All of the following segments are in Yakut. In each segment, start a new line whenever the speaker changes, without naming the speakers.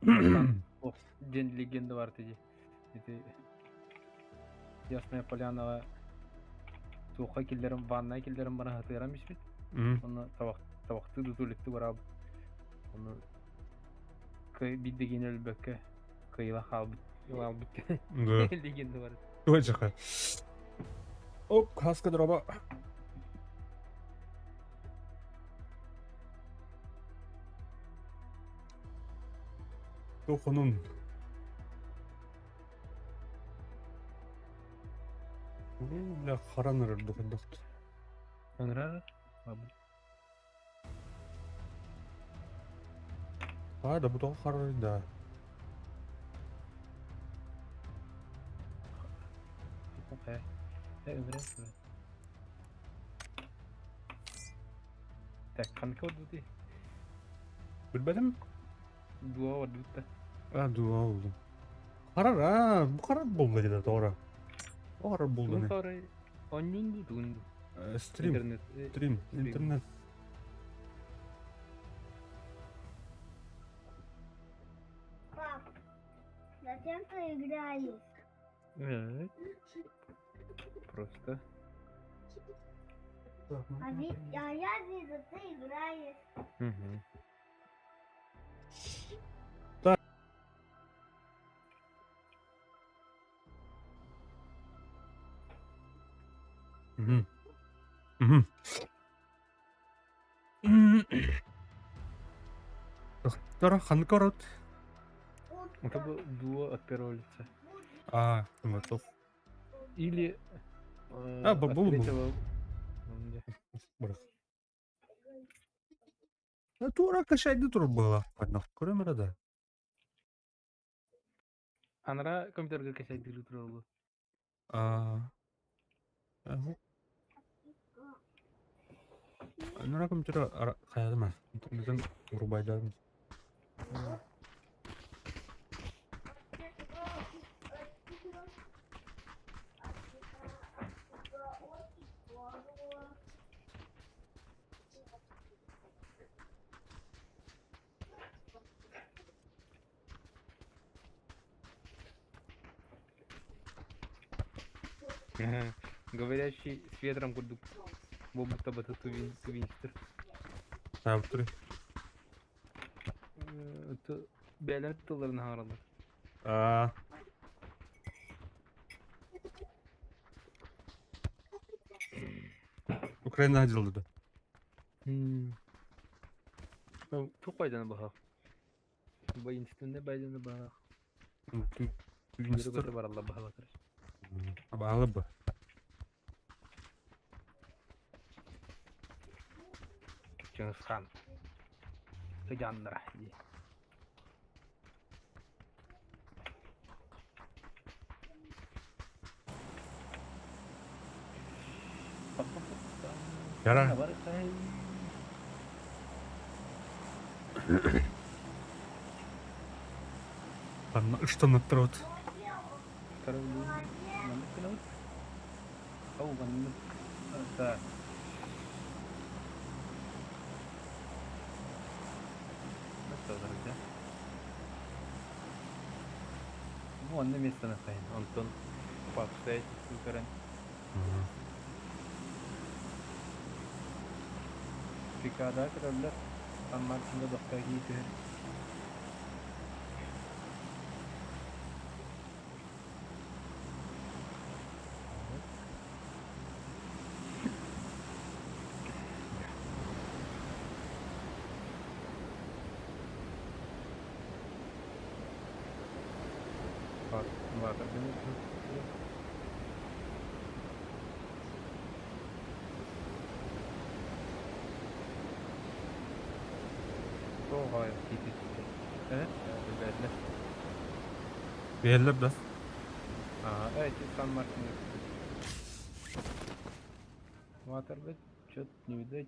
Бастаан ох диэн легенда бар ити. Ити Ясная Полянаҕа туохха киллэрэн ваннай киллэрэн баран хатыаран биспит. Онно табах табахтыы дутуликтыы бараабыт. Ону кый биирдэгиини өлбөккө кыйыла хаалбыт хаалбыт
Да.
легенда бар.
Туочаха. Оп, хаска дроба. Тохонун. Бля, харан ырырдык дохт.
Ыҥырар.
А, да бу харар да.
Так, ханнык ордутуй?
Билбэтим.
Дуо ордутта.
А, дуо oldu. Харар, а, бу харар булду деді тоғра. О харар булду
Тугун
не.
харай? Онньун ду тугун ду?
Стрим,
Интернет.
стрим, интернет.
Пап, зачем ты играешь?
Просто.
А, ви... а я вижу, ты играешь.
Угу.
Так. Угу. Угу. Доктор Ханкорот.
Это был дуо от первого лица.
А, готов.
Или
А,
от
бабул был.
третьего.
Тура кашайды тур было. Одно. Көрөмөрө да.
Анара компьютерга кашайды тур
А. Анара компьютер хаядыма. Интернеттен урубайдарым.
Говорящий с ветром курдук. Будто бы тувинстер.
Таптыры.
Бээлер тылларын хаҥараллар.
А. Украина дьылды.
Туох байданы баһах? Воинственный байданы баһах.
Министр
бараллар баһалатар.
Абаалы бы.
Чыңгызхан. Ыдьааннара дии.
Яра. Ыштанаттырабыт.
Ну, онно место сайын. Онтон по обстоятельствам көрөн. Пикада көрөллөр. Сан Мартинга дохка кии түһэр. Э,
Биэллэр да?
А, эти Сан Мартин. Ватербет, что-то не видать.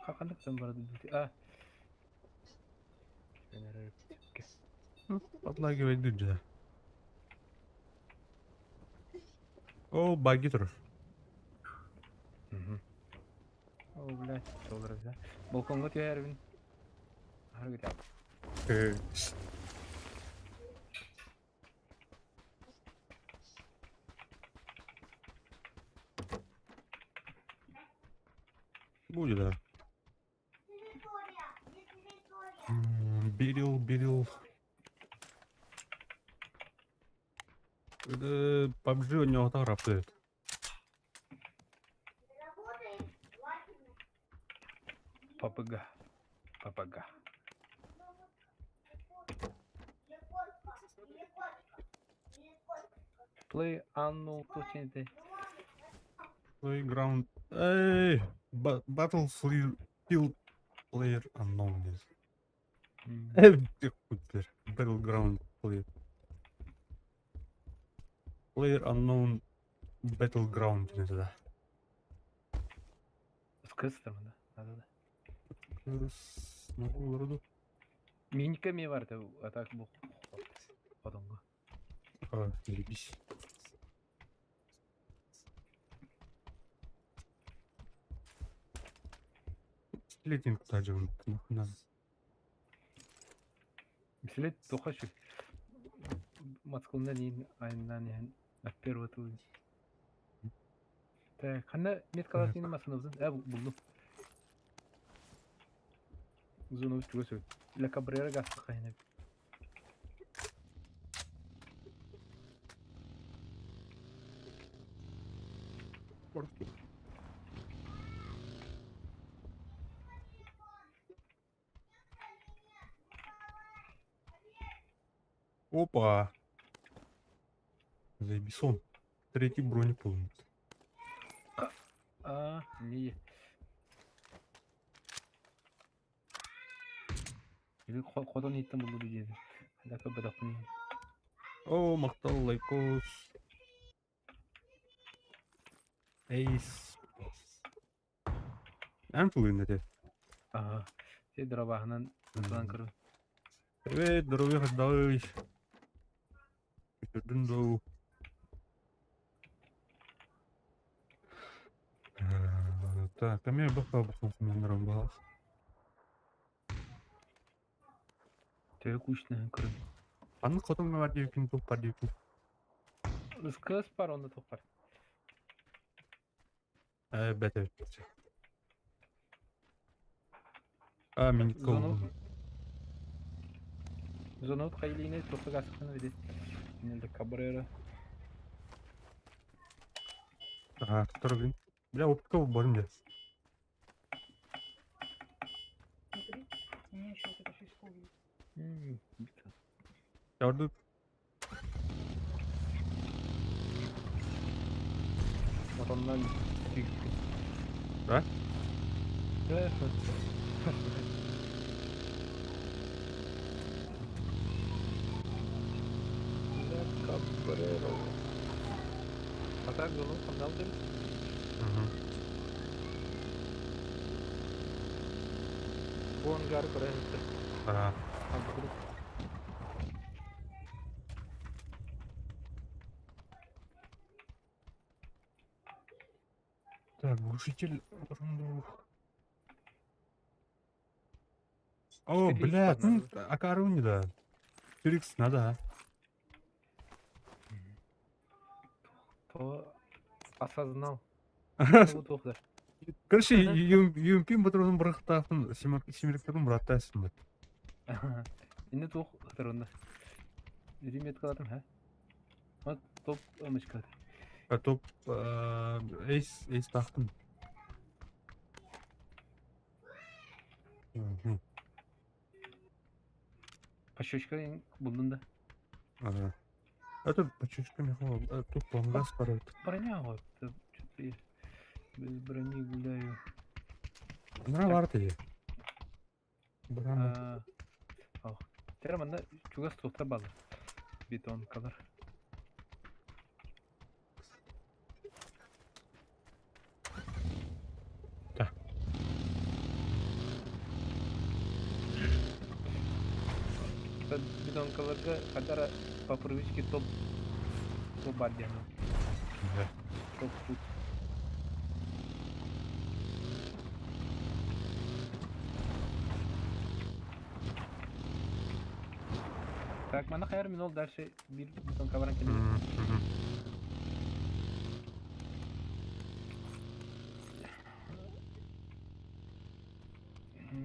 Хахандык там барады. А.
Подлагивает дыджа. О, баги турар.
О, блядь, доллар взял. Балконга түһәрбин.
Будет, да. Берил, берил. Это PUBG у него работает.
Папыга. Папага. Play Anno 20.
Playground. Эй! Battlefield Player Unknown. Battleground Player. Player Unknown Battleground диэн этэ.
Скыстым да. Надо да.
Ну, олорду.
Минька ми бар а так бу хотонго.
А, заебись. Летинг тажын нахуй.
Билет тоха şu. Матскулна нин айнан иһэн аппер тыл. Так, ханна меткалар тиин масыныбызын? Э, булдум. Зону чугас өт. La Cabrera гастыка хинэ.
Опа! Заебисон. Третий бронепункт.
А, не. Или хотон иттен булду диэди. Хадака бадахпын.
О, махтал лайкос. Эйс. Эн тулуйун этэ.
Ага. Се дробаһынан тутан көрү.
Привет, здоровья хотдалый. Күтүрдүн доо. Так, а мен баха баха бах.
Төһө күүстээх көрү.
Аны хотон бар диэбиккин туох бар диэбиккин.
Ыскыс бар онно туох бар.
Э, бэт эбит. А, мин
Зону Зону хайлине туохха гасыхтан види. Инелде Кабрера.
Ага, который, бля, оптика барым дьэ.
Смотри, у меня еще вот это шесть есть.
Ярды.
Отоннан сүүрбүт.
Да?
Да. La Cabrera. А так зону ханнал дебит.
Угу.
Бу ангар көрө сыттар.
А, так, глушитель. О,
4х
блядь, ну,
надо.
акаруни, да. 4х надо, а.
То осознал. Бу туох
Короче, UMP батырын бырахтаахын, семерктерин быраттаасың бат.
Инде туох ытырында. Иди меткалатым, ха? Вот топ ымычка.
А топ эйс, эйс таахтын. Мгм.
Пощечка булдун да.
Ага. Это почечка мехова, тут плангас парает.
Броня вот. Что-то я без брони гуляю.
Нра бар ти. Брама.
А, Тэр манна чугас туохтар баалар. Бетонкалар.
Да.
Бетонкаларга хадара по привычке топ топ бар диэн.
Да.
Топ тут. Так, манна хайар мин ол дальше биир бутылка баран кэллим.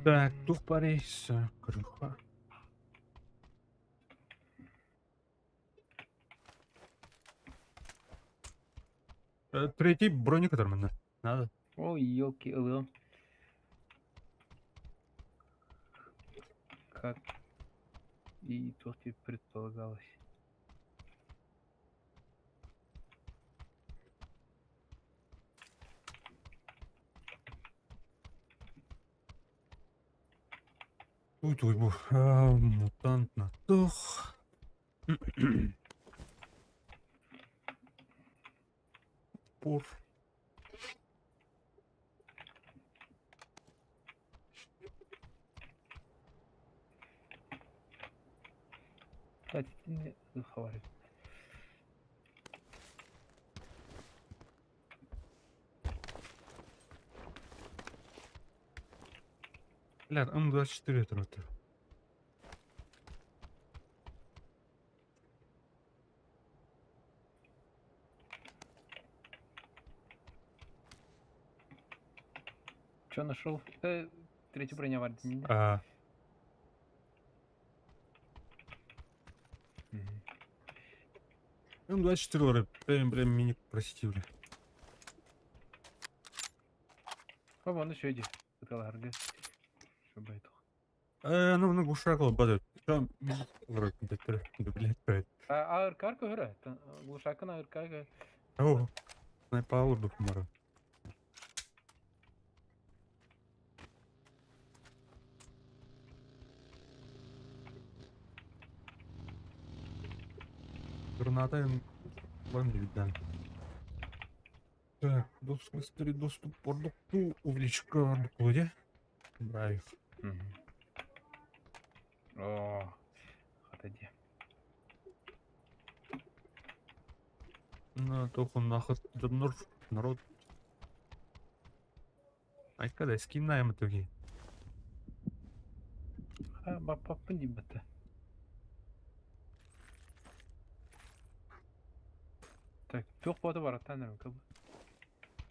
Так, тух парейся, крыха. Третий броник манна. Надо.
Ой, елки, ылыам. Как и то и предполагалось.
Туй туй бу. Мутант на тух. Пур.
Кстати, не хватит.
Бля, М24 это.
Че нашел? Третью броню варит.
А, М24 прям прям мини прости, бля.
О, вон еще иди. Чтобы это.
Ну, ну, глушак падает. Там, блядь,
А АРК көрө. Глушакын АРК.
О, снайпа дукмара. Граната вам не видно. Так, быстрый доступ продукту, увеличка где? Драйв.
О, отойди.
На только наход народ. Ай, когда скинаем итоги.
А, бапапын дебата. Так, туох бота бар, танырым кабы.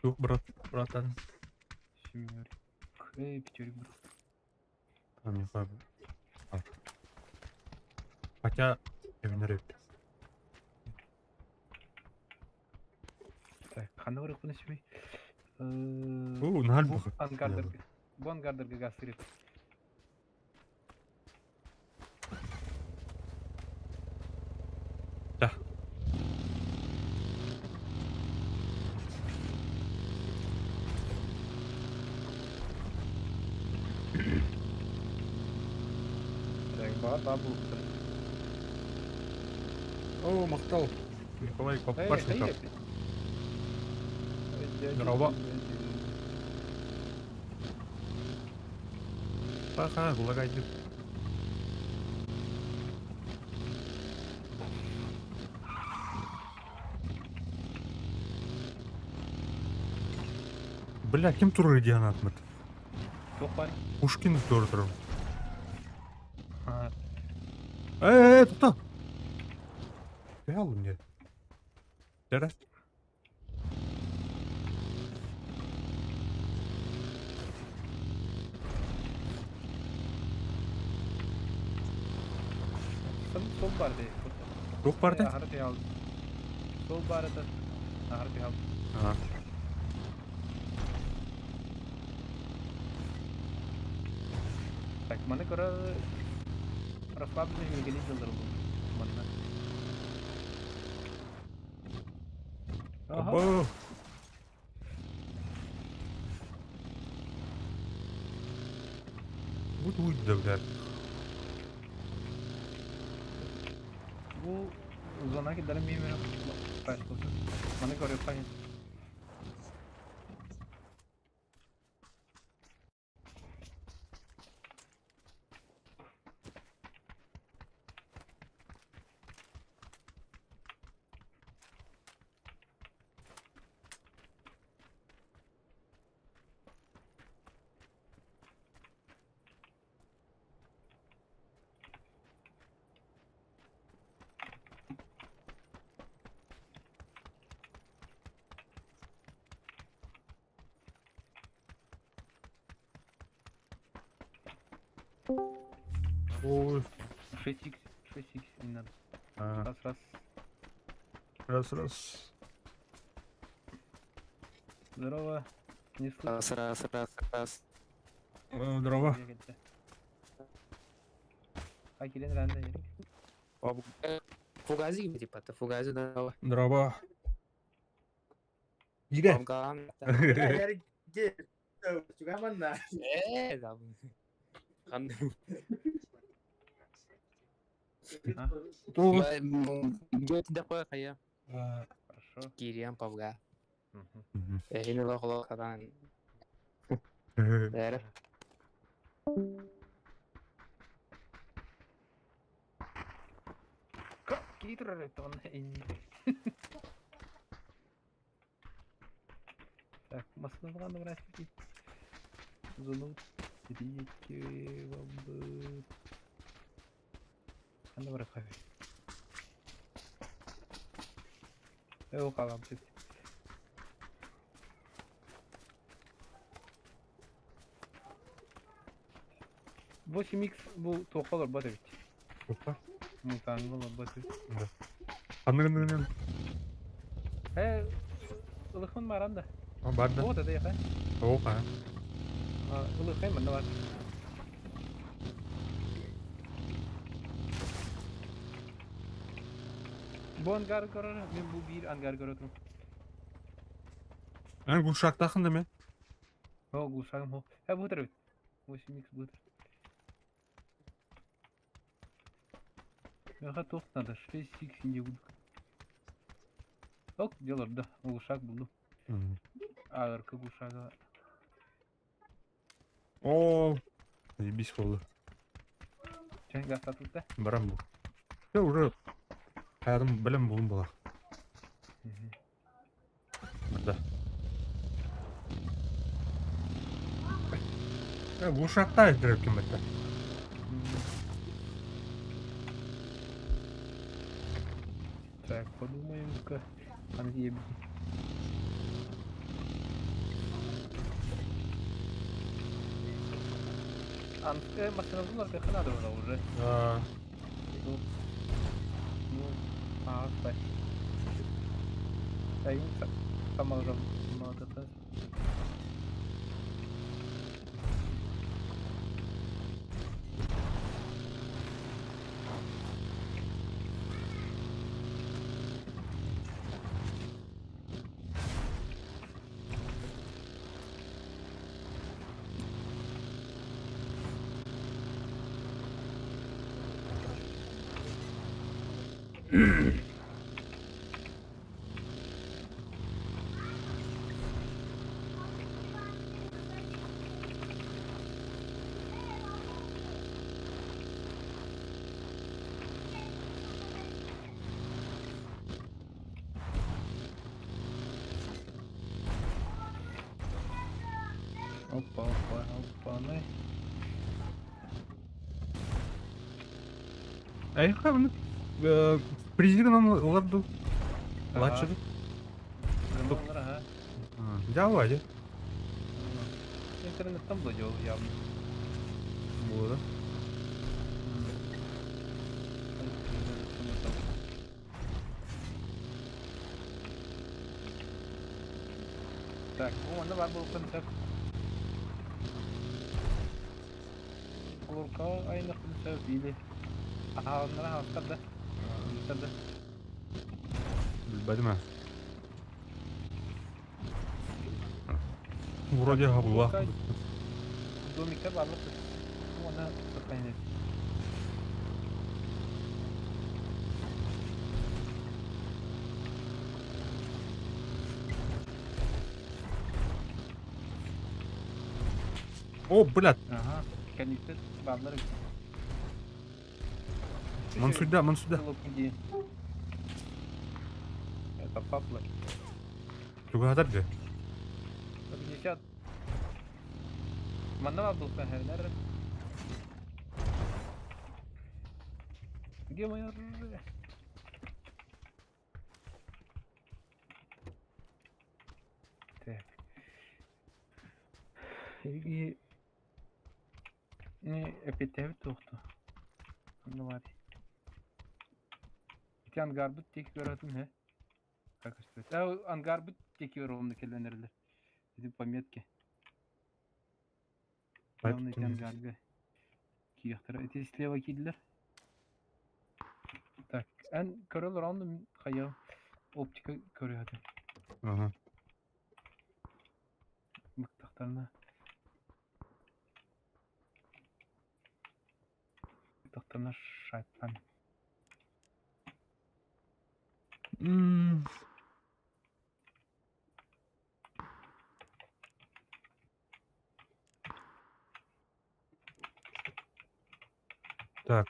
Тух, брат, братан.
Семерик. Эй, пятерик, брат.
Там не знаю. Хотя, я не рэп.
Так, хана бар куны себе.
У, нальбух.
Ангардер. Бу ангардерга газ сырып.
Да.
Так, ба бабу.
О, махтал. Николай Папашников. Здорово. Паха, лагает. Бля, кем туры дианатмыт?
Туох бар.
Пушкин туры.
А,
Эй, тут. Реал мне. Раз.
Сол бар де.
Тух барды?
Ахарты ал. Сол бар это. Ахарты ал.
А.
Так, маны көрө расслабленный механизм был. Манна. Ага.
Аба. Вот будет да, блядь.
Бу зона кидерим миме. Маны көрө пани.
Ой.
6х, 6х не надо.
А,
Раз, раз.
Раз, раз.
Здорово. Не слышно.
Раз, раз, раз, раз.
Здорово.
А килен ранда
Фугази типа, ты фугази здорово.
Здорово. Ире.
Помган. Да.
Хорошо.
Кириан Павга.
Мгм.
Эхин лохло хадан. Дэр.
Так, массыына надо брать. Зону реки вам. Ханна барар хави. Э, хаалан 8х бу туохха олорбот эбит.
Опа.
Мутанга олорбот эбит.
Ханныгын
Э, ылыхмын баран да.
Бар да.
Вот это я.
Опа.
Ылыхай манна бар. Бу ангар көрөр, мен бу биир ангар көрө турум.
Эн глушактаахын да ме?
О, глушагым хо. Э, бу бит. 8х бу. Меха туох надо, 6х не буду. Ок, делар да, глушак буду. Агыркы глушага.
О, заебись болды.
Чен гастатылта.
Барам бу. Я уже хаятым билем булум була. Да. Э, глушакта этиреп кем бетте.
Так, подумаем-ка. Аны Анская машина была как надо было уже.
Да.
Ну, ну, а, стой. Да, сама уже много. Опа, опа, опа, ну.
Эй, хавны. Призирынан оларду. Лачыр.
Ага.
Жаба, же.
Интернеттен было дело явно.
Было, да?
Так, ну, бар был концерт. Олорка айна концерт или. Ага, оннара хастар да. Да.
Билбедим. Вроде хабыла.
Домикте барлык. Она сохранит.
О, блядь.
Ага. Кәнитте барлар.
Мансуда, мансуда.
Это папла.
Тугатар же.
150. Манна бар булсан хәлләр. Где мое оружие? Так. И... Эппиэттээбит туохту. Онно баар. Ити ангарбыт диэки көрөтүм һэ. Как көстүбэт. А ангарбыт диэки ровно кэлэн эрэллэр. Ити пометки. Явно ити ангарга киирихтэрэ. Ити слева киирдилэр. Так, эн көрө олороон хайа оптика көрүөтүм.
Ага.
Быктахтарына. Быктахтарына шайтан.
Так.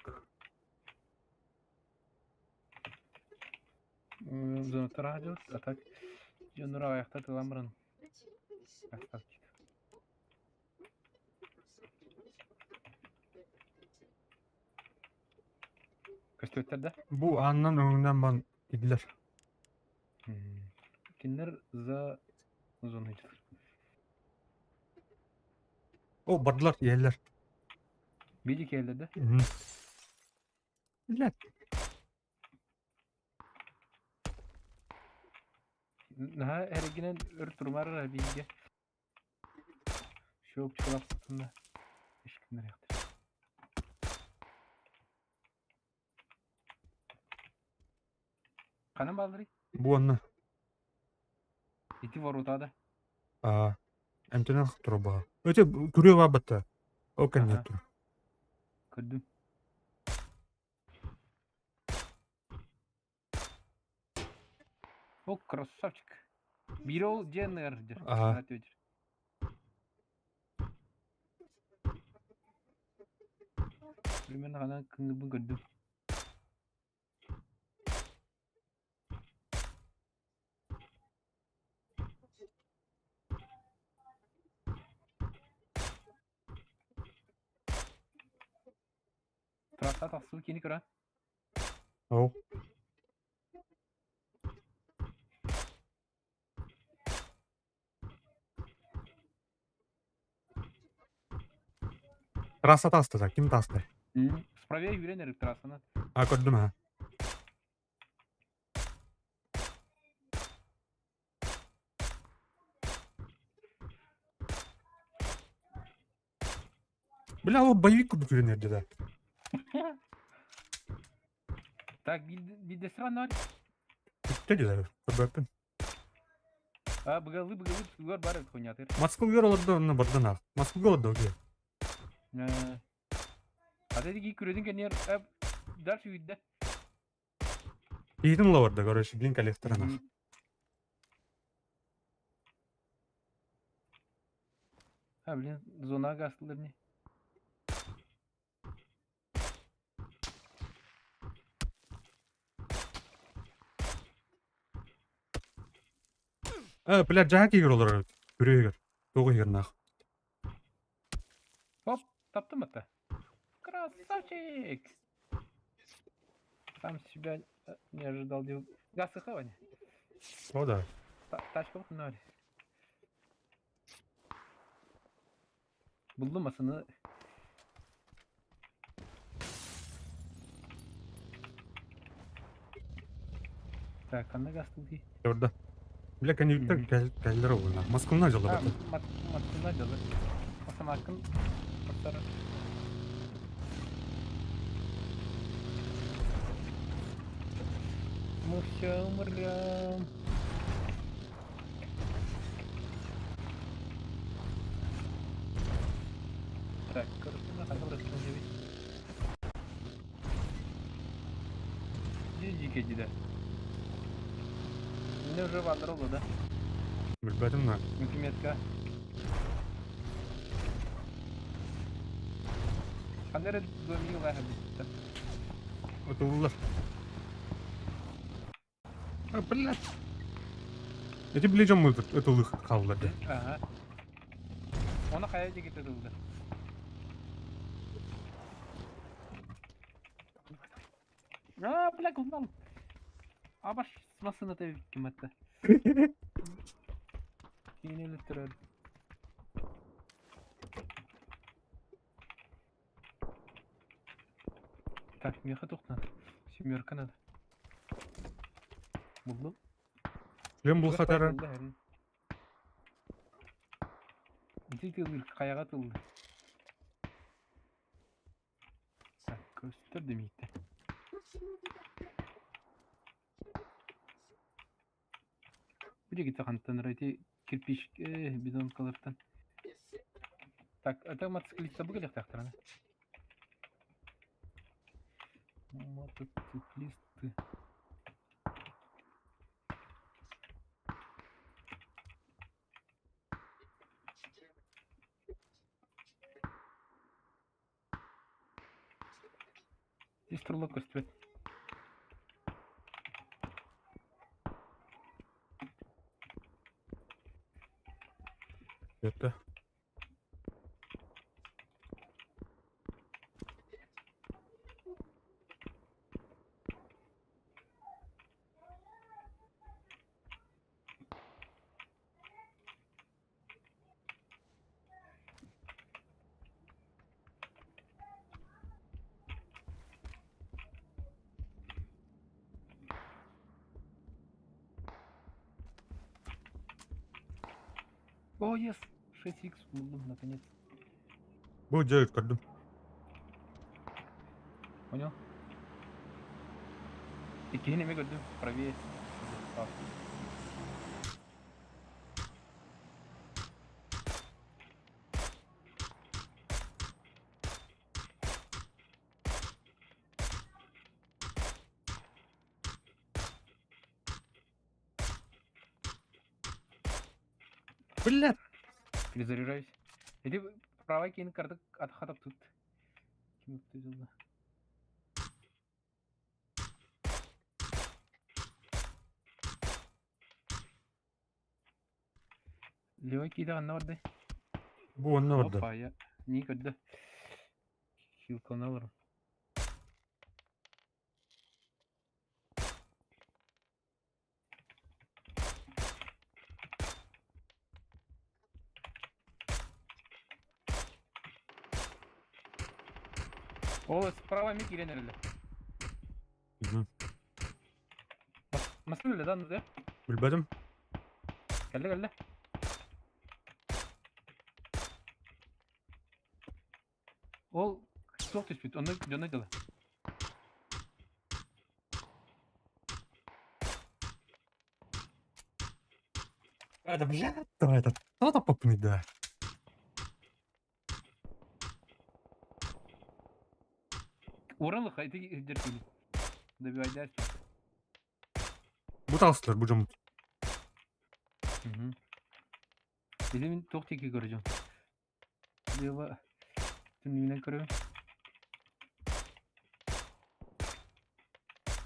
Зонатара а так дьоннор аҕыйахта тылан баран красавчик. Көстүөттэр да?
Бу аанынан өҥүнэн бан киирдилэр.
Кинилэр за зону идут.
О, бардылар, иһэллэр.
Биди кэллэр да?
Билэр.
Наһаа эргинэн өр турумар эрэ бииргэ. Щелчкалаппытына ишкиннэриэхтэр. Ханан баалларый?
Бу онно.
Ити ворота да.
Аа, эмтэнэн турбаҕа. Өтө күрүө баабатта. Ол кэннэ
Аха.
тур.
Көрдүм. О, красавчик. Биир ол дьиэ дьэ.
Аха.
Примерно ханан кыҥырбын көрдүм. Трасса тахсыбыт кини көрөн.
Ол. Трасса таста, ким таста?
Справее үүрэн эрик трассаны.
А, көрдүм ha. Бля, ол боевик курдук үүрэн эрдэ да.
Так, биирдэстэр анна бар.
Бүттэ дилер. Көрбөппүн.
А, быгалыы быгалыы тугар бар эбит хуйнятыр.
Москваға олордо онно бардан ах. Москваға олордо окей.
А ты күрөдүн кэннер дальше үйдэ.
Иитин олордо, короче, блин, коллектор ах.
А, блин, зона гастылар не.
Э, бля, жаак игр олорор. Күрө игр. Тоғы игр нах.
Оп, таптым это. Красавчик! Сам себя не ожидал. Газ Ваня.
О, да.
Тачка вот ноль. Булдum masını. Так, ханна газ дии?
Орда. Бля, конъюнктор кэллер олуна. Москвына жылы
А,
бата.
Маткына дьылы. Осамакын Оттар. Мы все умрем. Так, короче, на ханна брат Дикий да. Мне уже вандеролу, да?
Билбэтим на.
Мультиметка. Ханна эрэ домигы лаха битта.
Отуллар. А, блядь. Эти ближем мы ытылых қалдылар да.
Ага. Оны қая жігіт ытылды. А, бля, гулнал. Абаш смасына да ким атты. Кейін өліп тұрады. Так, миэхэ туох надо? Семерка надо. Буллум.
Шлем бул хатара.
Ити тыллыр, хайаҕа тыллыр. Так, көстөр демиитте. Бу дьигитэ хантан эрэ ити кирпич бидонкалартан. Так, это мотоциклиста бу кэлиэхтээхтэр аны. Мотоциклисты. Здесь турлок көстүбэт.
Это.
О, yes! 6х буллум, наконец.
Бу дьэ көрдүм.
Понял? Иккиһин эмиэ көрдүм, правее.
Блядь!
Перезаряжаюсь. Иди правай киин кардык атахатап тут. Ким өттү Левай кииде ханна бардай?
Бу онно барда.
Опа, я не көрдө. Хилканы алырым. О, справа ми киирэн эрэллэр.
Мгм.
Массыына үлэ да анныгар.
Билбэтим.
Кэллэ кэллэ. Ол суох түспүт, онно дьоно дьыла.
Это блядь, давай это. Кто то попнуть, да?
Уоран лыха, ити сылдьар киһи. Добивайдаар.
Бу таҕыстылар бу дьоммут.
Мгм. Ити мин туох диэки көрдүм? Лево түннүгүнэн көрөбүн.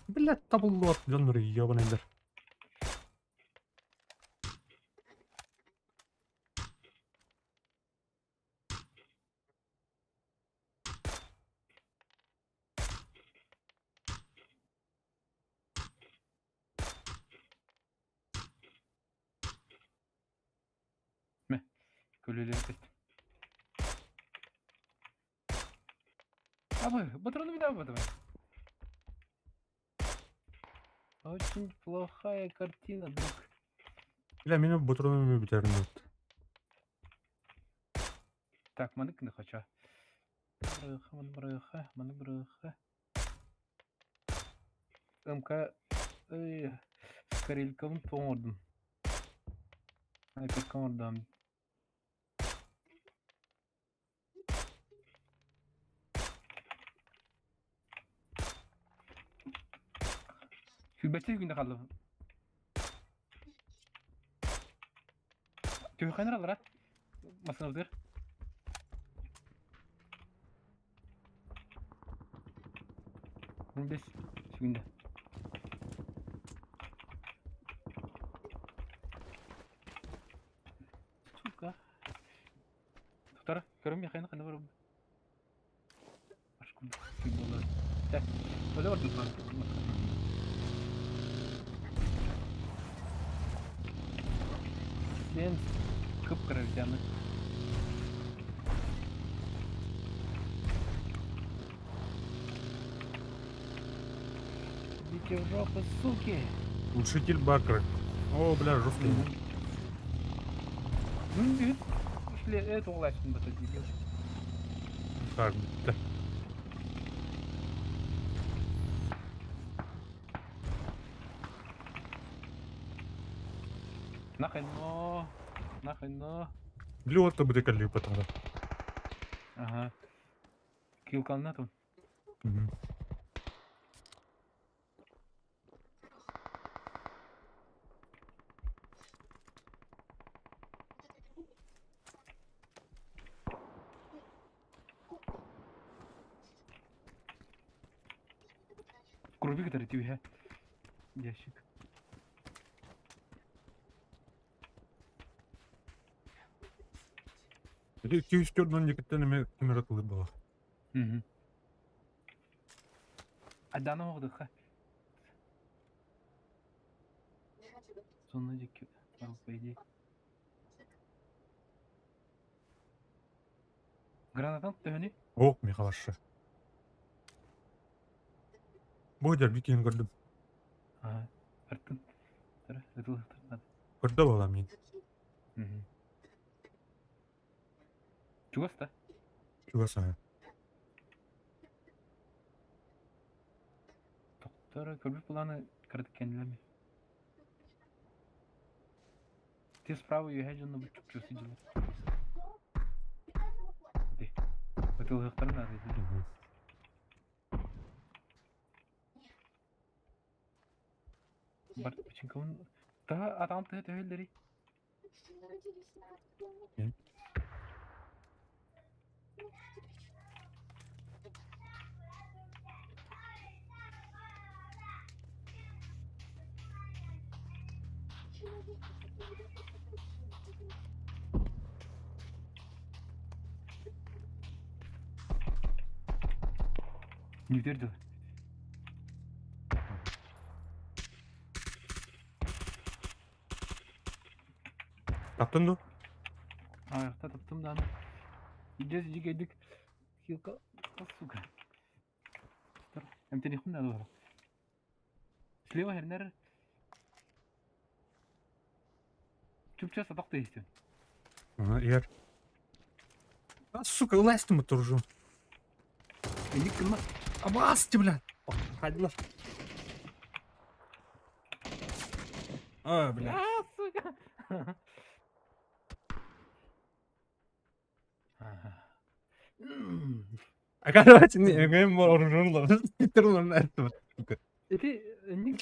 Блядь, табыллыбат дьоннор ебаныйдар.
Мэ, көлүөлэри тэстим. Абы, патроны мин абатым. Очень плохая картина, друг.
Бля, мин ботуруну бүтэрин
Так, маны кını хочу. Бырыха, маны бырыха, маны бырыха. МК эй, Карелькабын тоҥордум. Снайперка оҥордум. Сүүрбэччэ күнэ хаалла. Түһүөххэ алара. Массыынабытыгар. 15 секунда. Сука. Тутара, көрөм механы ханна барабын. Ашкун буолар. Так, оле бар тут. Сен кып-кыра битяны. Идите в жопу, суки!
Глушитель Бакры. О, бля, жесткий.
Это улачын бата дебил.
Так, да.
Нахрен, но. Нахрен, но.
Блюд то буде калли потом.
Ага. Килкан там.
Угу.
Курбик это тебе. Ящик.
Или күйістер некеттен кемер атылы было.
Угу. Адана оғдықа. Сонна дикки по идее. Гранатан төһөни?
О, Михалашы. Бойдер бикин көрдüm.
Ага. Артын. Тара, ытылыктыр.
Көрдө бала мен.
Угу. Чугаста?
Чугаса.
Токтор көрбүт планы кырдык кенилеми. Ты справа юхэ жонно бу чупчу сидели. Ди. Ытылыктар надо.
Угу.
Бар починкамын Та атам тыһы төһөллөри. Нүдер дыл.
Таптын ду?
Ayakta таптым да аны. Идес жигедик. Хилка, сука. Тур, эмтени хун надо. Слева хернер. Чупча сатак дейсти.
Ага, ер. А, сука, ыластым туржу.
Эник кылма.
Абасты, бля. Ходила. А, бля.
А, сука. Ага.
А короче, не, мен оружунла. Питерлон это.
Эти ник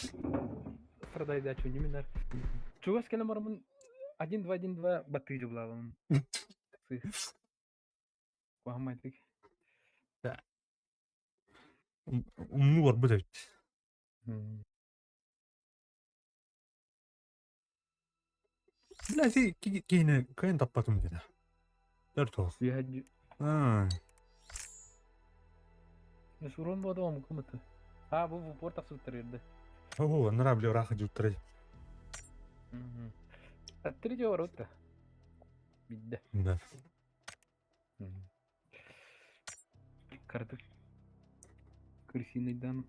страдай да чу неминар. Чугас келем бармын 1 2 1 2 баты жублавым. Куамайтык.
Умну бар бит. Бля, ти кейне кайын таппатым деди. Дөрт ол.
Я
А,
Сурон бодом кымыты. А, бу бу порт тапсып
О, нара бля раха жуттыры.
Аттри жо барутта. Бидде.
Да.
Картык. Крысиныйдан.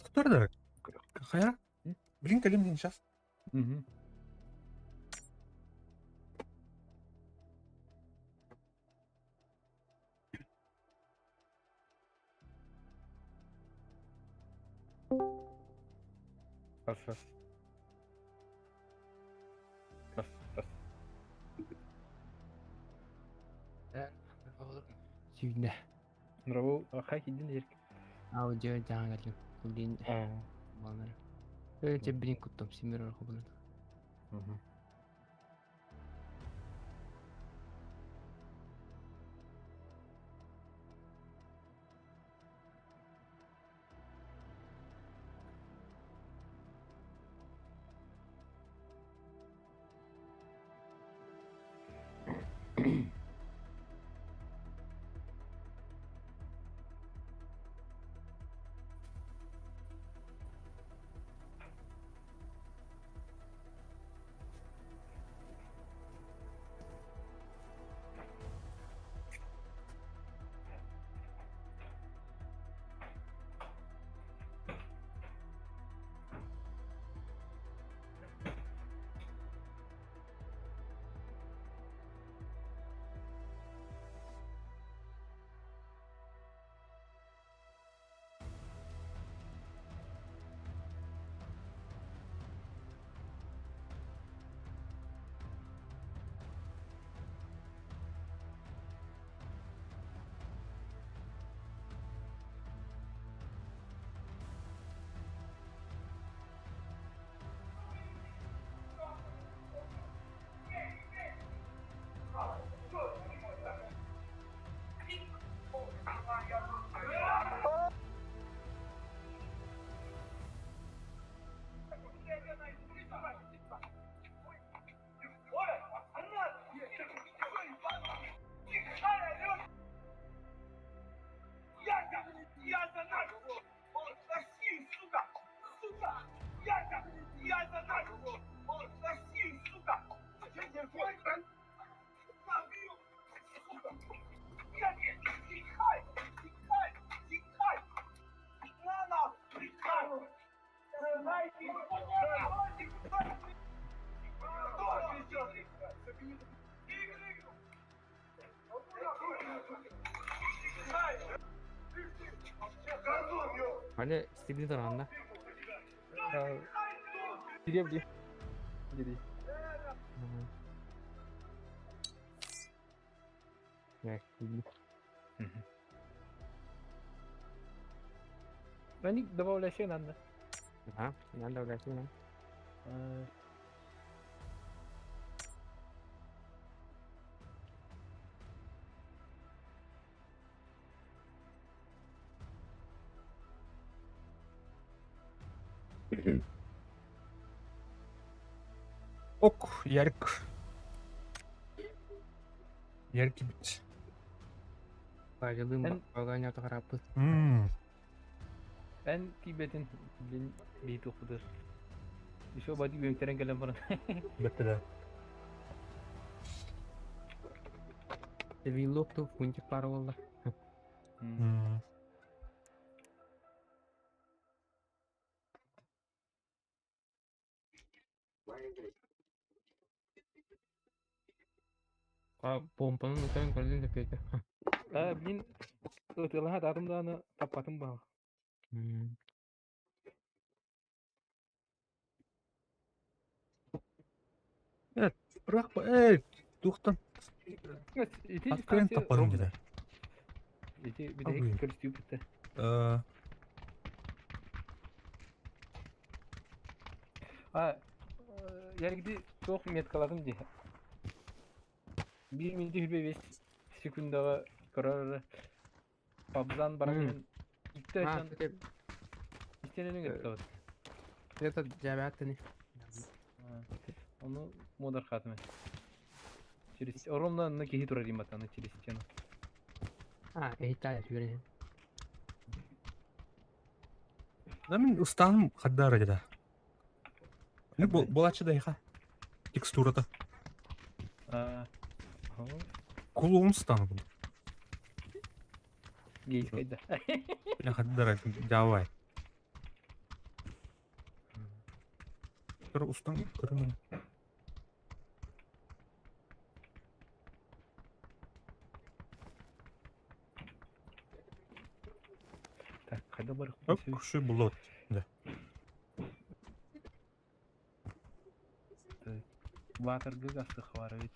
Кто да? Хайра?
М?
Блин, калим не сейчас.
Угу. Раз, раз. Раз, раз.
Сүйді.
Нұрабу, хай кидин жерк.
Аудио жаңа келдім. Блин, балалар. Өте блин куттым, семер орқы бұны.
Угу.
Аны стилин таранна.
Кириэм дии. Дии. Они добавляйся надо.
Ага, надо добавляйся надо.
Ок, Ярик. Ярик бит.
Бажылым баганя тахараппыт.
Эн тиибэтин блин бии тухпутыр. Еще бadi үөҥтэрэн кэлэн баран.
Бэттэ
Виллок ту фунтик пара болла. Помпанын утан көрдүн да
А, блин, ытыалаһа таатым даҕаны таппатым баҕа.
Бырах эй, туохтан
Ити
Открыт таппатым деді.
Ити бүтэһик көрүстүүбүттэ. А, яргиди туох меткаладым дии. Биир минути хүрбэ бес секундаҕа көрөр пабзан баран икки ачан истененин кытта
Это жабааттани.
Ону муодар хаатым. Через ровно на киһи турар иматаны через стену.
А, эйта түгәрен.
Да мин устааным хаддаара деді. Ну, болачы да иха. Текстурата. Кулуун стану буду.
Гейскайда.
Бля, хаддара, давай. Көр устан көрүмүн.
Так, хайда бар.
Оп, шу булот. Да.
Ватаргы гасты хвара ведь.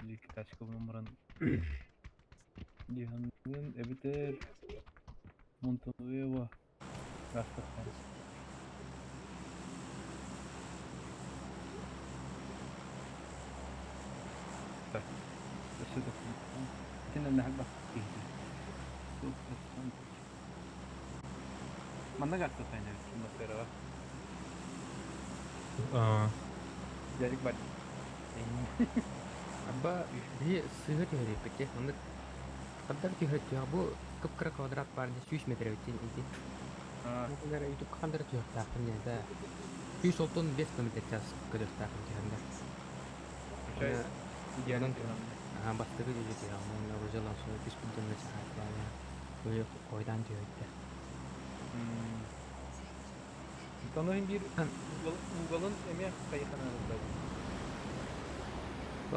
Лик тачка номерын. Диханын эбитер Монтануева гасты хвара. Так. Өссө да Итинэн наһалба. Манна гасты хайна атмосфераға. Ярик бар.
Абба би сыһы түһэриппит оннук хаддар түһэртүөх бу кып-кыра квадрат бар дии 100 метр эбит ити. Например, ютуб хандар түһүөхтаахпын диэн да 135 километр час көтүөхтаахпын түһэрдэ.
Идеалын
Бастакы дьиэ түһэҕин уонна выжила түспүт дьоҥҥо чаһааттаана ойдаан түһэрдэ.
Тону биир уголун эмиэ хайыханан ылла.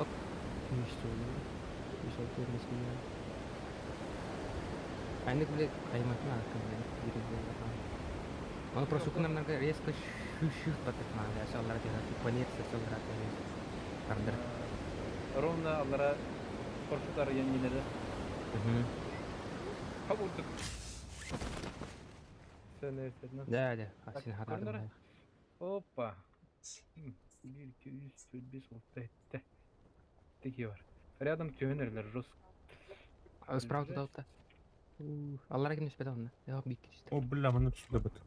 Оп, 100 106 месмия. Айнык биле кайматын ааккын биле биир Оны просто кунамнарга резко шү-шү батык маада саллара түһэр планета саллара түһэр. Тардыр.
Ровно аллара корпутар яннилери. Хап урдук. Sen evet.
Да, да. Син хатадым.
Опа. 1, 2, 3, 4, 5, 6, 7. Такие бар. Рядом тюнерлер жестко.
Справа туда вот. Аллара ким түспэт онно. Yok бик түстэ.
О, бля, маны түсті бит.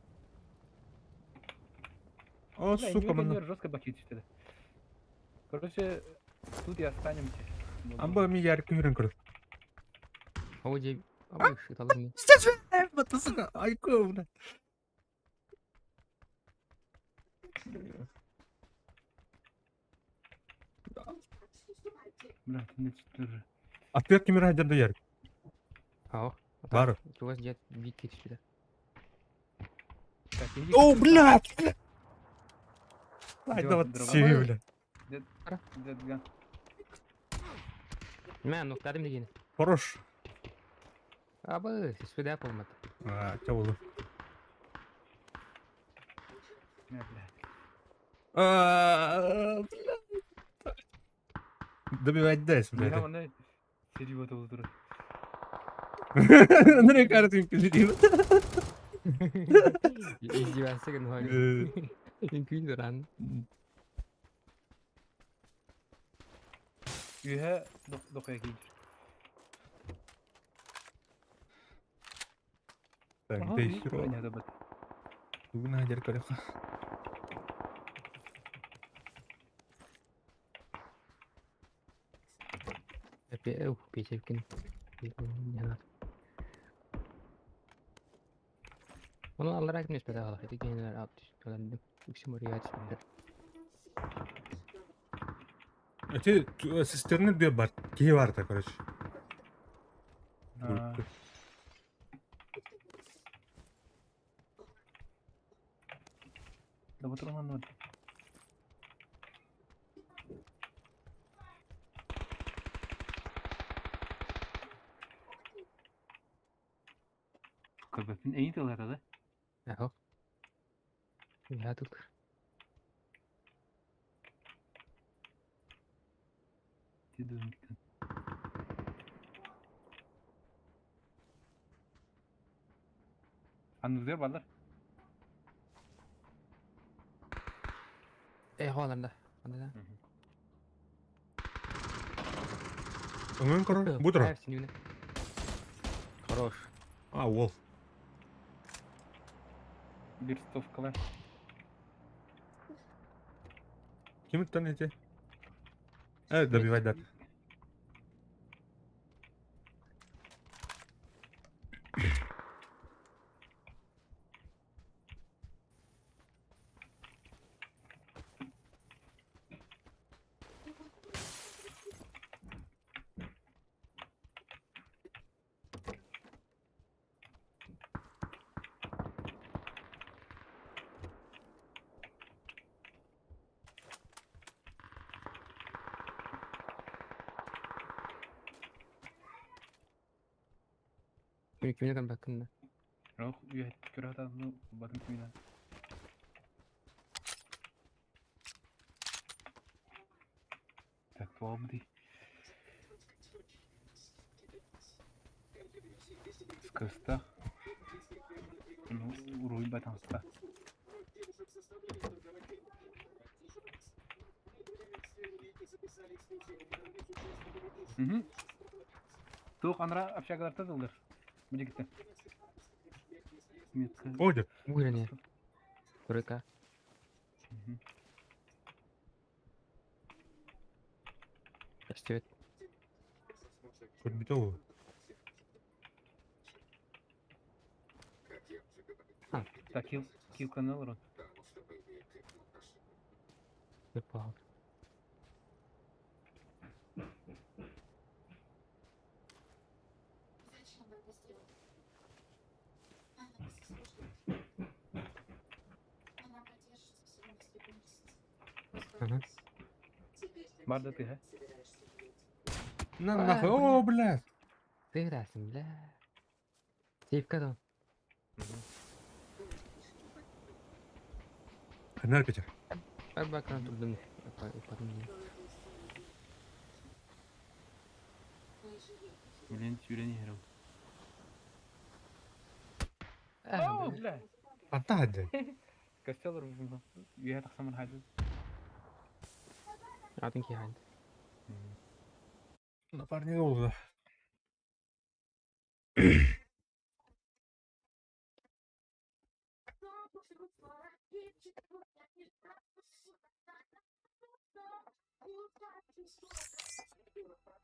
О, сука, маны.
Жестко баки түсті. Короче, тут и останемся.
Амба ми ярик күрен көрү.
О, же, абы шыталым.
Бата, сука, айко, бля.
Бля, ты не четыре.
Ответ кемер хадерда ярик.
Ао.
Бар.
Чугас дед бик түстэ.
Так, иди.
О, блядь! Ай,
Идёт,
да вот
дрова.
сири, бля.
Дедган.
Мә, нуктадым деген.
Хорош.
Абы, сүдә болмады.
А, ча болду. Добивать дальше, блядь.
Миха манна сирии ботулу турар.
Андрей картинка сирии.
Издеваться гынар. Үҥкүүн туран.
Үөһэ дохуя киир.
Так, где еще? Бүгүн аһдьар көрөххө.
Печепкин. Оны аллара ким өспөтө хаалах ити кинилэр ап түстүлэрдим. Үксүм орыйа түспүттэр.
Эти цистерны две бар. Киһи барда, короче.
Да вот Роман Көрбөппүн эйин тыллара да?
Аһо. Я тут.
Аннызгар баллар.
Э, хооларда. Анда.
Өҥөн көрөр. Бу турар.
Хорош.
А, уол.
Верстовкалар.
Ким ыттан эти? Э, добивать дат.
Кимне кан бакын.
Yok, üyet kör hatasını batın kimine. Так, туалбы Скыста. Ну, уруй батанста. Угу. Туох анра общагаларта тылдыр. Бу Метка.
Ой,
Уйране. Турыка. Растет.
Көрбүтэ ол.
Так, кил, кил канал рон.
Выпал. Ага.
Барда ты, ха?
На нахуй. О, блядь.
Ты расым, бля. Сейфка да.
Ханар кача.
Бар бакран турдум. Упадым.
Блин, сүүрэн иһэр ол. Оо, бля.
Ханта хаддай.
Костел рубун. Үөһэ тахсамын хайды.
Атын ки ханд.
Напарник ол.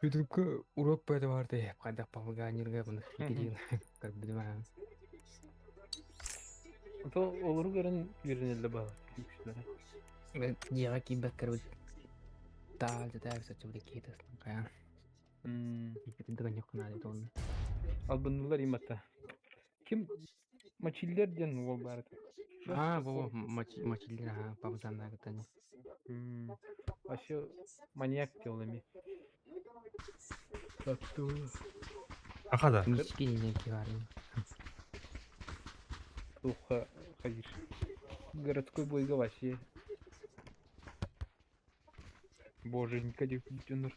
Ютубка урок бөтө барды. Кайда папаганерге буну хикидин. Көрбүдүм.
То олору көрөн үйренелде бала. Күчләре.
Мен дияга кийбек көрбүт. Таал жата сачы биле кейтес. Каян. Икитин даган жок нады тон.
Албыннылар иматта. Ким Мачиллер ден ол бар.
А, бо мачилдер а папазанна гытан.
Вообще маньяк делами.
Аха да.
Мички не киварын.
Туха хайыр. Городской бойга вообще. Боженька дьоннор.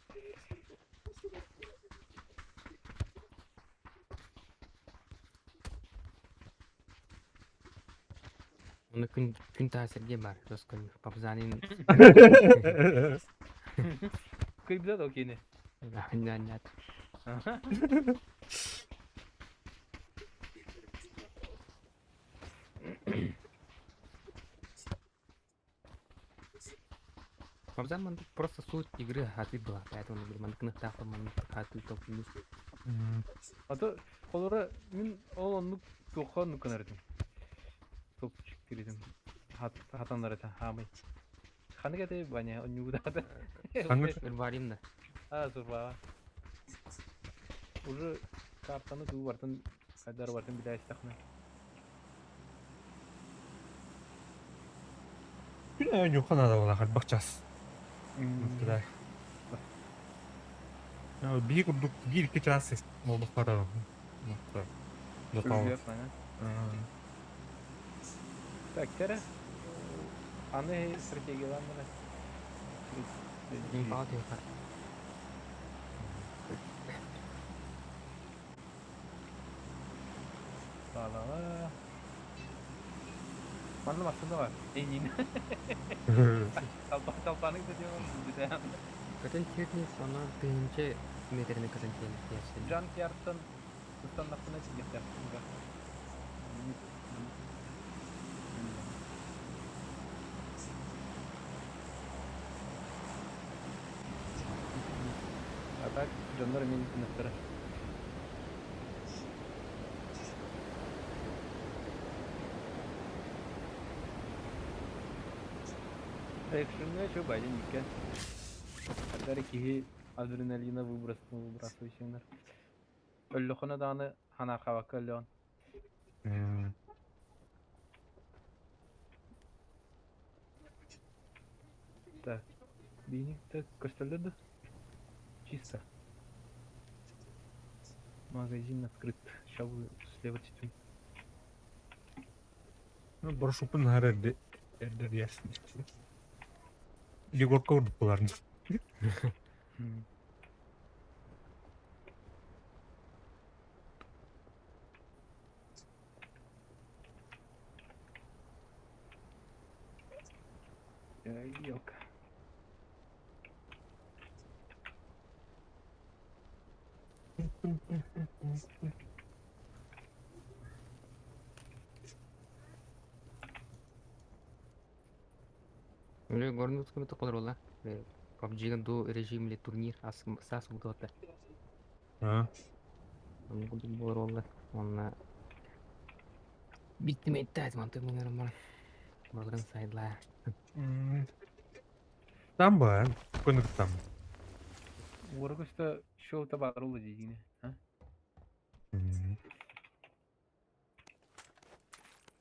Оны күн күн таа Сергей бар. Тоскон Папзанин.
Кыйбыта да окейни.
Нет. Папзан мандык просто суть игры хаты была, поэтому мандык нахтаахпын маннык хаты толкуйдуур.
А то холоро мин ол оннук туохха оннук гынар этим. Топчик киритим. Хатаннар этэ хаамай. Ханнык этэй Ваня онньугудаата.
Ханнык?
Ырбаарым да.
А, сурбаҕа. Уже картаны туу бартын хайдар бартын билээстэхнэ.
Күн оонньуохха наада буолла элбэх час. Биир курдук биир-икки чаас буолбакка
Так, кэрэ. Аны стратегиялаан баран. Балаҕа. Манна массыына бар. Эйиин. Талпаны кытта бүтэ.
Көтөн техник онон тыһыынча метрини көтөн тиийэн
Джанкьярдтан ыстаннахпына тиийиэхтээх. А так дьоннор эмиэ гыныктара. Экшеҥҥэ чё байден икки. Хардары киһи адреналина выбрасывающийнар. Өллөххүнэ даҕаны ханаахабакка өллөҕүн. Так, биһиги көстөллөр да? Чисто. Магазин открыт. Сейчас слева чуть.
Боршупун наһаа эрдэ эрдэ Егорка курдук буоларын.
Елка.
Үлэ горнут көмөтө колорула. PUBG-га ду режимли турнир саас буолуота.
А?
Онно курдук буолар Онно биттим эттээт мантык мунарым бар. Барыларын сайдлаа.
Там бар. Көнүк там.
Уоргуста шоу-то баар диигини.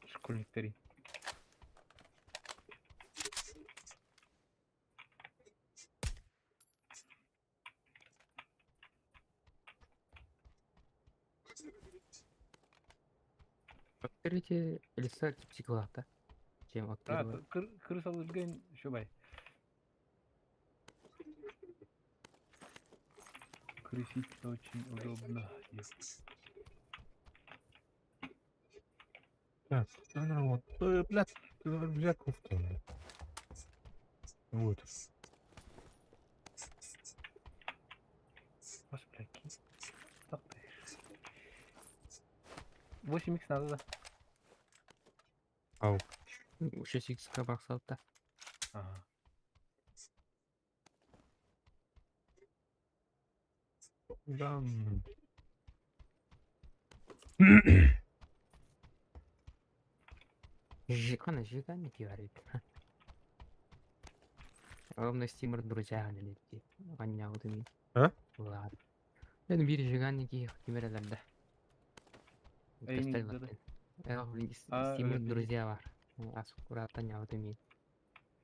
Школьниктери.
Открытие лица психолога. Чем
А,
открыла?
Кырыс алыргын шубай. Крысить очень удобно.
Так, ну вот, блядь, блядь, кофту. Вот.
Бас, блядь, Так ты. 8х надо, да?
Ау.
6 х бақсалта.
Ага.
Да.
Жикана, жикана говорит. Ровно стимер друзья лепти. Аня вот ими.
А?
Ладно. Мен бир жиган ки кимерелерде.
Стимер
друзья бар. Ас курата нявт ими.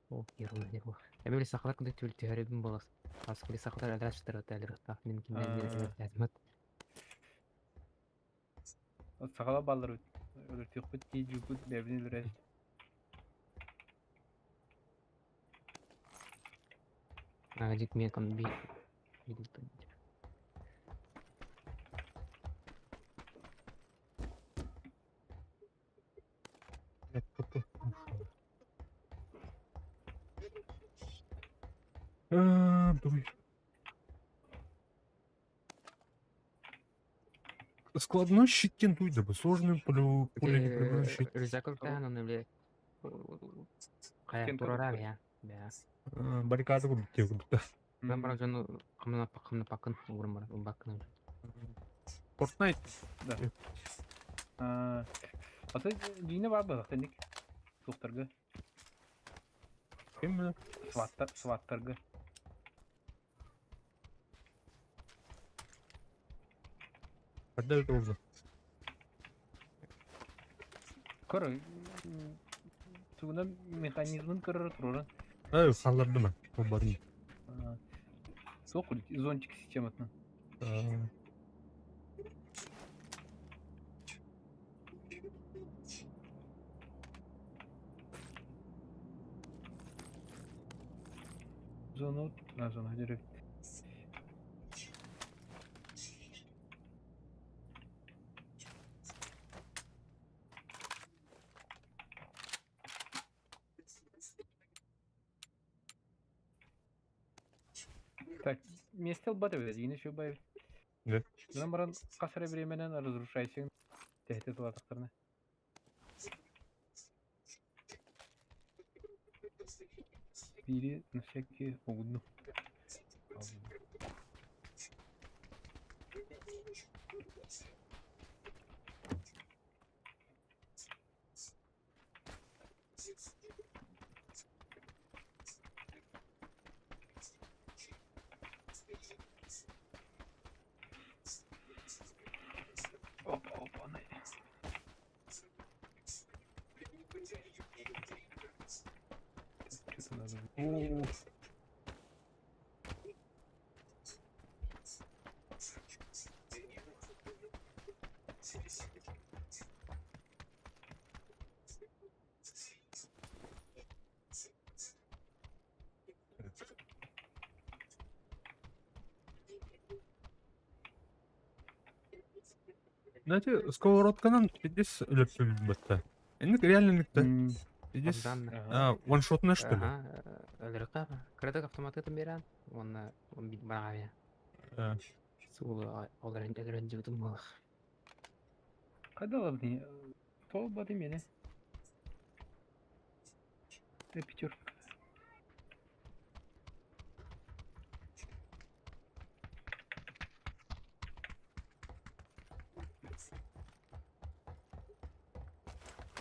О, ерунда не было. Я били сахалар куда түл түһәребин болас. Ас кули сахалар әләштер өтәлер. Мен кимнән язмат.
Сахала баллар өлөр тиқпит ки жукут бэбин үлэрэ.
Агадик мен кон би.
Дуй. Складной щит тентуй, да бы сложный поле поле не пробивной щит.
Рюкзак таһан оны биле. Кая
Кем
турара
турар?
я. Бя.
Баррикада курдук диye курдук.
Мен баран жону камына пакын пакын угрым бар бакын.
Fortnite.
Да. А Ата дьиҥэ баар буолуохтаах суохтарга,
Ким билэр?
сваттар, сваттарга.
Хадда это oldu.
Көр, тугунан механизмын көрөр туруран.
Эй, салларды мен. Olmadı.
Суох зонтик систематынан. Зону, а, зона дерев. Так, месте албат эбит, дьиҥэ үчүгэй баҕайы.
Да.
Гынан баран хас эрэ бириэмэнэн разрушайсың тэһитэ тулаатахтарына. Биири на всякий угуннум. Опа, опа, най. Что-то надо.
О, Знаете, сковородканан пиздец өлөртүм бытта. Энник реально никте. Пиздец.
Ондан
Ага.
А, ваншотная что ли?
Ага, өлөркө кредит автоматы берен, оны он бит барабия.
Э,
Сул олар өлөрөн жибитим болах.
Хайда лабни. То баты мене. Э, пятерка.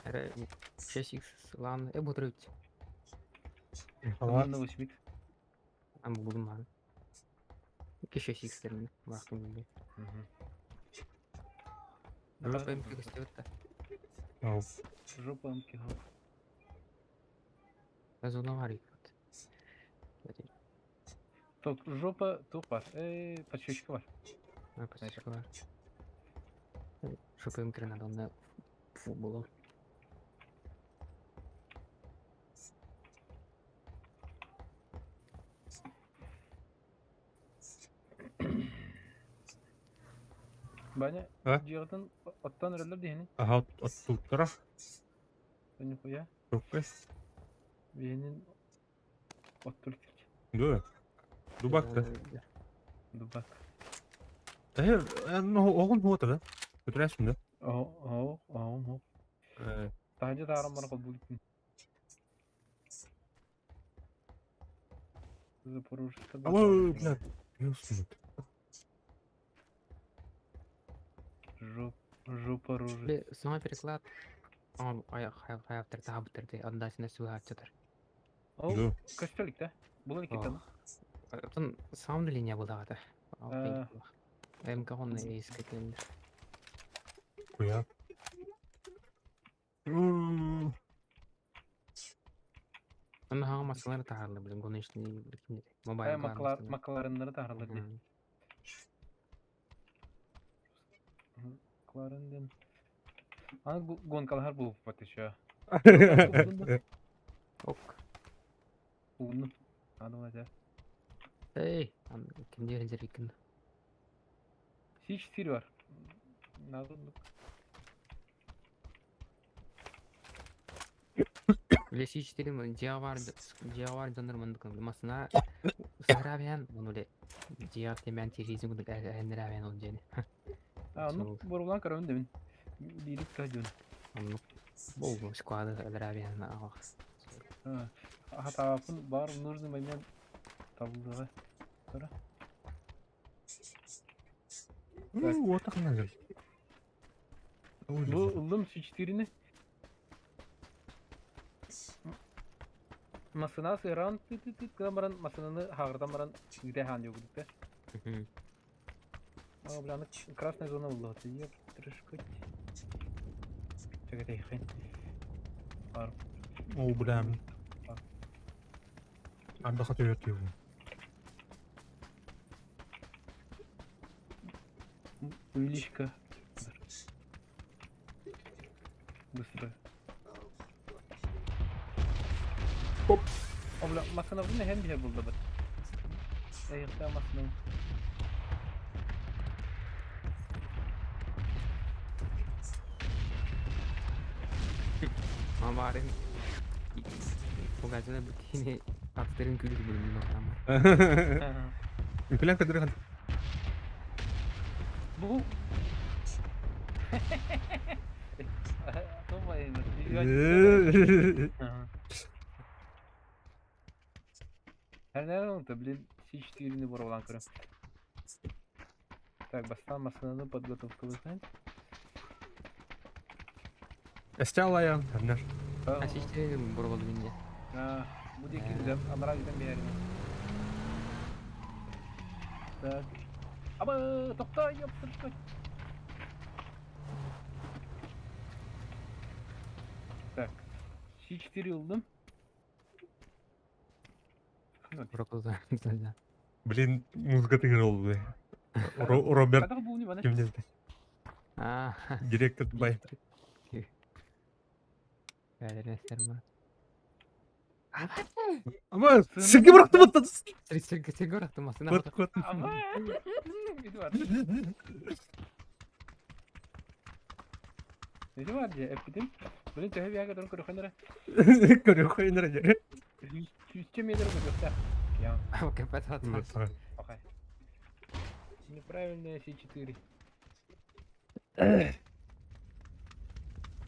Эре 6x лан э бутрут.
Халат.
На 8
Ам булдум ман. 6x термин бактым биле. Жопа МК көстөбүт
Ау.
Жопа МК.
да. Зона бар икот.
Так, жопа тух бар. Э, подщечка бар.
Бар. Жопа МК надо на футбол.
Баня,
А?
дьиэҕитин оттон эрэллэр диэни.
Аха, оттуттара.
Нихуя.
Рукка.
Биһинин оттур
Да. Дубак да.
Дубак.
Э, ну, оҕун хуота да. Көтүрээсин да.
Оо, оо, оо,
Э,
Таһырдьа тааран баран холбуу Запорожецка.
Ой, бля. Ёсун.
Жоп, жопа рожи.
Бе сама переклад. Ай хай хай автор табытыр андасына суга чатыр.
Ол
Да.
көстөлүк да. Булар кетен.
Отон сам линия булагата.
А.
МК он искетен.
Куя. М,
Аны хага масалар тахарлы билем гонечный
Э,
мобайл.
маклар, макларыннары тахарлар ди. Макларынден. Аны гонкалар булып бат еще.
Ок.
Уну. Аны мына.
Эй, ким диэн дьэриккин?
Си-4 бар. Надо
Бile си-4 дьиэҕэ баар дьиэҕэ баар дьоннор маннык масына сыһыраабыйан ону бile дьиэҕэ тимээн тириизин курдук эһэннэрээбэйэн ол дьиэни.
А, ну, борулаан көрөбүн да мин. Биирик кадьун.
Оннук бу склады өлөрөөбүйэн аҕах.
Хатааппын бар нужный момент табыллыга. Көрө.
Уота ханна
Бу ыллым С4-ни. Массына сыһыраан ты-ты-ты гынан баран массынаны хаҕырдан баран ыыта хаан диэбит О, бля, аны красная зона булла. Ёп, трешкать. Чэкэтэйхин. Бар.
О, бля. Ардах өтөйөр его.
Увеличка. Быстро.
Оп.
О, бля, массынабын эһэн биһэр булла быт. Эйхтаа массынабын.
Мамаарым Пугачына бикини аттарын күлүк бөлүмүн ортамар.
Үкүлэн көдөрө
Бу Her блин, С4-ни боруолаан көрөн. Так, бастаан массыынаны подготовкалыахын.
Эстэ алайан, Эрнер.
А С4 боруолу бинде.
Бу диэки үлэм анараа бүтэн биһэрин. Так. Аба, тохтоо, ёптырышка. Так, С4 ыллым.
Блин, музыка тыгын oldu. Роберт ким деді? Директор бай. Ama сирге бырахтым оттан.
Сирге бырахтым астына.
Кот кот.
Ama Неше бар же, эппитим. Блин, төһө биһаga туран көрөхөнөрө.
Көрөхөнөрө же.
Сүүсчэ метр көрүөхтэ. Я.
Окей, патат.
Окей. Неправильная С4.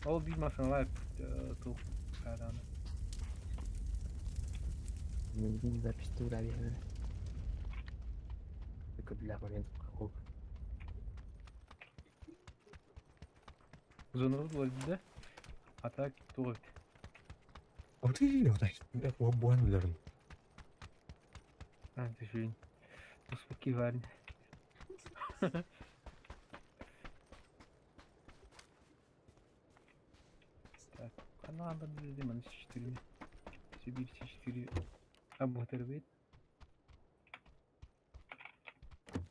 Ол биир массыналаах туох харааны.
Запись тура биһэ. Бля, момент.
Зонабыт уларыйда. А так туох эбит.
Буан билэрин.
А, ты Успокой парень. Так, канал подожди, С4. Сибирь С4. А бит.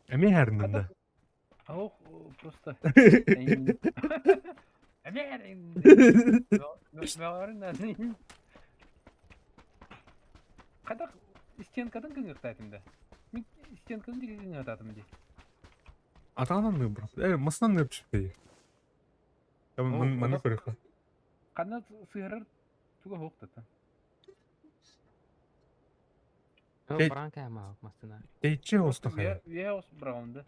Эми хэрнэн.
Ох, просто. Эми Хайдах стенкатын кыҥыахтаатым да? Мин стенкатын диэки кыҥыатаатым дии.
Атаанан брат. Э, масынан нып түспей. Маны көрөхө.
Ханна сыһарар туга хоқтата.
Бранка ма масына.
Тейче остаха.
Я ос браунда.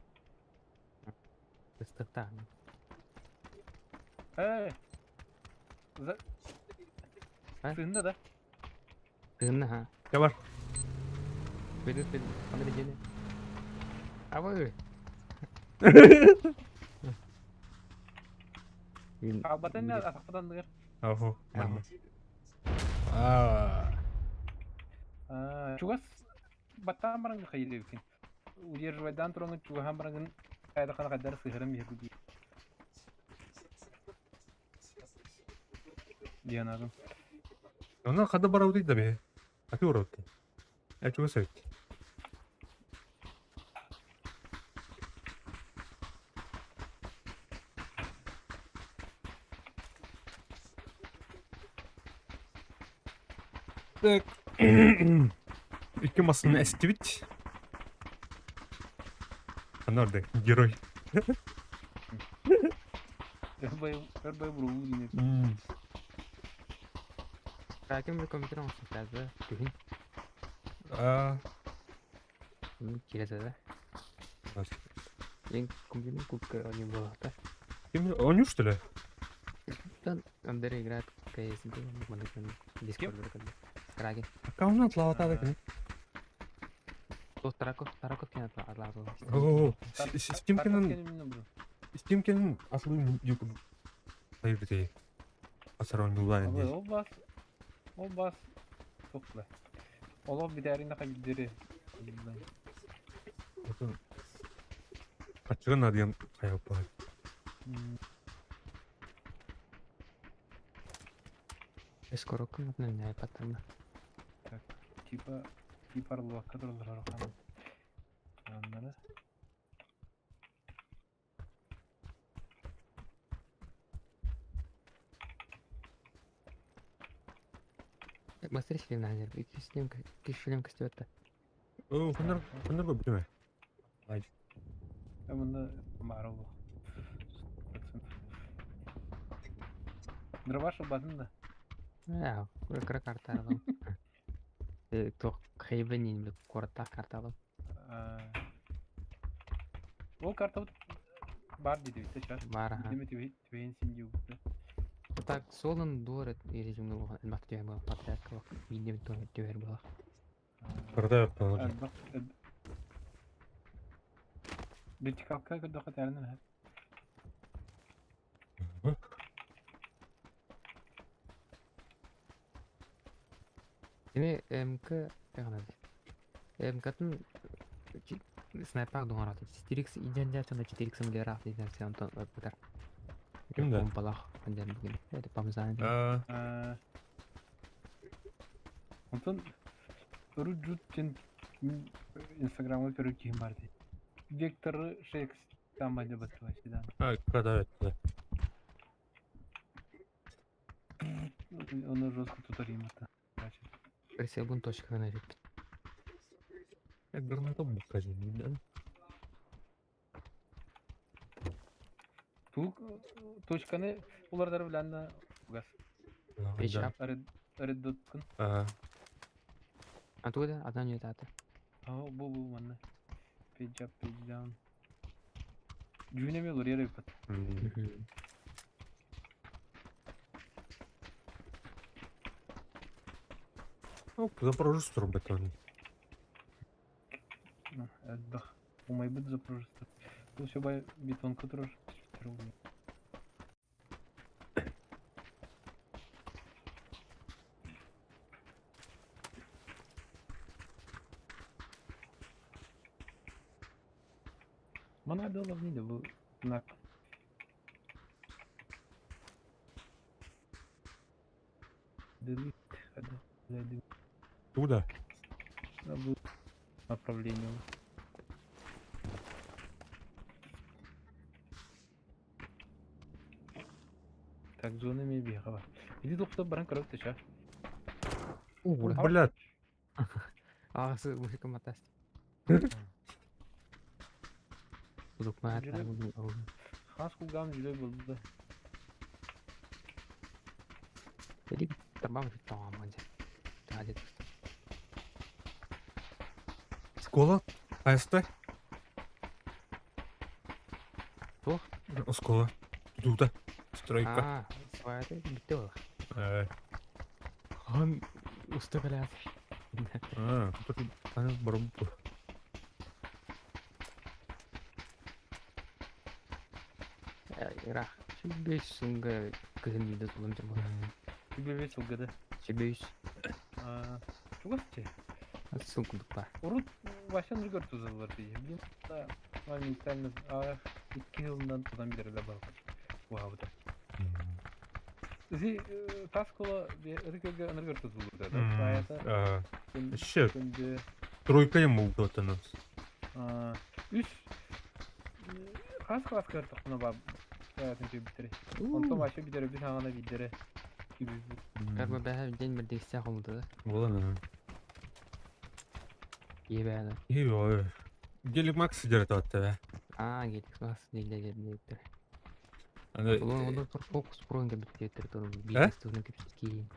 Ыстыкта.
Э. За. Сыһында да.
Сыһында ха.
Я бар.
Бедет бедет. Ханна бедене. Абы.
Албатан атақпадан дығыр.
Ахо. Аа.
Чугас баттаан баран хайылыбыкын. Удерживайдан туроҥун чугаһан бараҥын хайдахана хайдар сыһырым биһи диэн аадым.
Она хада бараутый да бе. А ты урод. Я чугас эбит. Так. Икки массыны эстибит. Ханна герой.
Өр бай буруу диэн.
Кракен bir компьютер оҥостуохтаах күһүн.
А,
Киирэ да. Мен компьютер купка не было.
Ким оонньуур, что ли?
Там Андрей играет в CSGO, Дискорд. Кракен.
Аккаунт атлаабата кини.
Ол Тараков, Тараков кини атлаабы.
О, Стимкинен Стимкинен атлы юк. Айбите. Асар оонньуулаан диэн.
Ол бас ол бас тохла. Олох битэрин хабиддери.
Ачыгын адыям хайаппа.
Скоро кым не потом.
Так, типа типа орловка тураллар хан. Аннары.
Быстрее шлем на Икки шлем, икки шлем көстүбэт.
О, ханнар ханнар бүтүмэ. Ай.
Мында баар ол. Процент. Дробаш батын да.
Аа, кыра карта алам. Туох хайбенин бит куораттаах карта алам.
Ол карта бар диди бит сейчас.
Баар аха.
Деме түбейин син диубут.
Так, солон дуор режимный буолан элбэх түһэр буолар патриарка биирдэ түһэр буолар.
Кырда
Вертикалка көрдөхө тәрнен.
Эми МК тагына. МКтын снайпер дуңарат. 4x иден дәртен 4x миллиард ден сен онтон бутар.
Ким да?
Помпалах анден бүгүн. Это памзан.
А,
Онтон Руджут тен Инстаграмга көрөр киһим бар ди. Вектор 6 там байды баттыва сидан.
А, когда это?
Оны жестко тутар им это.
Присел точка на жит.
Граната букажи, да?
Ту точканы улардар билән газ.
Печап.
Реддоткын.
А,
А туда одна не тата.
А бу бу манна. Page up, page down. Дьүнеме олор yere бат.
Ну, Запорожец турбатон.
Элбэх. Умайбыт Запорожец. Бу все бай бетонка турар. Мана доллар не бу знак. Delete. Hadi.
Туда.
Бу направление. Так, зона ми бегала. Иди доктор баран көрөп төшө.
Блядь.
А, с мужиком атаст. Узукма
Хас кулгам жүлө болду.
Или табам там манзе. Та
Школа? АСТ?
Туох?
Школа. Туда. Стройка.
А, своя бүттө.
Э,
Он устакалят.
А, тут ана барбу.
Ира. Сүбөс сунга кызын виде тулам жаман.
Сүбөбөс ылгыды.
Сүбөс.
Чугас че?
Сункудук бар.
Урут Васян Ригор тузалар дии. Билим да моментально а 2 жылдан тудан билер бар. Вау да. Зи таскола рикөге ыныргыр тузулur да. Аята.
Еще. Тройка ему утатана.
Үс хас класс көрдөх мына ба. Аятын битере. Онтон вообще битере бир аңана битере.
Карма бәһә ден бер дексә холды.
Була на.
Ебәне.
Ой. Гелик Макс дерет атта.
Аа, Гелик Макс дииллэр.
Аны
Ол Фокус Про кэбиттиэттэр туру
Э?
бизнес туһунан кэпсэтии.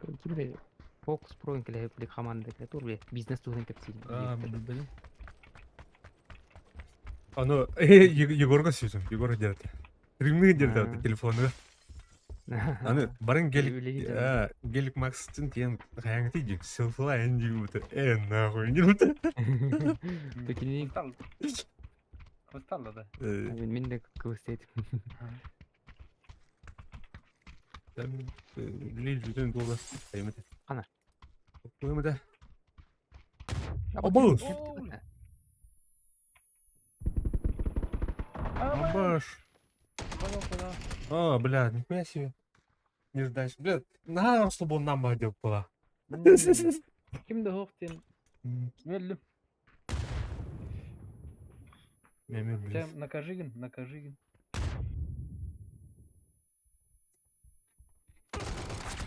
Ким Фокус Про кэлэ команда тур бизнес туһунан кэпсиир.
А, блин. Аны Егорга сүүсүм, Егор дедет. Римни дедет телефону. Аны барын гелик гелик Макстын тиен хаяңты дик селфла энди бут. Э нахуй не бут.
Такини
Хвосталла да.
Мин де кыбыстайт.
Там лил бүтүн долы. Аймыт.
Ана.
Куймада. Абыз. Абаш. А, бля, нихуя себе. Не ждать. Бля, на, чтобы он нам одел была.
Ким да хоқтен өллүм.
Мен
Накажигин, накажигин.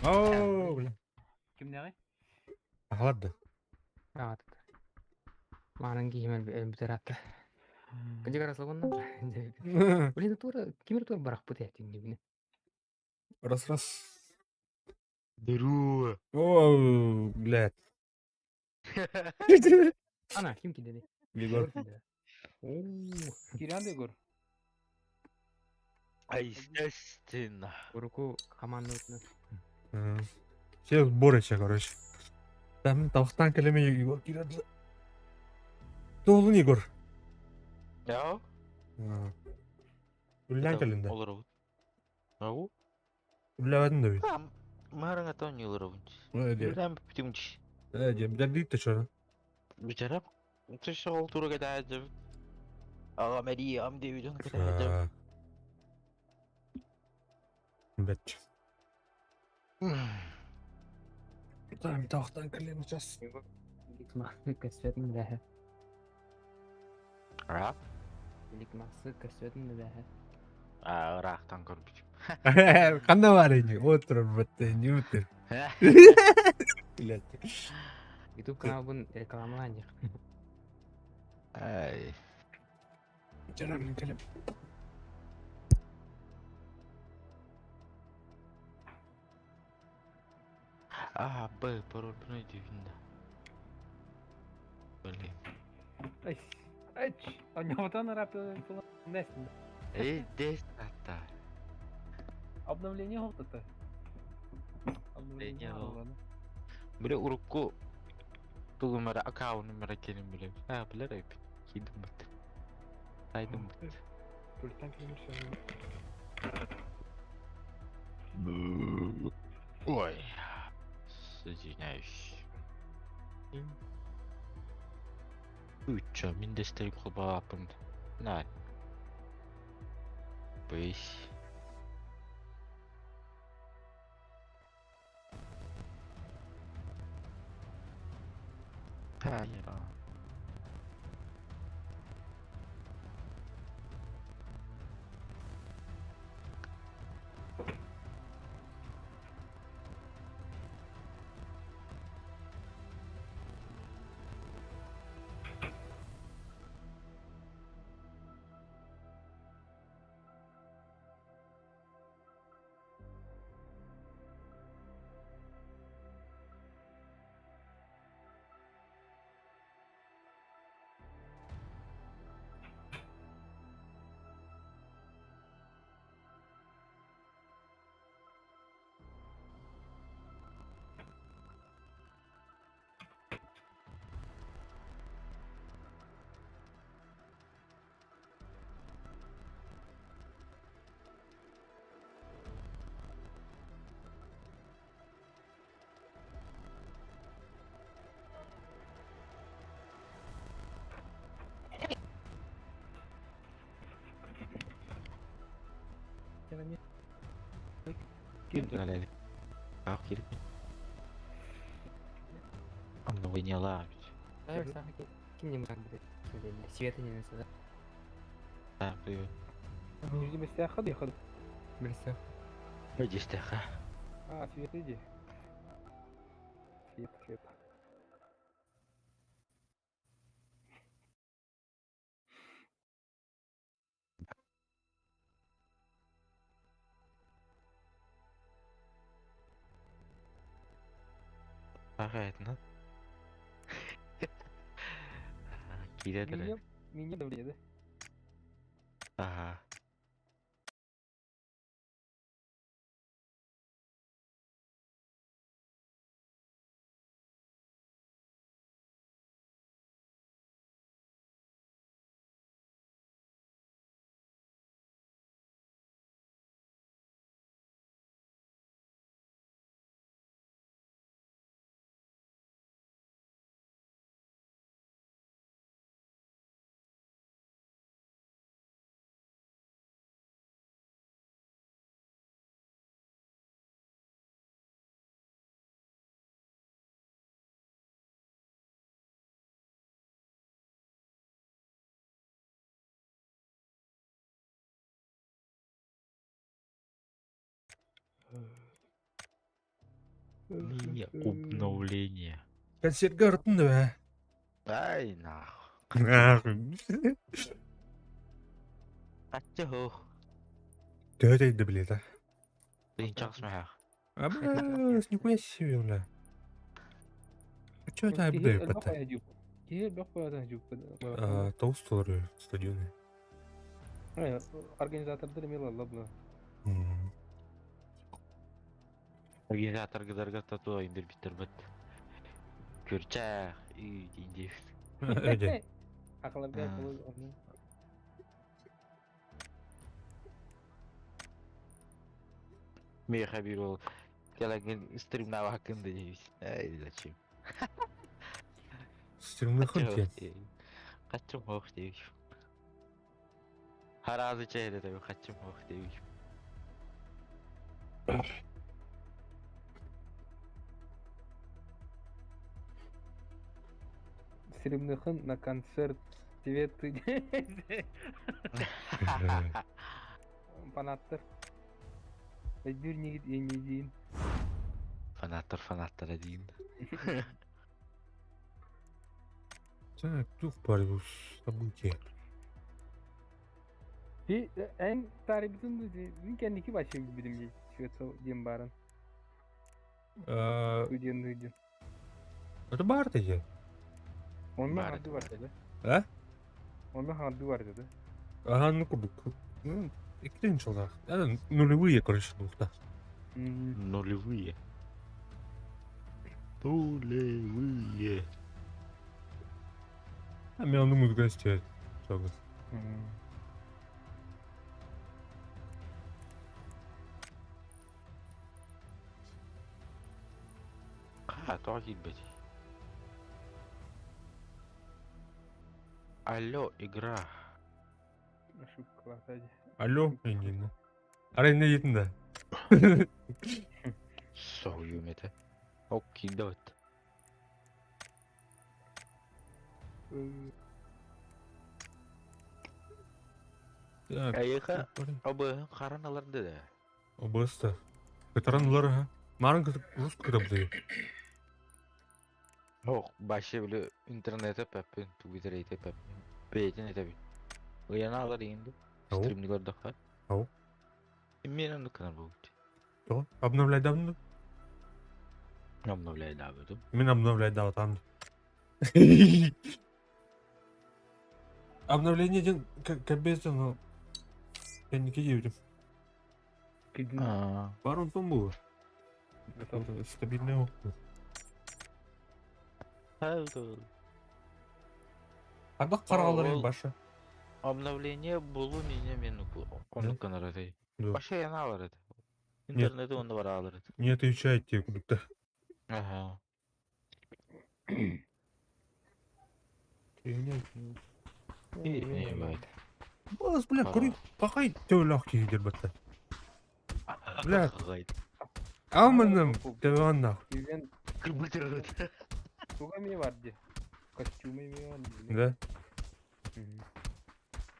О, бля.
Кимнеҕи?
Ладно.
Аа. Маанан киһимел бүтератта. Кыжыгар аслабонна. Блин, тура кимер тура барах бут этин дибине.
Раз, раз.
Здорово.
О, блядь.
Ана, ким кидеди?
Егор.
Оо,
Кирян да Егор.
А естественно.
Уруку команда
Все сборище, короче. Там тавхтан кэлэме Егор кирәде. Толун Егор.
Я?
Үллән кэлинде.
Олору. Ау?
Үлләвәдин да бит.
Там марanga тони олору.
Э,
Там птимч.
Э, дем, дит чора.
Бичара. Ты шел тура катается. Ага, Мария, ам Дэвид, он катается.
Бәт. Там тавхтан кэлэме сейчас.
Ликмасы көсөтүн бәһе.
А?
Ликмасы көсөтүн бәһе.
А, рахтан көрбүт.
Кандай бар эни? Отур бітті, не өтір. Блядь.
YouTube каналын рекламалан
Ай.
Жарам кэлэм.
А, Б, пароль пройди, Блин.
Ай, ай, Аньотан рапил нестин.
Эй, дестата.
Обновление хоқтата.
Обновление хоқ. Бile урукку тугумара аккаунт келин биле. А, билер эп. Кидим бит. Сайдым бит.
Пультан
Ой. Извиняюсь. Үччө, мин дестерим кылбаапын. На. Быш. Хайра. Ким Ах, кирip. Обновление
Ким не мог Света не насада.
Да, привет.
Жүзі ходи, ходи.
Билсе.
Пойди,
А, свет иди. Свет, свет.
Хаһаайтынан. Киирэ
Меня, меня давление, да?
Ага. Не обновление.
Концертка ырыттын да бэ.
Ай нахуй. Хаччы хух.
Төһө тэйдэ билиэтэ?
Тыынчах смех.
А бля, нихуя себе, бля. А чё это
Киһи
абда
элбэх
еппетте?
хайа дьуп. Киһи элбэх хайа дьуп.
Тоғыз доллар стадионы.
Организатордар эмиэ ылаллар була.
Организатор гыдарга тату индир биттер бит. Күрчэх үй диндир.
Эде.
Акыларга акылы онно.
Меха бир ол келеген стримна хакында дейбиз. Ай, зачем?
Стримны хынтен.
Качым хох дейбиз. Харазы чайда деп качым хох дейбиз.
Стримныхын на концерт Светы. Фанаттар. Өйдүүр нигит енедиин.
Фанаттар фанаттар дейин.
Так, тух бар бу событие.
Би эн тарибитин мин кэнники бачы билбитим дии. Света диэн баарын. Диэн диэн.
Это бар дии.
Онно
Баар
ханды бар да.
А?
Онно ханды бар да.
Ага, ну курдук. Ну, иккитин жылда. Нулевые, короче, двухта.
Нулевые. Нулевые.
А мен аны музыка истеп.
А, тоҕо киирбэтий? Алло, игра.
Ошибка дии.
Алло, иннин. Арай не дейтин да.
Соһуйуум этэ. Ок, киирдэ бат.
Так.
Эйиэхэ обыһын харан ыларды да.
Обыста. Кытаран улар ха. Марын кытып рус кытып ди.
Ох, башы били интернете пәппин, Twitter эйте пәппин. Бэйтин этэбин. Ыйана алар иинди.
Ау.
Стримни көрдөххө.
Ау.
Мен оннук гынар буолбут.
То, обновляй давно.
Обновляй даабытым.
Мен обновляй дав там. Обновление ден капец, но я не кидаю.
Аа.
Бар он было. Стабильный опыт. Ардақ қаралар
Ол-
башы.
Обновление булу мине мен оннук гынар этэй.
Да.
Башы ыйана алар этэ. Интернети онно бара алар этэ.
Не отвечает тебе кудукта.
Аха. Ебать.
Бас, бля, көрі, қақай тәулі кейдер бітті. Бля. Алманым, тәуан нах.
Ивен
Кырбытыр.
туга эмиэ бар дии. Костюм эмиэ бар дии.
Да.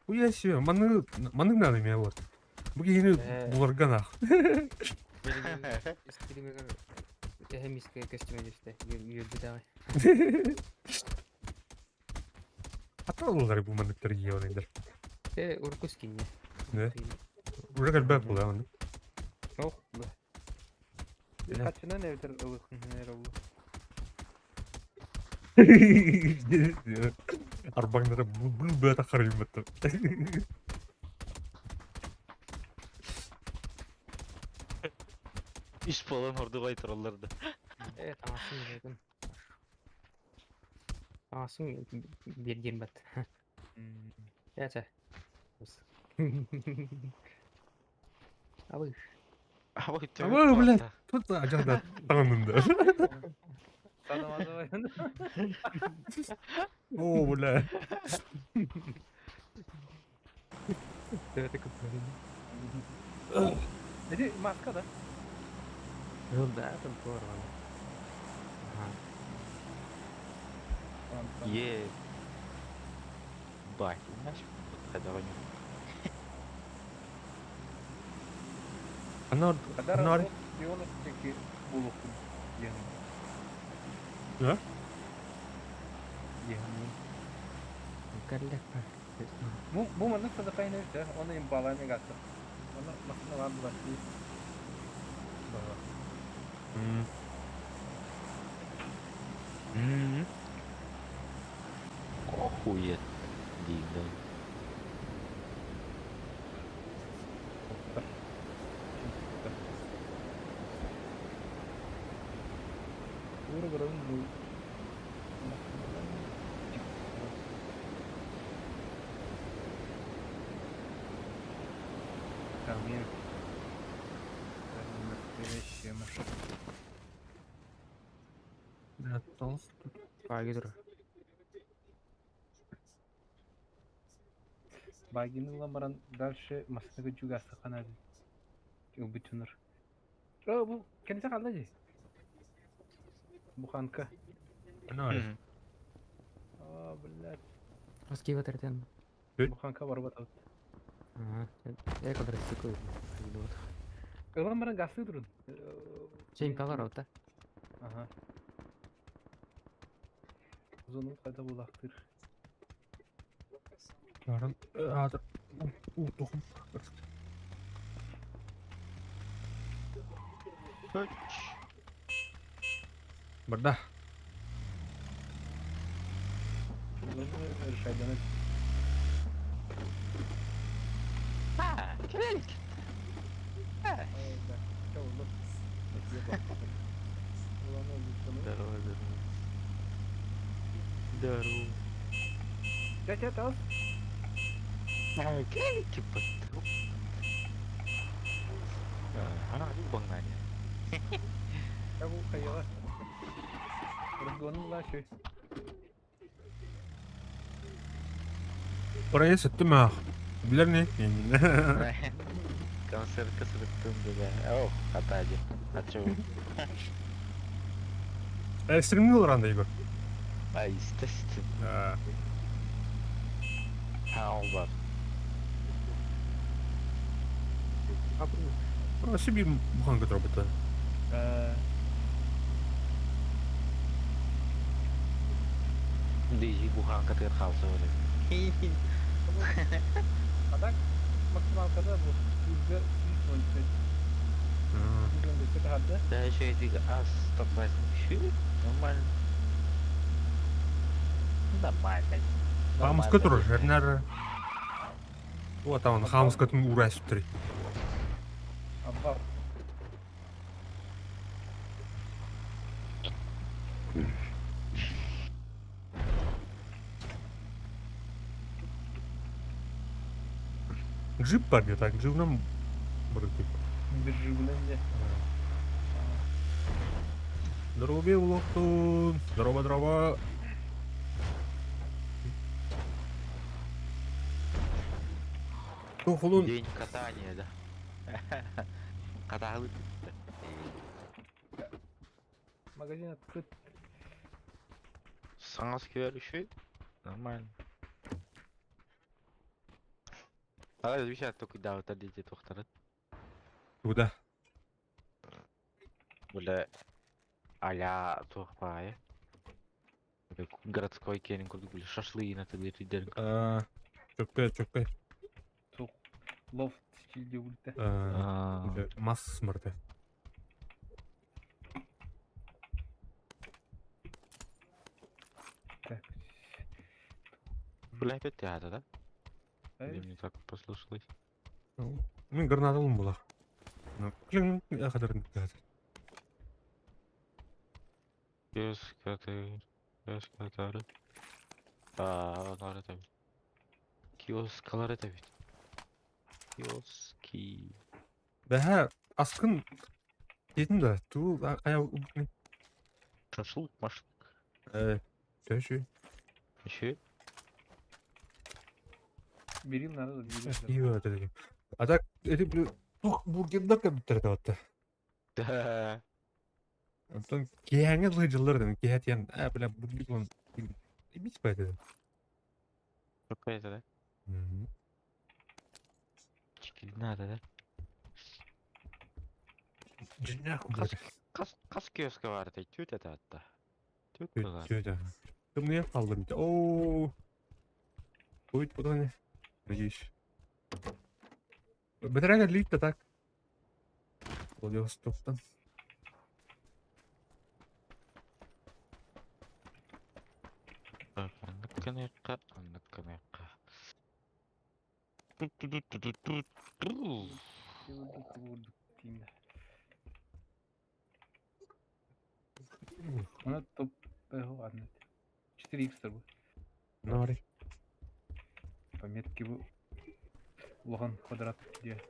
Уя себе, маны, маны надо мне вот. Бүгін бұларға нах.
Стример эһэ мискэ костюм түстэ үөрдү даҕы.
Ата олар бұл маныктар ие.
Э уркус кинье.
Да. Уже кәлбәк була оны.
Ох, бля.
Да.
Хачынан эбэтэр ылыхын эрэ бу.
Арбаҥнара бу быата харыйбыттар.
Үс буолан ордук тураллар да.
Э, таҥасын биэрдим. Таҥасын биэрдиэн бат. Чэ, Абы.
Абы,
Абы, блядь. Тут ажада таҥыннын да. О, бля.
Это купили.
Эти маска, да?
Ну да, там порвано. Ага.
Е. Бать, знаешь, когда они.
Анар, анар. Да?
Бу бу маннык садакайны өтө, оны импаланы гасы. Оны машина бар булар.
М. Охует. Дигда.
Ура баран бу. Там я. Настоящая машина.
Да, толст.
Пагидр.
Багины ламаран дальше машинага жугасы ханады. Убитунур. О, бу кенесе калды же. Буханка.
Анар.
А, блядь.
Раскива тертен.
Буханка бар батат.
Ага. Я кадры стыкую.
Ламаран гасы турун.
Чейн палар ота.
Ага. Зону кайда булактыр.
Аран, а, у, тухум. Барда.
Решайдан.
А, келелик. Здорово, здорово. Здорово.
Тетя тас.
А, келелик типа. Ана баңнани.
Бу кайга. Разгонун ла шөй.
Oraya сөттüm ha. Bilir ne?
Концертка сырыттым да. О, хатади. Ачу.
Э, стримни olur анда Игорь.
А, естественно.
А,
А, бар.
Себе буханка тробыта.
Дижи буханка тыр халсы оле.
А так максималкада бу 115. 115 хадда.
Да еще эти ас 108. Нормально. Нормально.
Хамска тур, жернер. Вот там он хамска тун урас три.
Абба.
Джип бар так, джип нам барытып.
Биржигунен
Здорово, Белохтун. Здорово, здорово. Тухлун.
День катания, да. Каталы.
Магазин открыт.
Саңас еще. Нормально. А, видишь, только да, вот одите тухтарат.
Куда?
Бля, а-ля тухпая. Городской кенин курдук, бля, шашлыки на тебе ридеринг.
Чөккө, чөккө.
Тух. Лофт стилде улта.
Масс мырты.
Бля, опять ты ада, да? Или мне так послышалось?
Мин гранаталым була. Клин, я хадарын гад.
Киоскаты, киоскатары. Аа, олар это бит. Киоскалар это бит. Киоски.
Бэһэ аскын диэтим да, туу хайа
Шашлык, машлык.
Э, төшү.
Еще?
Берил надо, берил.
Пиво это. А так, эти, блин, тух бургердар кэбиттэр это.
Да.
Онтон киэһээҥҥи сылдьаллар этим, киэһэ тиийэн, ээ, бля, бургер ылан ибис этим.
Какая это, да? Чикили надо, да?
Дьиҥнээх
Хас,
бургер.
хас, хас киоска бар этэй? Түөт этэ атта. Түөт бар.
Түөтэ. Тымныйан хааллым. Оо. Будет потом. Надеюсь. Бэтэрээгэ лиит да так. Владивостоктан.
Так, оннук гыныахха, оннук гыныахха. Ту-ту-ту-ту-ту-ту.
Она топ... Ладно. 4х бу.
Нори.
Пометки бу. Улахан квадрат где.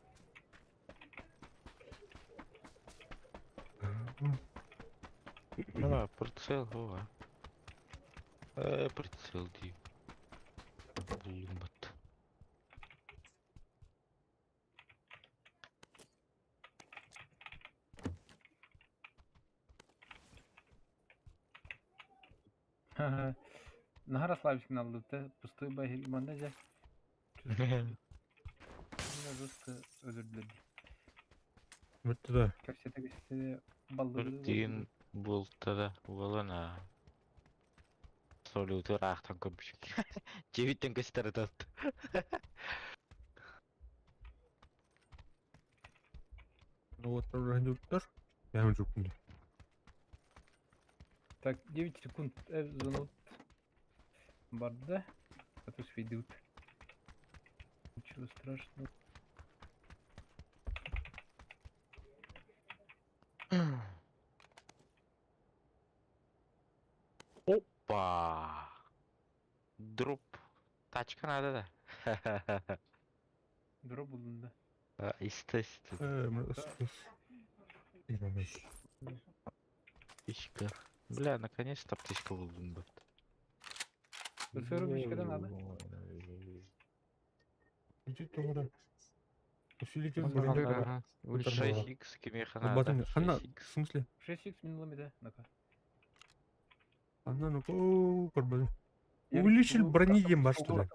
А, прицел, ова. Прицел дии. Булуммат.
Наһаа расслабиться надо, пустой байы манна же. Жестко özür
Бүттү да.
Кэпсэтэ кэпсэтэ баллы.
Дин булта да буолан Солюту ыраахтан көрбүчүк. Дьиэбиттэн көстөр ытат.
Ну вот, туттар. Я жукпун.
Так, 9 секунд звонок барда. А то сведут. Ничего страшного.
Опа! Дроп. Тачка надо, да?
Дроп булдум да.
Естественно. Птичка. Бля, наконец-то птичка булдум бит.
Сыру мишкада надо.
Иди туда. Усилитель
Ага,
брони.
ага.
6х кимиэхэ
Ну,
наада?
батон, ханна,
6х.
в смысле?
6х минулам да, ну-ка.
Анна, ну, о, корбан. Увеличитель брони ем бар, что ли?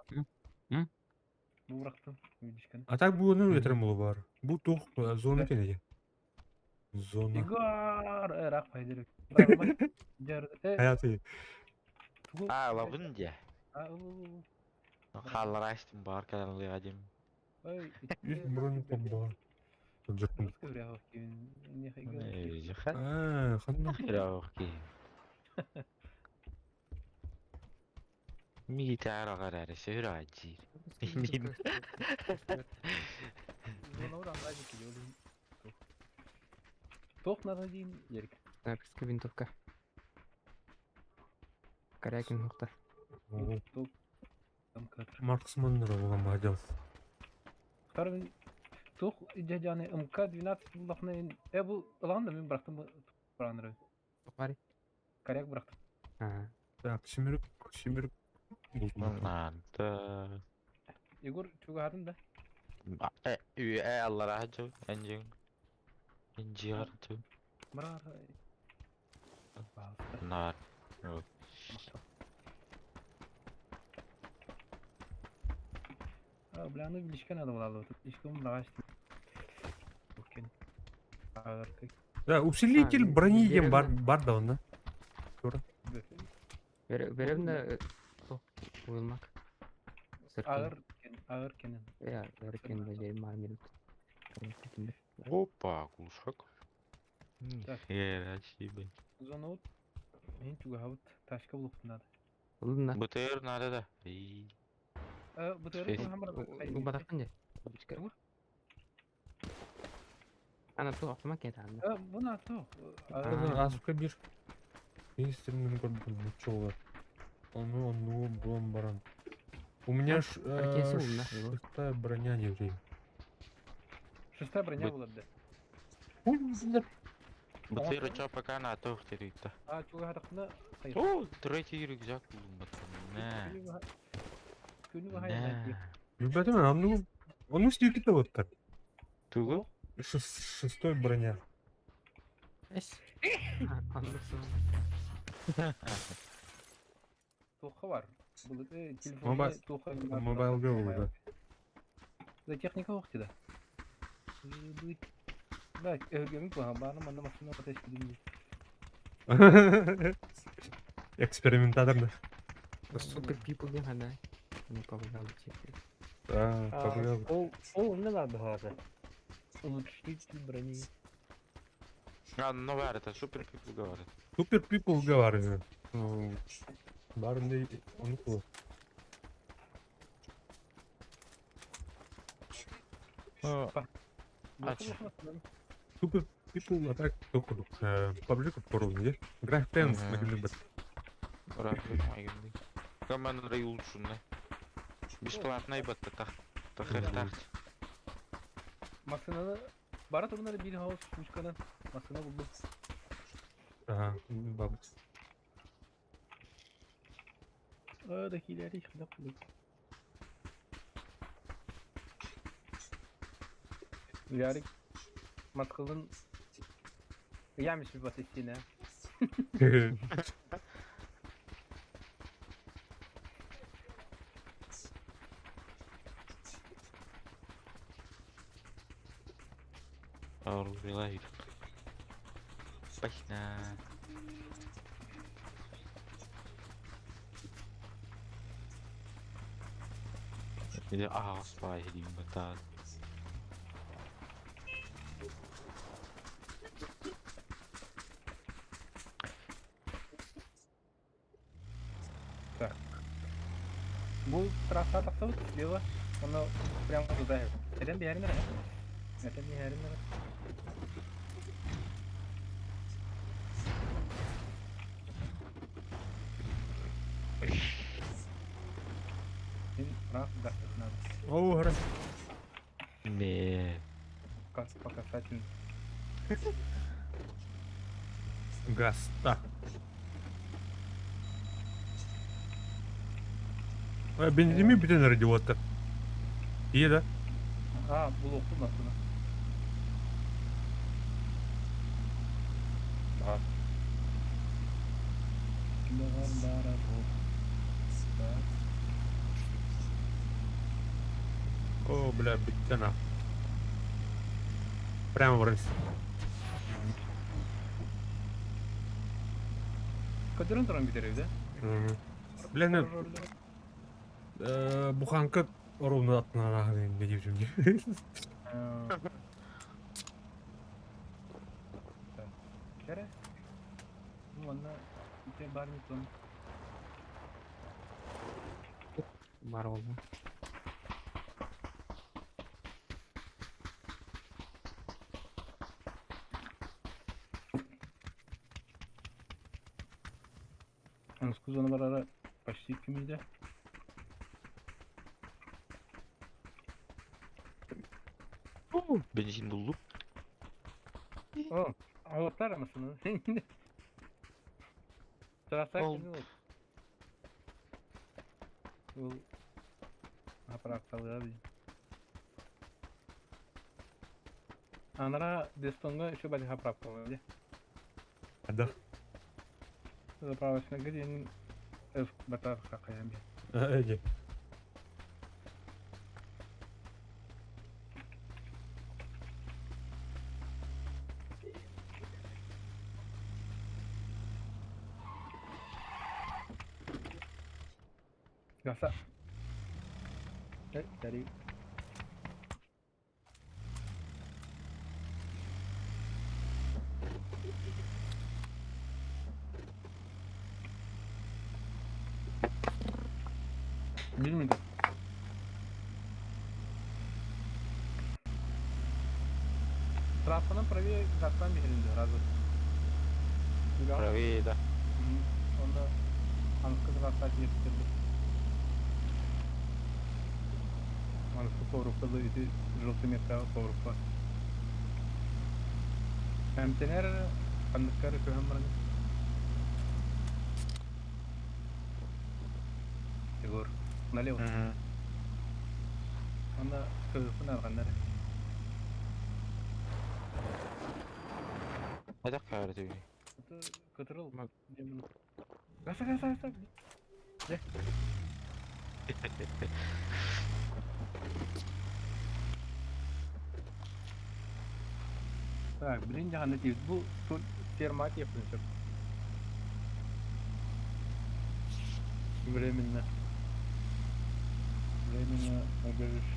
Бу бырахтым, видишь-ка.
А так бу ну өтөрм болу бар. Бу тух зона кенеге. Зона.
Егор, рах пайдырык.
Hayatı.
А, лабын дьэ.
А, у,
Хааллараастым баар кэлэн ылыаҕа дим.
Ой,
Үс брони бар. Жыртым. А, ханна.
Миитэ араҕар эрэ сөһүр аадьиир.
Тох надо дин, Ерик.
Снайперская винтовка. Корякин хохта.
Топ. Там кадр.
Марксман ролга мадел.
Второй тух дядяны МК-12 буллахны бу ылан да мин бырахтым быраныры.
Бари.
Коряк бырахтым.
Ага.
Так, семерик, семерик.
Надо.
Егор чугахатын да.
Аллара жу, энжиң. Инжиар жу.
Мырар.
Нар.
А, бля, ну билишке надо было. Тут слишком много.
Да, усилитель брони ем бар бар да онда.
Беремне уйлмак.
Ağır ağır кенен.
Я, беркен бежер мармел.
Опа, глушак.
Так.
Хера себе.
Зона вот. Мен чугахабыт ташка булып надо.
Улна.
БТР надо да. И.
Бытыры
Убатаххын дьэ. Ана ту охтума кетаанна.
Бу на ту.
Азыка бир. Министрин көрбүт чоҕу. Ону оннугу буолан баран. У меня ж шестая броня не время.
Шестая броня была, да.
Бытыры чо пока на то хтерита.
А чуга хатакна.
О, третий рюкзак булдум. На.
Ребята, ну, он стюки-то вот так.
Тугу?
Шестой броня.
Туха бар. Телефон
Mobile Go, да.
Да техника охти да. Да, өргөмүк баха, бааны манна машина аташ билинди.
Экспериментатор, да.
Супер people диэн хана. Не помогал тебе.
Да, помогал.
Ол, ол не надо газа. Улучшитель брони.
А, ну это супер people говорит.
Супер people говорит. Барный он кул. Супер people а так только паблик пору, не? Граф Тенс на гнебет.
Команда улучшенная. Бесплатный батта так. Так.
Машинаны бара турнары бир хаус пушканы машина булду.
Ага, баб.
А, да хиляри хлеб. Ярик маткылын ямиш bir batışına.
Оружие. Пахна. Или ага, деймін бата.
Так. Bu трасса тахсабыт слева. Оны прямо туда. Этен биэрин эрэ. Этен биэрин эрэ. Син раз гастых надо.
О, хорошо.
Не.
Как по касательной.
Газ. Так. Бензими бүтэн радиота. Ие да?
А, бұл оқу насына.
Да.
О, бля, бүттен. Прямо врысь.
Көдөрөн туран бүтэр да?
Бля, ну, буханка ровно аттына ағын не деп жүрмін.
Кәрі? Ну, онна ите бар не тон.
Бар oldu.
Анскузаны барара почти кимиде.
Бензин булду.
О, алаттар амасыны. Трасса
Ол.
кими ол. Ол аппаратталыга би. Анара Дестонга еще бали заправка бар.
Да.
Заправочный где F батар какая би.
Эди.
Гаса. Дари. Билмейді. Заправканан правее газтан биһиринди сразу.
Правее, да.
Онно аныскы газтан тиэртэрбит. Аныскы поврукка да ити желтый метка поврукка. Эмтэнэр ханныккар көһөн баран. Егор, налево. Онно көһүппүн арҕаннар.
Хайдах хаары түгү?
Кытырыл. Гаса, гаса, гаса. Дьэ. Так, блин, дьаһанна тиийбит. Бу ферма тиэппин сөп. Временно. Временно убежище.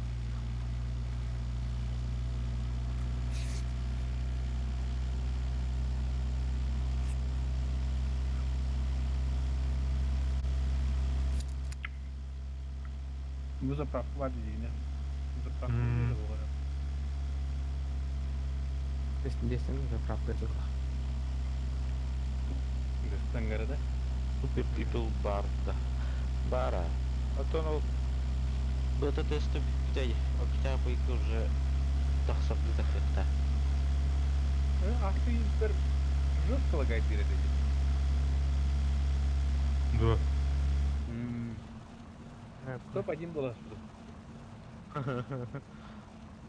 Бу заправка бар дии Заправка буолар.
Десен заправка дьылла.
Гастангара да?
Супер People бар да. Бара. А то ну бета-тесты бүппүтэ октябрьга уже тахсарды тахсыахта.
Аты бір жестко лагает диир этэ.
Да.
Топ-1 была сюда.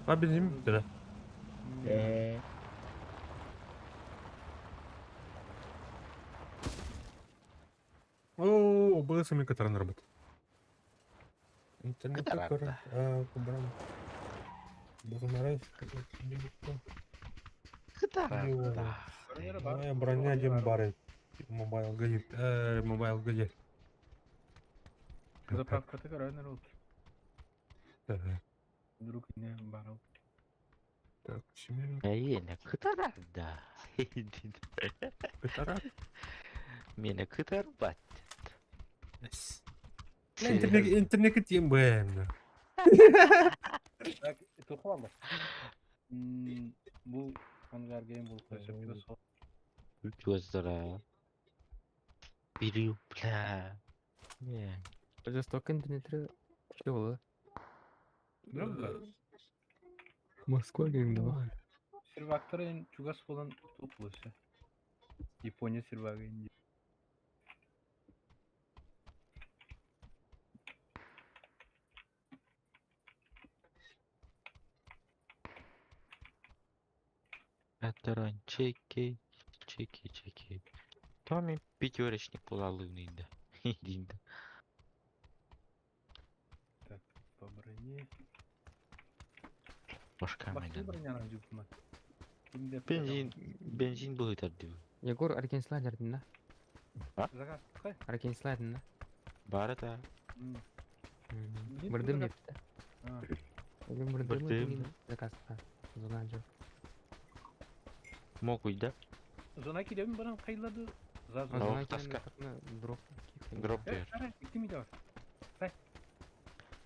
А бензин да. О, ОБС-ами которая работает. Интернет
Катаракта. Катаракта.
Броня один бары. Мобайл гадит. Мобайл гадит.
Заправка ты короче народ. Вдруг не барал.
Так, семерка.
Эйиэнэ кытарарда.
Катарак.
Миэнэ кытарбат.
Интернет интернет тем бэм.
Так, тухвала. Бу ангар гейм бул сөпкө сол.
Чугаздара. Бирю, бля. Не.
Жестоко интернет что было?
Правда?
Москва гейм да.
Сервактарын чугас болан туплысы. Япония сервагы инди.
Катаран чеки, чеки, чеки. Томми пятерочник булалыгный да. Динда.
Так, по броне.
Башка
Башка
майдан.
броня жүкмө.
Бензин, бензин быһытар дии.
Егор Аркенслайдер да?
Заказ. Қай?
Аркенслайдер да?
Бары да.
Бырдым депті.
А,
Бырдым
Бырдым.
заказ. Зона жок.
Мокуй да.
Зона киребин баран кайлады. За зона.
Зона
Зона
таска.
дроп.
Дроп
Э,
бер.
ара, икки бар.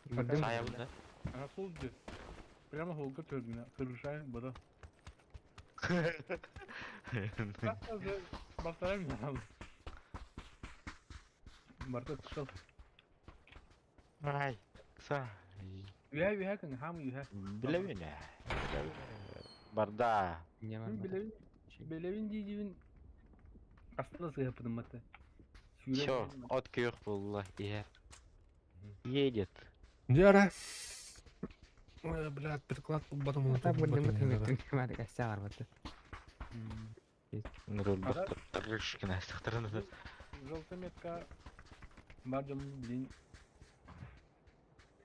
Бырдым.
Саябын да.
Ана сол жүр. Прямо холга төрдүнө. Кырышайын бада. Бастарам мен. Барта тышал.
Ай, са.
Үйә үйә кын хам үйә.
Билебин э. Барда.
Не бар.
Билебин билебин дейдибин. Астына сыйапыдым мата.
Все, от күйөх булла. Е. Едет.
Дяра. Ой, блядь, переклад потом.
Та бырдым бырдым бар эссе бар.
Роль
Ага.
Рышкина сахтарына.
Желтый метка бар жом блин.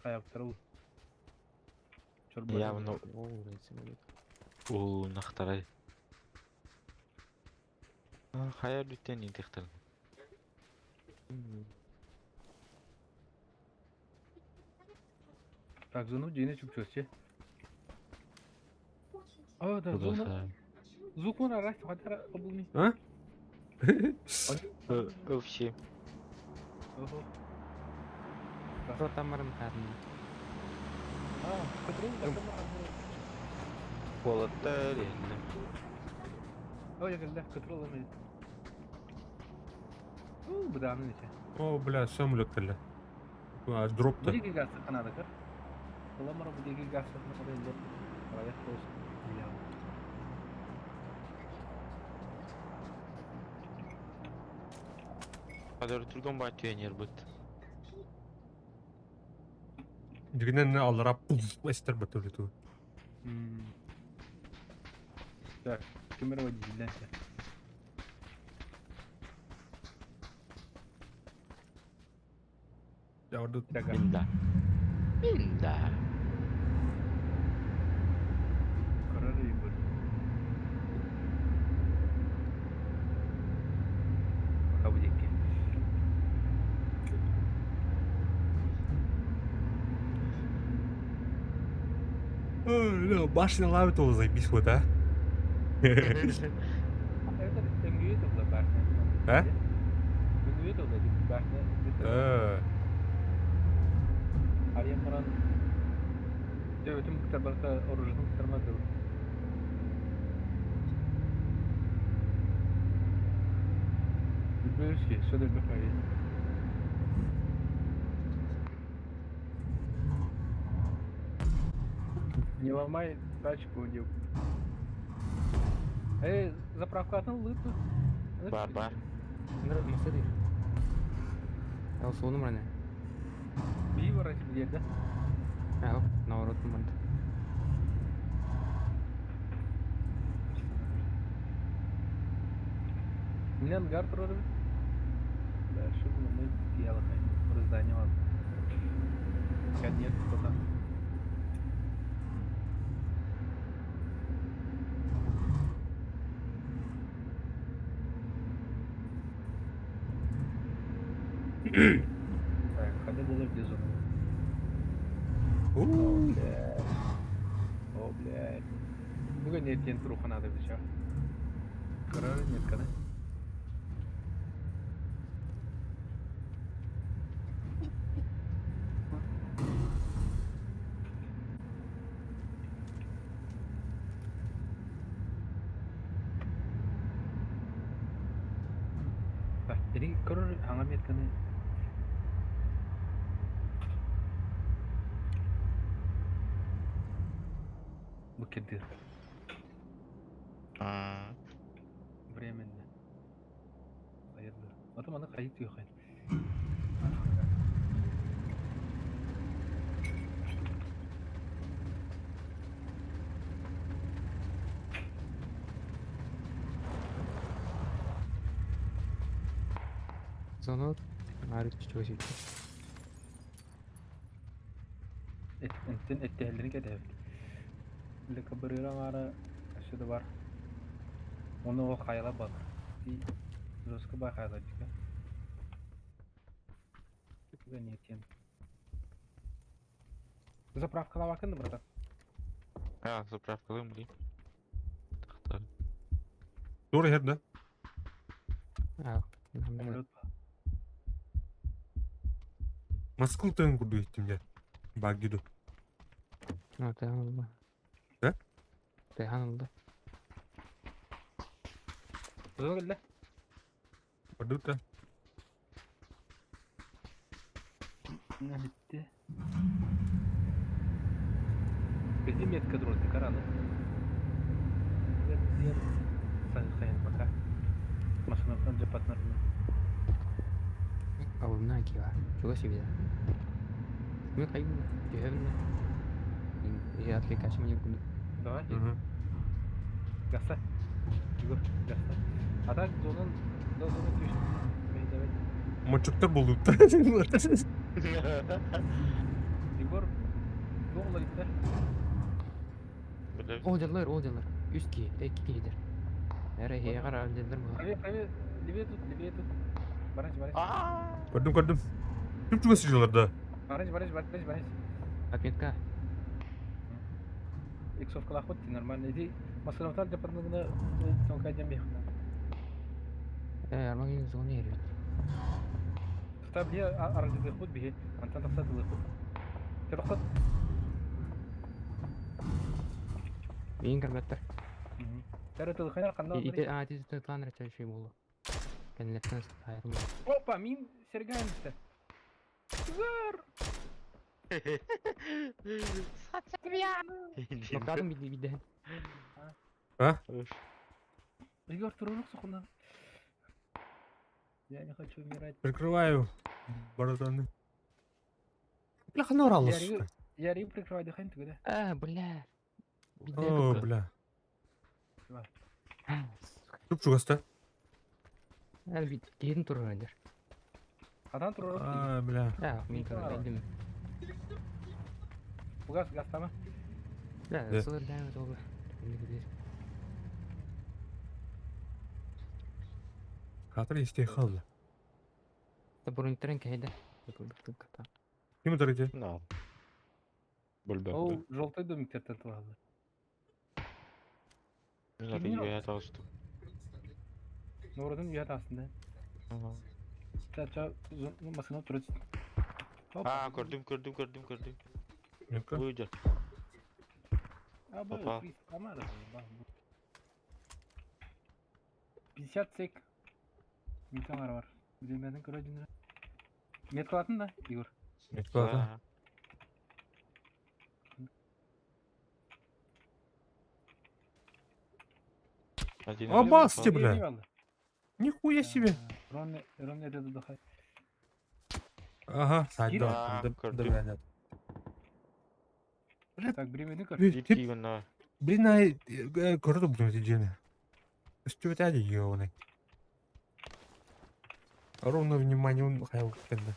Аяктырыл. Чорба.
Явно у нахтарай. Хайа бүтен интехтар.
Так, зону дүйнө чүкчөсчү. А, да, зона. Звук мына рас, хатара кабыл
А?
Вообще.
Ого.
Ротамарым харын.
А, кытырыл,
Уолаттар иһэллэр.
Ой, кэллэ, кытыр ылым ини. Уу, быдаанын ичэ.
О, бля, самолет кэллэ. Дропта.
Бу диэки гаас наада көр. Ыламара бу диэки гаас наада иллэр. Аҕыйах тоҕус миллион.
Хадыр түргэн баай түөньербит.
Дигинен аллара пуф эстер бөтөлүтү.
Так, ким эрэ водителлээн
Минда. Минда.
Көрөр Егор. Пока бу диэки.
Башня лавит ол заебись вот, а?
Это өҥүө тылла башня.
А?
Өҥүө тылла башня. Арыйан баран төбөтүн быктарбакка оружиетын быктарбакка Билбэбит сөдө элбэх Не ломай тачку, дев. Эй, заправкатын ылыыт
Бар, бар.
Масыдыр. Ал суону мране.
Бии барар билиэрдэ.
Ау, наоборот манды.
Мин ангар турар эбит. Дальше мы тиялахай. Здание бар. Нет, пока. Так, хотя было где зона. О, блядь. О, блядь. Бүгүн эртиэн туруохха наада эбит чаа. Кырар нет кана. Ити көрөр аҥа метканы бу кирдиир. Временно. Айырдыр. Ото маны хайык түйөхөн.
Зону арыт чего сүйттэ.
Энтэн эттэһэллэрин кэтэһэбит. Лыкабырыыр аҥаара өссө да бар. Ону ол хайала балар. Жестко баа хайалар дика. Нет, Заправкалаабаккын да, братан?
А, заправкалыым дии. Тахтар.
Тур иһэр да?
А,
Самолет.
Москва тыын курдук иһиттим дьэ. Баггиду.
Ну, тыаһан ылла.
Да?
Тыаһан ылла.
Тутан кэллэ.
Бардыбыт да?
Bitti. Bitti метка дружды караны. Пока. Машина жапатнар.
Алымна кива. Чего себе? Мы хайбы. Түһэбин. Я отвлекать мне буду.
Давай.
Мгм.
Гаса. Егор, гаса. А так зонан, да зона түш. Давай.
Мочуктар болдук да.
Егор, доғла gitti.
Билэбит.
Ол дьаллар, ол дьаллар. Үс киһи, икки киһидер. Эрэ эһиэхэ дьаллар буолар.
Правее, правее, левее тут, левее тут. Барась, барась.
Көрдүм, көрдүм. Чуп-чугас сылдьаллар да.
Барась, барась, барась, барась.
Отметка.
Иксовкалаах бут нормально. Иди, массыынабытар дьаппатына тоҥкай диэн биһиэхэ.
Э, армагин зона эрбит.
Тута били аралдьытыахпыт биһи, мантан тахса тылыахпыт. Чэ тохтот.
Миин көрбөттөр.
Тәрі тылхайнар қанда
Ити а ти тылан рече şey болду. Кенлектен сайрым.
Опа, мин Сергеем исте. Егор!
Нокадым биди биди.
А?
Егор, турурук сухунан. Я не хочу умирать.
Прикрываю, братаны. Бляха, норала,
Я
сука.
Я Рим прикрываю дыхание тогда.
А, бля. Биди.
О, бля. Туп чугаста.
Эн бит кийин турар.
Адан турурук.
А, бля.
Да, мин турар билдим.
Бугас гастама.
Да,
Да.
сылыр дәмет oldu.
Хатыр истей халла.
Та бурун кейде.
Ким ударите?
No. Бульбе.
Ол желтый домиктерден тылады.
Мен
Кимин
үйе тағыстым.
Нордун үйәт астында. Ча машина турат.
А, көрдүм, көрдүм, көрдүм, көрдүм.
Метка.
Буйдер.
А,
Опа.
б, Камара. 50 сек. Металлар бар. Билмедин көрөдүн. Меткалатын да, Егор.
Метка.
Да. Один.
А, басти,
Бля.
бля. Нихуя себе.
Рон, Рон это духай.
Ага,
Кир-
да,
А,
да,
көрдүм.
да, да.
Так, бремени көр.
Блин,
Дип кийгенна.
Блин, ай, көрді бұны жені. Үстіп өтәді егеуіне. Ровно внимание он хайыл кетті.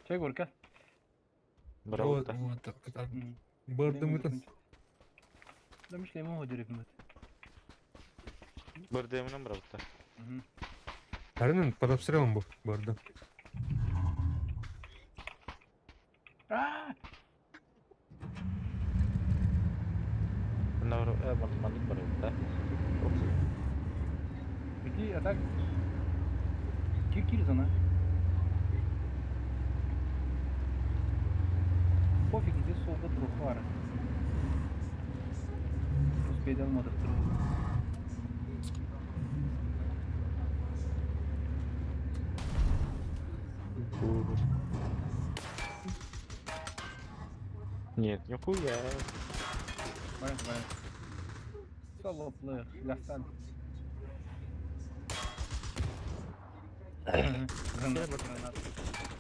Чай горка.
Браво.
Бардым өтін.
Да мишлейм о дерек мөт.
Бардымынан браво.
Тарынын под обстрелом был. Бардым.
А!
Мына мандык браво.
Иди, а так. Кир зона. Пофиг, иди солга трухвара. Успей алмадык
Нет, нихуя.
Баран, баран. Солоплы, гастан. Граната, граната.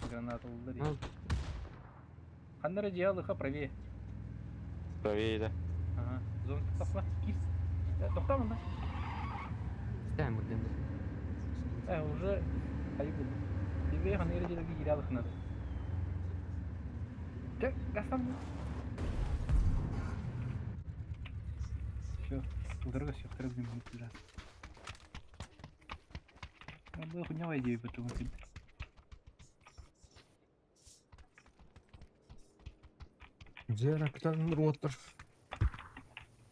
Граната улдари. Ханнара диалыха правее.
Правее, да.
Ага. Зона тоқтама. Кир. Тоқтамын да.
Стәм бурдым.
Уже айып булды. Левее ханнара диалыга кире алыхна. Так, гастан. Все, ударга все, второй блин будет А было хуйня идея потом.
Где рактан ротор?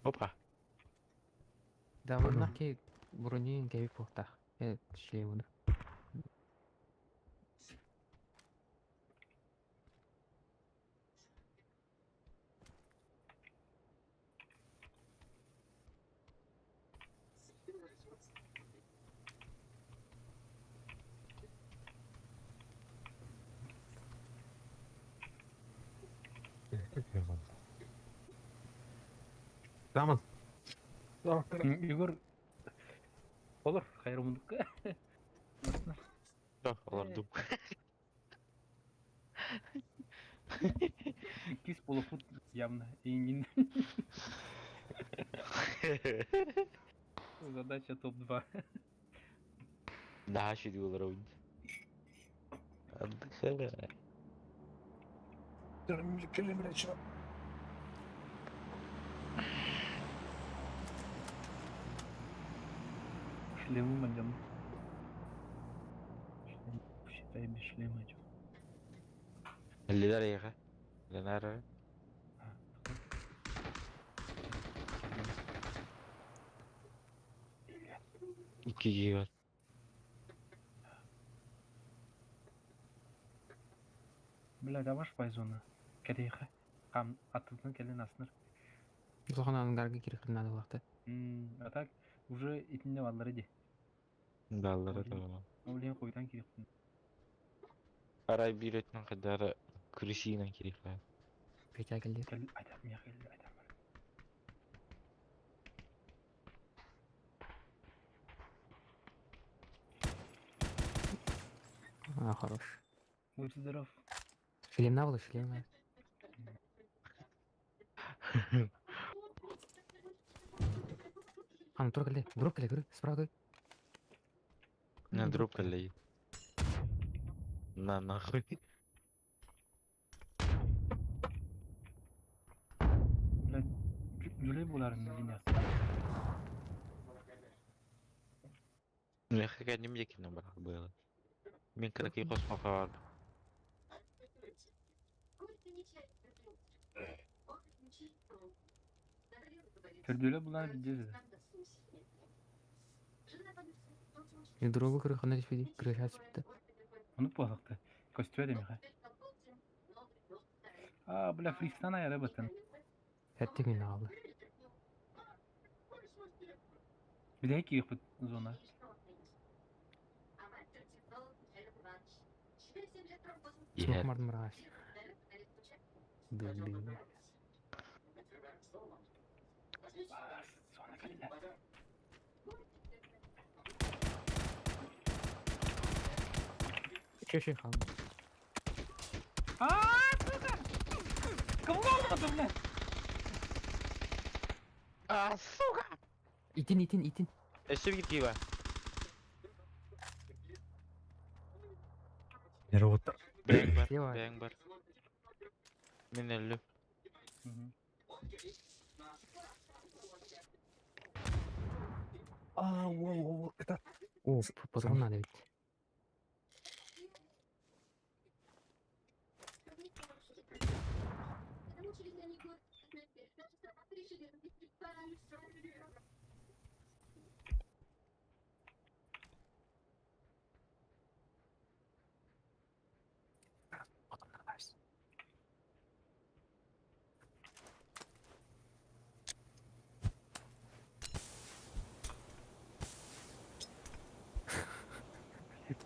Опа.
Да, манна ки бурунин кеби похта. Э, шлемуну.
Таман.
Егор. Olur, хайыр мундук.
Да, алардым.
Кис полуфут явно. И Задача топ-2.
Да, щит был раунд. Отдыхали.
Шлемы идем. Шлем, считай, без шлема идем.
Лидар еха. Ленара. Икки гигат.
Бля, да ваш пайзона. Кәрейха. Кам атылдан келен асныр.
Улахан ангарга кириэххин наадалаахта.
А так уже итинне баллары ди.
Даллары
Ол иһин
да.
ол иһин хойутаан кириэхпин.
Арай биир өттүнэн хайдары крысинан кириэхлээх.
Петя кэллэ.
Кэл айда миэхэ кэллэ айда бар.
А, хорош.
Будь здоров.
Шлем на было, шлем на. А, ну тур кэллэ. Дроп кэллэ, көрү. Справа көр.
На дроп кэллэ. На нахуй.
Блядь, дьүлэй буоларын билиниэх.
Миэхэ кэнним диэкинэн барар быһыылаах. Мин кыракый хосмохо баарбын.
Төрдүөлэ булаан билдьэ сытар.
Дробу көрү ханна түспүтүй? Крыша түспүтэ.
Ону буолахта. Көстүбэт эмиэхэ. А, бля, фристан айара баттан.
Сэттэ күн хаалла.
Билэһи киириэхпит зона.
Суох
Иһэр.
мардым быраҕас. Дыы-дыы.
Бас, зона кэллэ.
Чөшө хаалла.
А, сука! Кому olmadı бля?
А, сука!
Итин, итин, итин.
Өссө биир киһи баар.
Работа.
Бэйэҥ бар,
Слева.
бэйэҥ бар. Мин өллүм.
А, воу, воу, это...
О, патрон надо ведь. Патрон надо.
Блядь,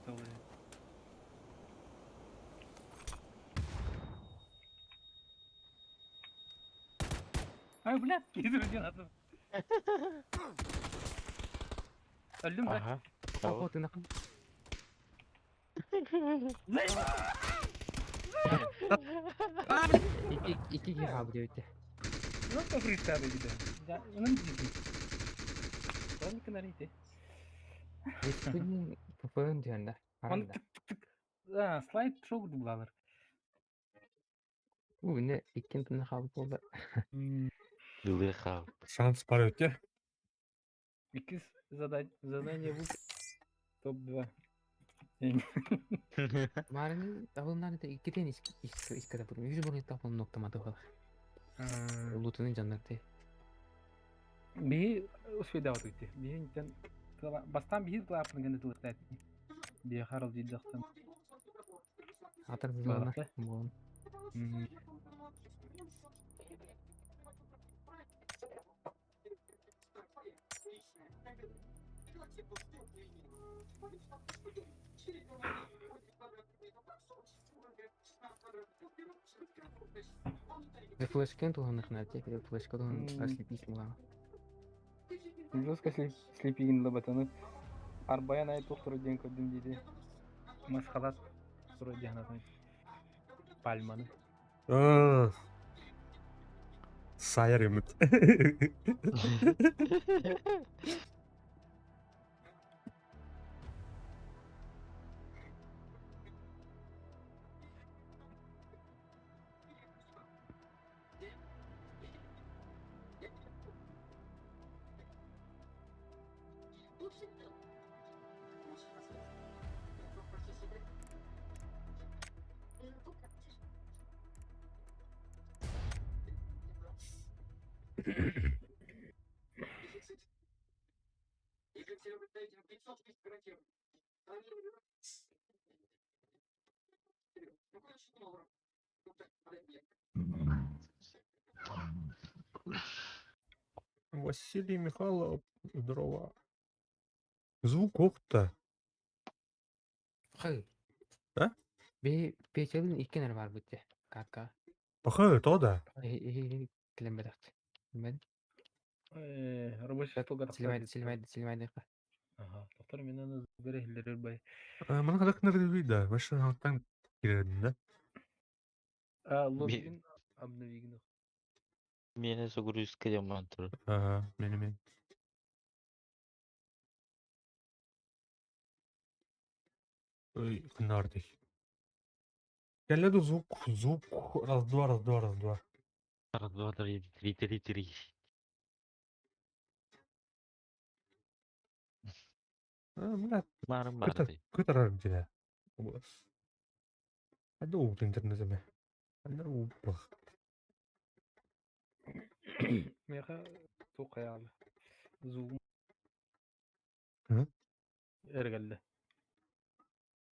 Ай, блядь, киһи надо. Өллүм да.
Аха.
О, ты нахуй. Икки икки киһи хаалбыт эбит.
Ну, фристайл диде. Я, ну, диде. Тонник нарите.
Күн ППН түһэннэ.
Оны
Аранда.
тык тык тык. А, слайд шоу булалар.
У, не, иккин тына хаалбыт буолла.
Дылы хаал.
Шанс бар өте.
Иккис задание вуп топ-2.
Марины табылнан это иккитен иската бу. Жүз бурун тапыл ноктаматы хал. Лутуны жаннарты.
Би успейдават уйти. Би интен бастан би клапын гene тылыктайт. Би харал дидахтан.
Атар зона.
Балакта.
Бон. Флешкен туһанных нәте, флешка туһан ослепить мула.
Жестко слепигин лабатаны. Арбаян ай тоқтыру ден көрдім дейді. Масхалат туру ден Пальманы.
А. Сайар үміт. Василий Михайлов, здорово. Звук охта.
Хай.
А?
Би Петялын икки нэр бар бутте. Кака.
Паха, то да.
Кэлэн бэтэх. Мен
Рабочий столга
силимай силимай силимай
Ага, доктор мен аны бер бай.
Мана хадак нэр да, вообще хаттан кирердин да.
А, логин обновигин.
Миэнэ загрузка диэн турар.
Ага, мене мен. Ой, хнардый. Кэллэ звук, звук, раз, два, раз, два, раз, два.
Раз, два, три, три, три, три.
А, мына
Баарым
кытар,
баар дии.
кытарар диле. Хадда уут интернетиме. Хадда уут бах.
Меха туқаялы. Звук.
Hı?
Эргэлле.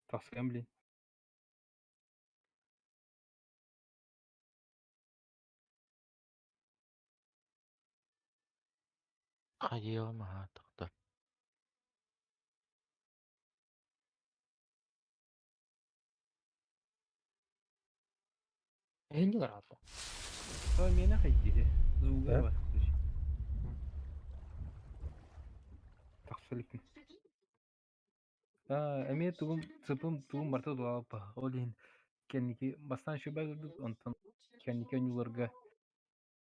Тахсыган блин.
Хайыам аһаа тохто.
Эһинни бараата.
А, мена хайдиде. Звуга
Да?
бар. Тахсылыкны. А, эме тугум цыпым тугум барта дуалапа. Олин кенники бастан шүбә онтон кенники онюларга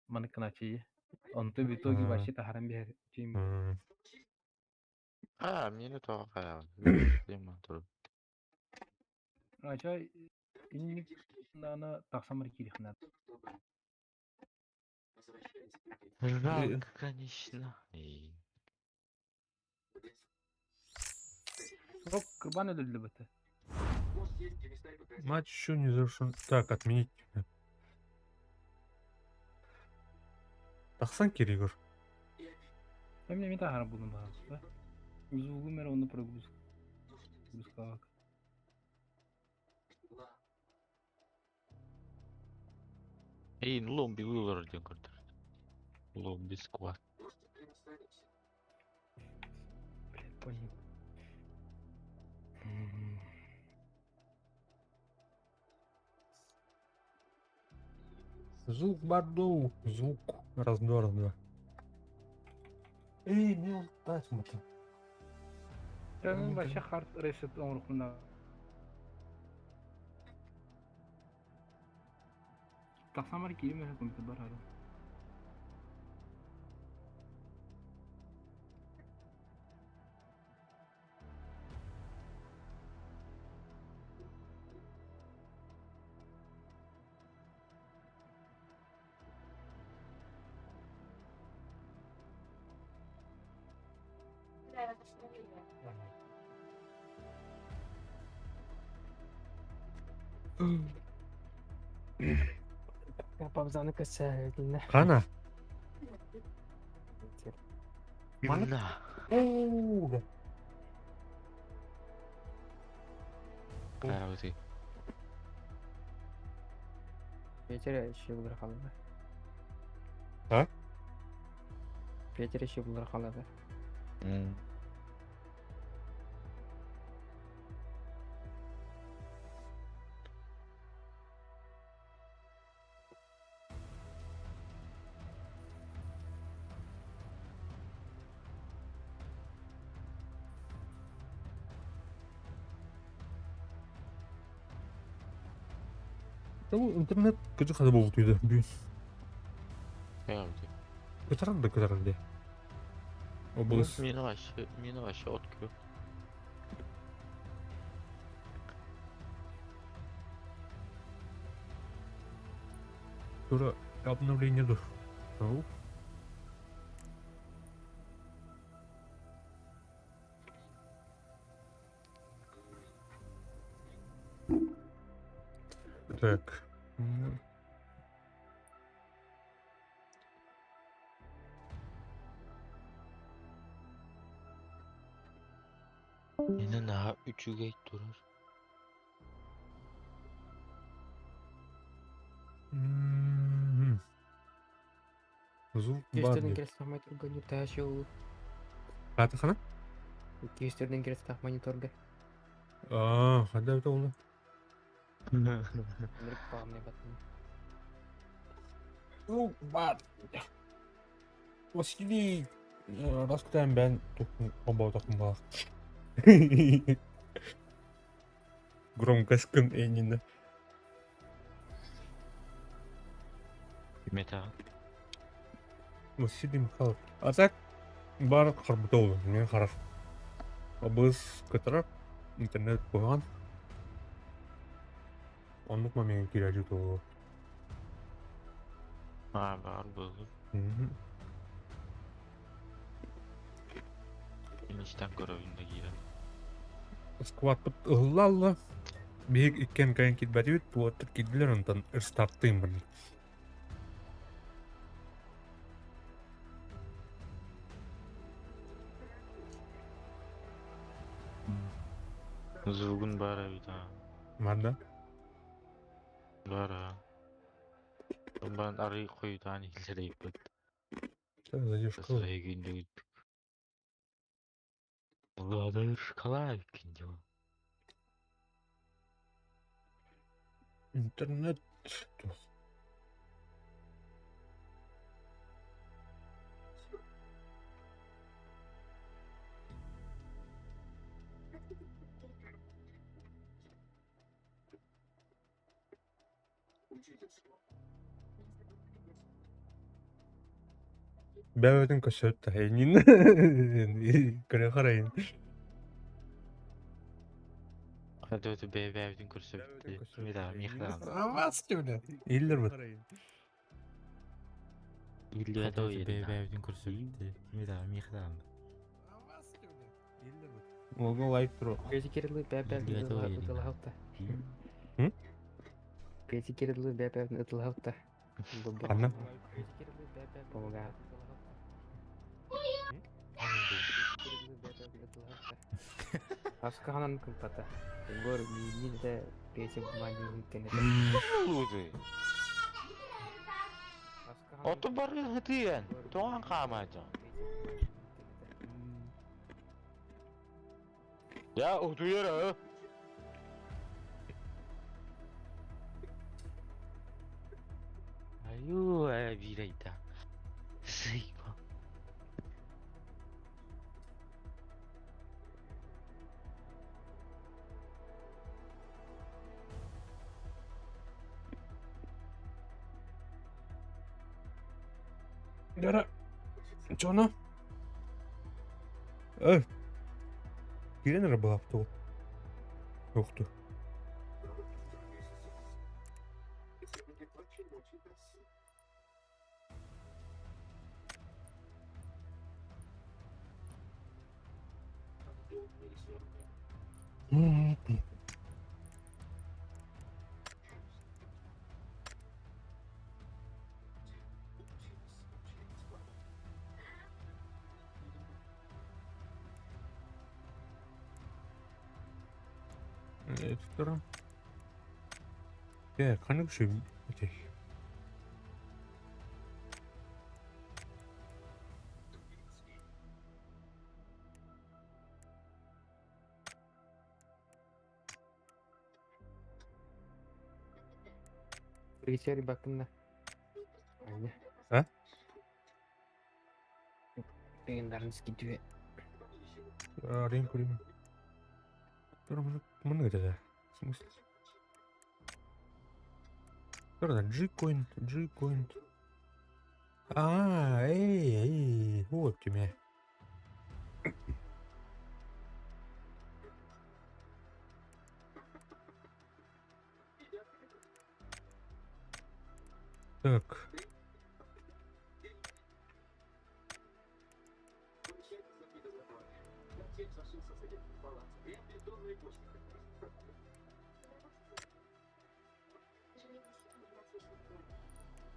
маныкыначы. Онто в итоге вообще тахаран бер. Чим.
Аа, миэнэ тоҕо хайаҕын. Диэн турар.
Ача инник нана тахсамар кирихна.
Жалко, конечно. Эй.
Срок кырбан өлүллү быты.
Матч еще не завершен. Так, отменить. Тахсан Киригор.
Эмне мен тахаран булдум ба. Звугу мер оны прогруз. Прогрузкалак.
Эй, ломби вылар диэн көрдөр. Ломби сквад.
Блин, понял.
Звук Бардоу. Звук. Раз, два, раз, два. Эй, не ултать мы-то.
Canım вообще хард ресет оңрухуна. Тахсамар кириме компьютер бар ары.
Папзаны кәсәлне.
Хана. Маны-
На.
Оу, да.
Хайабыты.
Петер еще булар халады.
А?
Петер еще булар халады.
Тому интернет көтө хада болуп үйдө бүгүн.
Хайабыты.
Көтөрөн да көтөрөн де. Облыс.
Миэнэ вообще, миэнэ вообще от күү.
Тура обновление дур. Ау. Так.
Миэнэ наһаа үчүгэй турар.
Звук бар
Күүстэрин
диэн.
кирэстээх мониторга ньуртаһа ол.
Аатахана?
Күүстэрин кирэстээх мониторга.
Аа, ханна эбит ол?
Ынырык баҕамнай баттын.
Звук бар. Василий раскытаан бээн холбоотохпун баҕар. Громкость эйнинэ.
Металл.
Василий Михайлов. А так бар харбыта ол, мен харах. Абыс кытарар, интернет куһаҕан. Оннук момент киирээччи туолуо.
Аа, баар буолуо. Инистэн көрөбүн да киирэн.
Скватпыт ыһылла алла. Биһик иккиэн кэлэн киирбэтибит, уоттар киирдилэр онтон рестартыым барын.
Звугун баар эбит аа.
Манна?
Баар аа. Баран арый хойутаан иһиллэрийбит.
Задержка.
Задержкалаабиккин дьон.
Интернет Бэйэтин көрсөт эйнин көрө харайын.
Хадыты бэйбэбитин көрсөбүт. Мида михда.
Иллер бит.
Иллер бэйбэбитин көрсөбүт. Мида михда.
Уолга лайк туруо.
Пети кириллы бэбэбин ытылаһалта. Пети кириллы бэбэбин ытылаһалта.
Ханна?
Помогает. Аскаһанан кылтата. Егор миинин да Петя бумагин кенете.
Лузы. Оту бары хытыйан. Тоған хаамаача. Я утуйара. Аю, биирайда. Сыйма.
Дара. Чоно? Эй. Киирэн эрэ быһапты ол. Уохту. Туран. Ээ, ханнык үчүгэй этэй?
Режиссер бакынна. Аня.
А?
Легендарный дүө.
Арыйан көрүүм. Тура маны маны этэ. В смысле? Тура G-coin, G-coin. А, эй, эй, вот тебе. Так.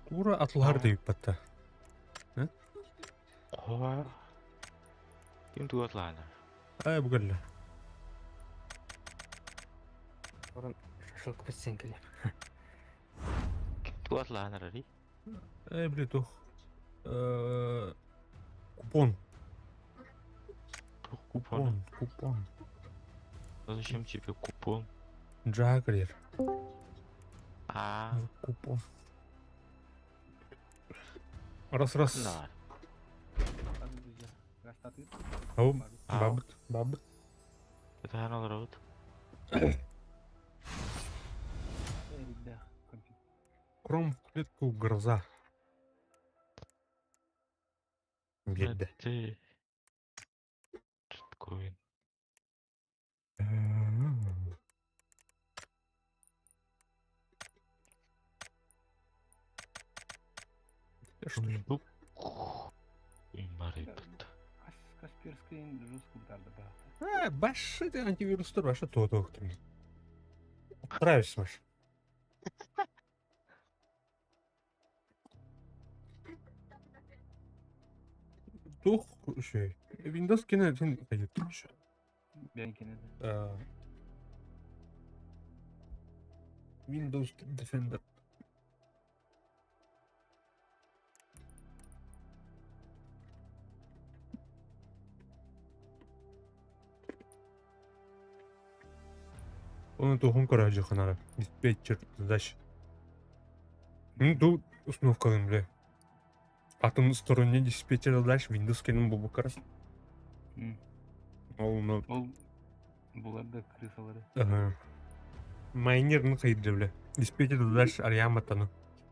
Тура атлар дейбатта.
Хоо. Ким тугатлаана?
Ай бугалла.
Орон шашлык піссен келе.
Ким тугатлаанар ари?
Ай били тух. Купон.
Купон.
Купон, купон.
Зачем тебе купон?
Джаггер.
А,
Купон. Раз, раз.
да.
Ау,
Ау.
бабыт, бабыт.
Это она работает.
Кром в клетку гроза. Беда.
Ты... Что такое?
Что ж?
Касперский жестко ударда
А, баш это антивирус баша то то. Нравится, Маш. Тух şey. Windows gene sen kayıtmış.
Benimkine de.
Windows Defender. Оны туһун көрө ханара. Диспетчер задач. Ну, тут установка бля. Атын стороне диспетчер задач Windows кенен бу букарас. Ол ну
Ол булар да крысалары.
Ага. Майнер ну хайды бля. Диспетчер задач арьяматаны.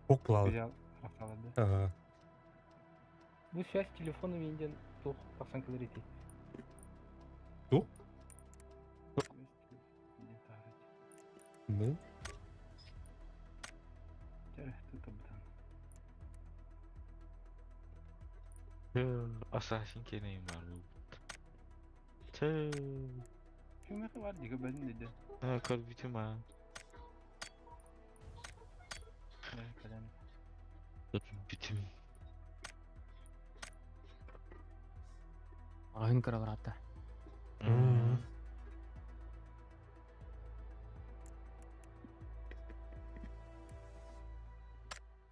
Ок плалы.
Взял рахталады.
Ага.
Бу связь телефону менден тух тахсан килер ити.
Тух? Ну.
Assassin кенейм бар бу. Тö.
Кимме бар диге бәдин диде.
Көрбүтүм а.
Калем.
Бүтүм.
Ағын кыралар.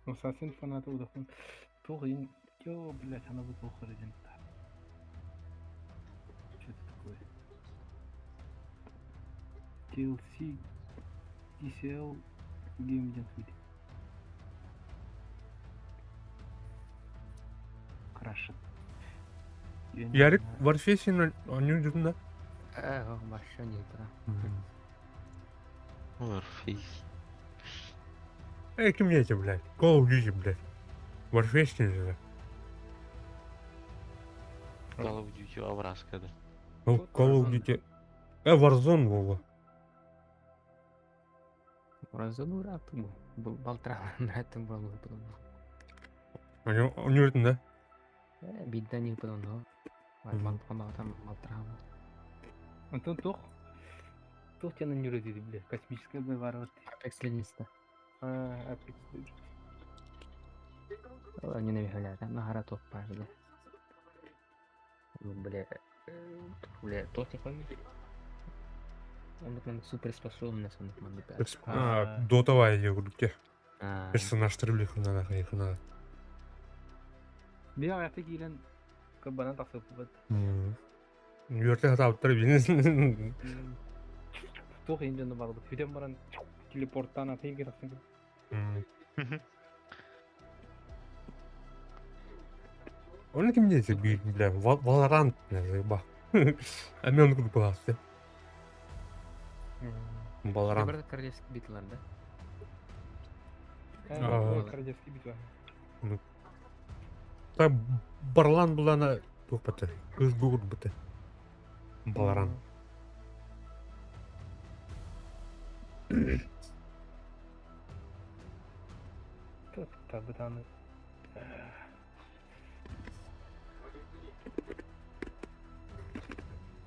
Ассасин фанаты удахун. Тух ин Ё, блядь, она будет плохо один. Что это такое? TLC, TCL, Game Jam выйдет. Крашит.
Ярик Warface они жүрдүн да.
Башы не тұра.
Warface.
Эй, ким эти, блядь? Call of Duty, блядь. Warface же.
Call of Duty авраскада.
Ол Call of Duty. Warzone болу.
Warzone ураты бу. Балтыралар болу.
Они жүрдүн да?
Бидден не бұдан. Балтыралар.
Антон тух. Тух тебя на нюры бля. Космическая боевая.
Apex Legends.
А, Apex Legends.
Они навигали, на топ бля. Бля, бля, тот не Он суперспособность, он
А, Дотовая я говорю, Персонаж бля, хна хна.
Бия аяқта кийлен кабанан тақсып бат.
Юрте хатаптыр бин.
Тух инженді барды. Хүден баран телепорттан атайын керексің.
Оны ким дейсі бир, бля, Valorant, бля, заеба. А мен оны классы. Valorant.
Бір королевский битвалар, да?
Королевский битва.
Так Барлан булана тух баты. Кыз гугл баты. Valorant.
Тут табытаны.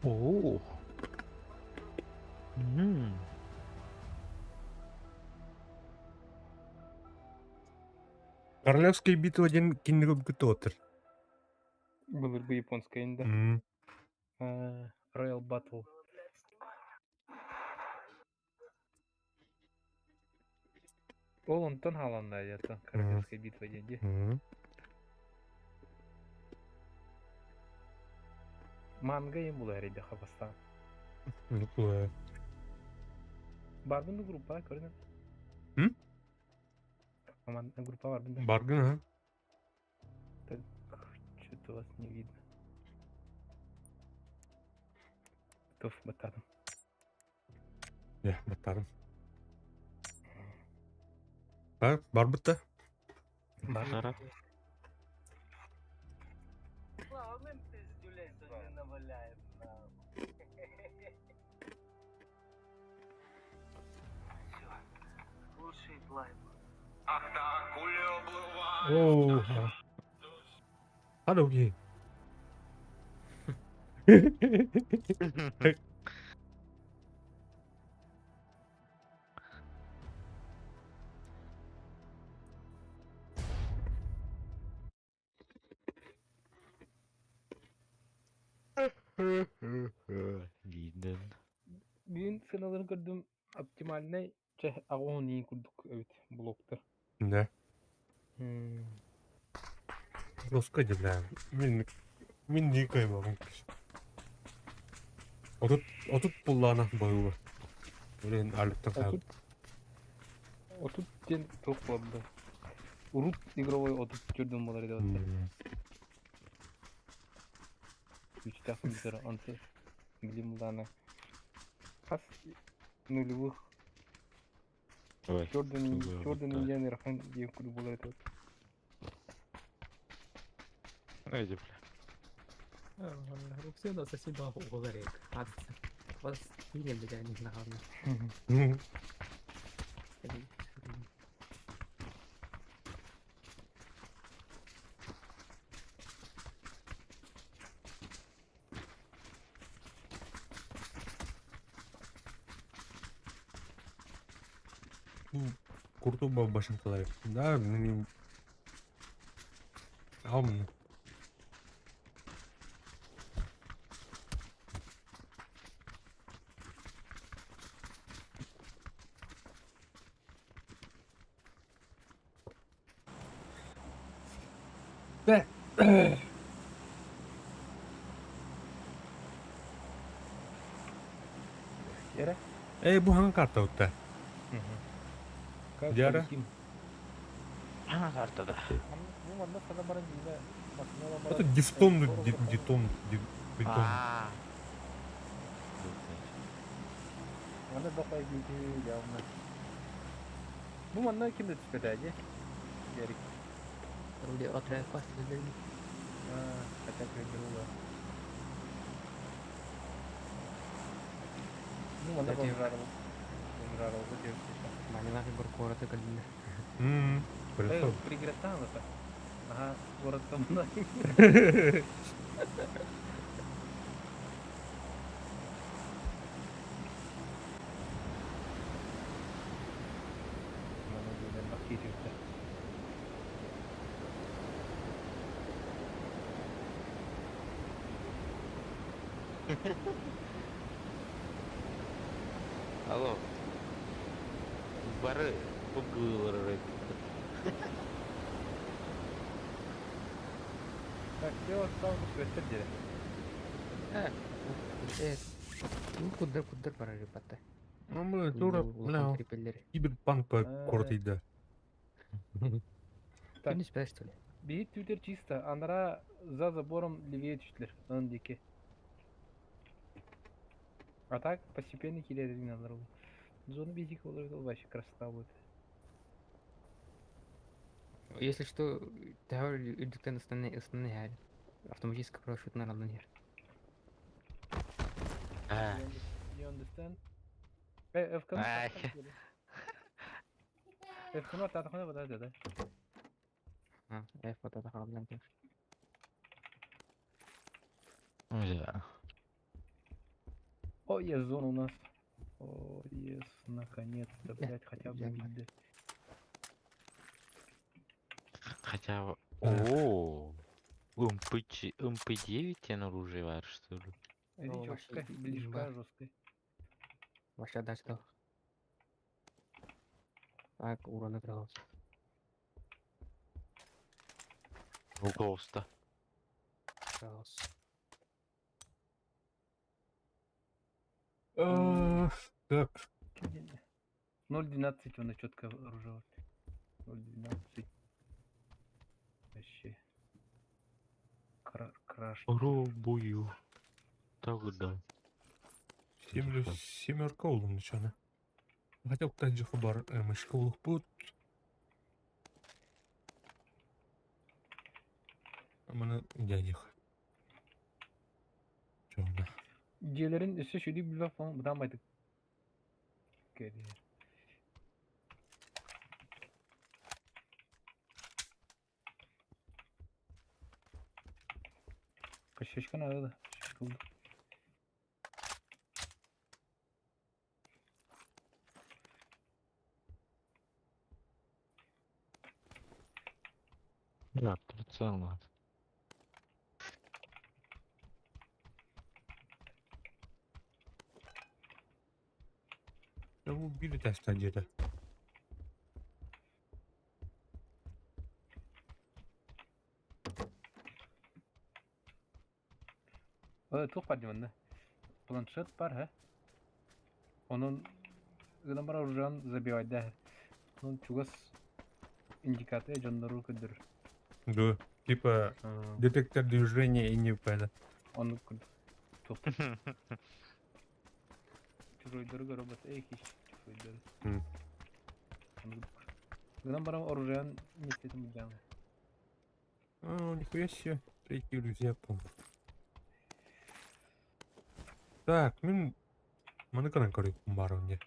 О.
Королевская битва один киндер отыр.
Был бы японская инда. Royal Battle. Ол онтон халанна это Королевская битва денди. Манга им була эрийдэххэ бастаан.
Ну кула.
Барбын да группа көрүнэн.
М?
Аман группа барбын да.
Баргын а?
Так, что-то вас не видно. Туф, баттадым.
Я, баттадым. Так, барбыт да?
Бар.
Главным пиздюлей сегодня наваляем, нахуй. Всё, лучший план.
Оо. Hadi okey.
Виден.
Бүгүн сыаналарын көрдүм оптимальнай чэ аҕыс иин курдук эбит блоктар.
Да. Жестко бля. Мин мин не каймагым. Отут отут буллаана баһыыба. Блин, алыктан хаал.
Отут отут диэн туох буолла? Урут игровой отут төрдүн буолар этэ Күүстээх компьютер онто билим булаана хас нулевых
Ой.
Jordan
тугу
Jordan
бутта.
диэн ыарахан диэн курдук буолар этэ.
Эй, бля.
Все соседа уговорик. Вас не бля, не знаю.
Ну, Куртуба башынкалар. Да, мин Алмын. Да.
Yere.
Эй, бу ханга карта утта?
Как
Диара?
полетим?
Ана картада.
Бу манна сана баран дине машинала баран.
Это дифтон, дитон, дитон.
Аа.
Манна бакай диги явна. Бу манна ким де түспөтө же? Ярик.
Вроде отряд пас
А, хотя бы Ну, манна
Кстати,
бомжарыл. Бомжарыл бу деп.
Манилах горкората калина.
Мм.
Э, приграттан это. Ага, город коммунальный. Манна диэн бакки жүрдө.
Алло. Бары пугылар.
Так, все, осталось өттөр дире.
Э, ну куддар куддар барар ребята.
Ну, бля, тура, бля, киберпанк кортыйда.
Так.
Не спрашивай, что ли?
Биһи түтер чисто, анара за забором левее түштүлөр, анын диэки. А так постепенно килерин алар ол. Зона биһик болор ол вообще красота будет.
Если что, тәһәр үдүктән основные основные хәл. Автоматически парашют на равномер.
Аа.
You understand? Э, FK-ны
Ай.
FK-ны татахына бада да.
А, F вот это халдан.
Бля.
О, есть зона у нас. О, yes, наконец-то, блядь, хотя бы
я
видно.
Хотя бы... О, МП, МП9 оружие бар, что ли?
Это
О, вообще
чёткая, ближка
имба.
жесткая.
Вообще дачка. Так, урон игрался.
Руководство.
Игрался.
Так.
0.12 он четко оружие. 0.12. Вообще. Краш.
Пробую. Тогда.
Семерка улым ничего. Хотел кстати хабар мышка улых пут. Маны дядих. Чоғда.
Дьиэлэрин өссө сүдүк билбэх буолан бытаан байтык кэлиэ. Кощечка надо да. Кощечка булдум.
Да, прицел надо.
Да убили теста где-то.
Туох баар дии манна? Планшет баар һэ. Онон гынан баран оружиен забивайдаах. Онон чугас индикатор дьоннору көрдөрөр.
Да. Типа детектор движения и не это.
Оннук курдук. Туох чужойдары көрө эй киш чужойдары. Оннук. Гынан баран оружиен миэстэтин былдьаан.
А, нихуя себе. Третий рюкзак, по Так, мин маны көрөн көрүкпүн баар дии.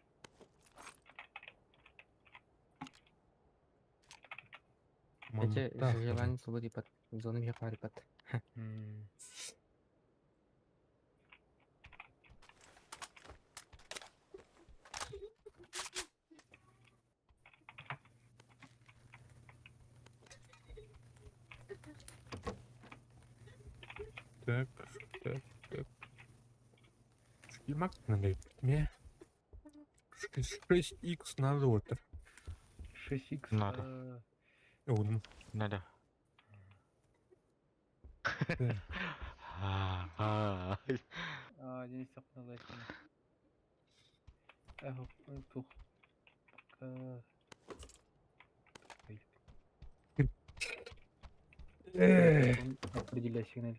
Эти
Манныктаах
желание свободы под зону мехарипат.
Так, так, так. Шкимак надо мне. 6х надо вот.
6х.
Надо.
Удно.
Надо. А,
А, Денис сапналайсың. Эх, тух. Пока. Определяй сигнал.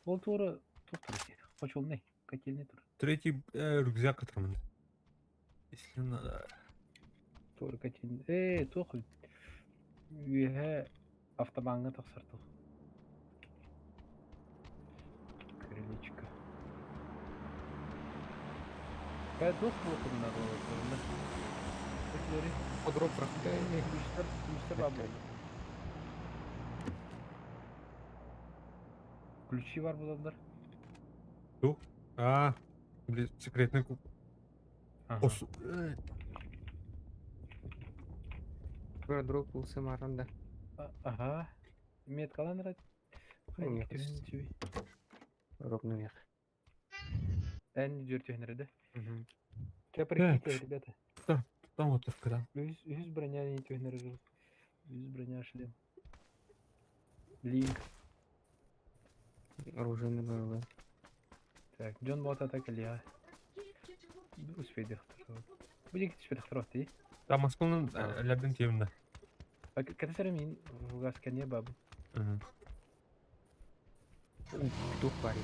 Ол тура тух тур. Хочулный, котельный тур.
Третий рюкзак, который Если надо.
Тура котельный. Тух. Үөһэ автобаҥҥа тахсар тух. Крылечко. Туох буолуоххун наада?
Подроп прохты.
Мистер, мистер бабай. Ключи бар булаллар.
А, блин, секретный
Ага.
Ос...
Дроп булса маранда.
Ага. Меткалан рад.
Нет, Ровно вверх.
Эн дүртүһүнэрэ да.
Мгм.
Чэ, прикиньте, ребята.
Там вот когда.
Үс, үс броня не түһүнэрэ. Үс броня шлем. Линк.
Оружейный боевой.
Так, Джон Бот атака Лиа. Успейди Будет теперь хтроти.
Там Москваны лябден темно.
А когда мин в гаскане бабу.
Петух парень.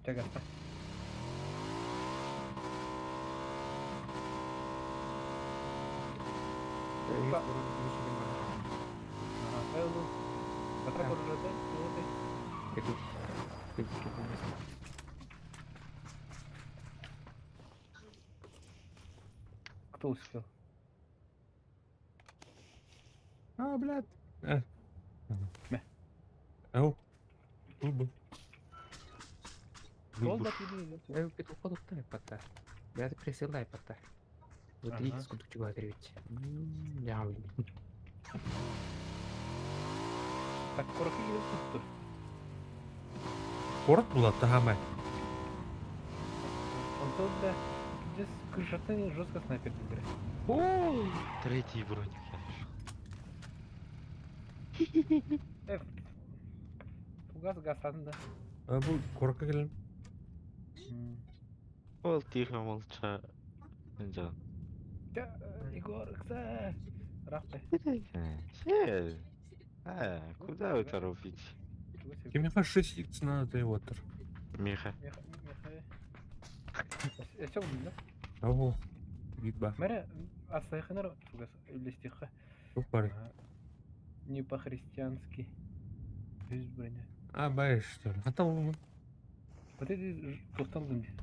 Чагаста.
Ага.
Ага, Атака оружие,
Петух.
Кто успел?
А, блядь.
Мә.
Ау. Был.
Сол
Выбуш.
да ты
Петух подухтай патта. Я присылай патта. Вот
Ага.
видите, сколько чего отрывить. Я
Так, корохи келіп тұр.
Порт была тагамай.
Он тут, да, здесь крышатын жестко снайпер играет.
Третий броник я нашел.
Фугас гасан да.
А бу куоракка кэлэн
Ол тихо молча. Жан.
Егор, ыкса! Рахпай.
А, куда вы торопитесь?
Кимиэхэ 6x надо его отыр.
Миха.
Өссө булдум да?
Ого. Бит ба.
Мэрэ, астайхынар тугас үллэстиэххэ.
Туох бары.
Не по-христиански. Үс броня.
А, баешь, что ли? Хата булмун.
Вот это туохтан ыллым дии.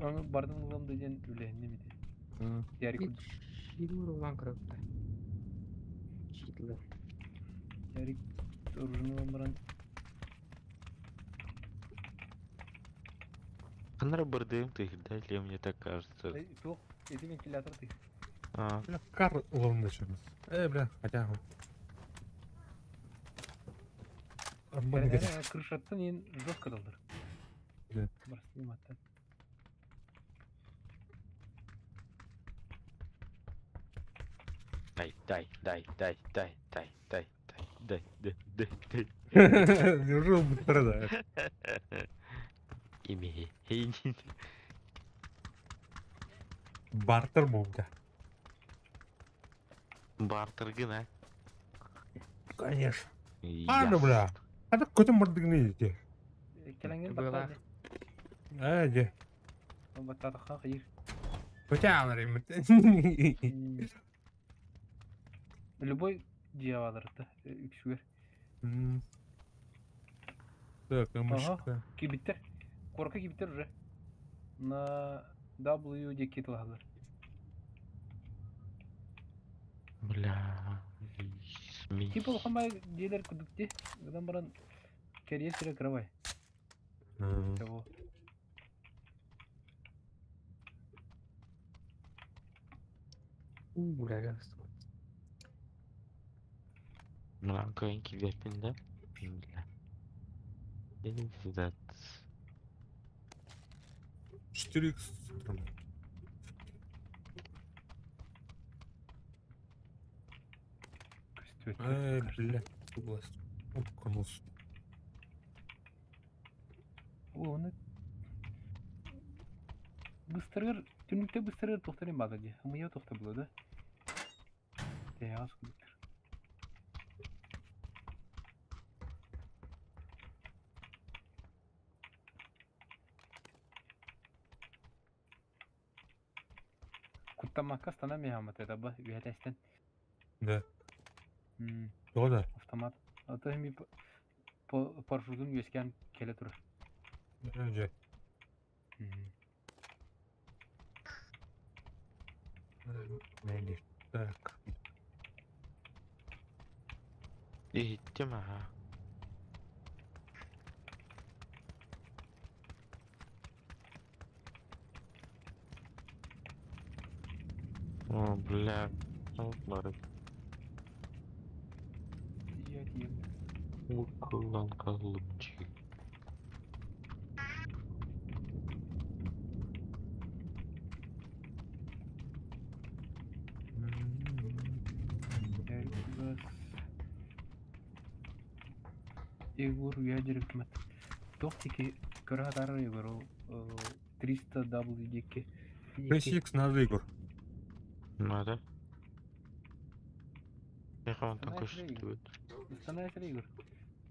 Аны бардым ыллам да диэн үлэһинним ити. Ярик
Шилур улаан көрөптө. Читлы.
Ярик оружие баран
Ханара бардыым тыһырда, или мне так кажется.
Туох, ити вентилятор ты.
А.
Бля, кар ылым да чөмө. Э, бля, хотя
Крышаттан ен жестко далдыр.
Да.
Барсын аттан.
Дай, дай, дай, дай, дай, дай, дай, дай, дай, дай, дай, дай.
Неужели быстро, да?
Ими, хейнин.
Бартер буолда.
Бартергын, а?
Конечно. А, бля. А так көтөн бардыгын ити.
Кэлэҥҥин
Быалаах.
баттаа
Ээ, дьэ.
баттаатахха хайыр.
Көтө аалар имит.
Любой дьиэ бааларыта үксүгэр.
Так, мышка.
Кибиттер. Куоракка кибиттер уже. На W диэки тылаһаллар.
Бля.
Типа улахан баай дьиэлэр курдук дии. Гынан баран кэриэ сирэ кыра Того.
Уу, бля,
Мына кыайын килбэппин да. Бля. Пиздец.
4х
Көстүбэт.
Э, бля, власть. Уткнулся.
О, оны быстарыгар түннүктэ быстарыгар туохтарын баада дии. Ымыйа туохта буолуо да? Тэйэҕэс курдуктар. Куттаммакка станан миһааммат таба үөһэтэстэн.
Да.
М,
Тоҕо да?
Автомат. А то эми парашютун үөскээн кэлэ турар.
Дьэ. Мэли. Так.
Иһиттим аха. О, бля. Барып.
Тиийэ тиийэ.
Укулан калымчик.
Ярик Егор үөһэ дьарыктаммат. Туох диэки көрө сатаарар Егор ол 300 W диэки.
6x надо, Егор.
Надо. Миха онтон
Знаешь ли,
көстүбүт.
Становится ли, Егор?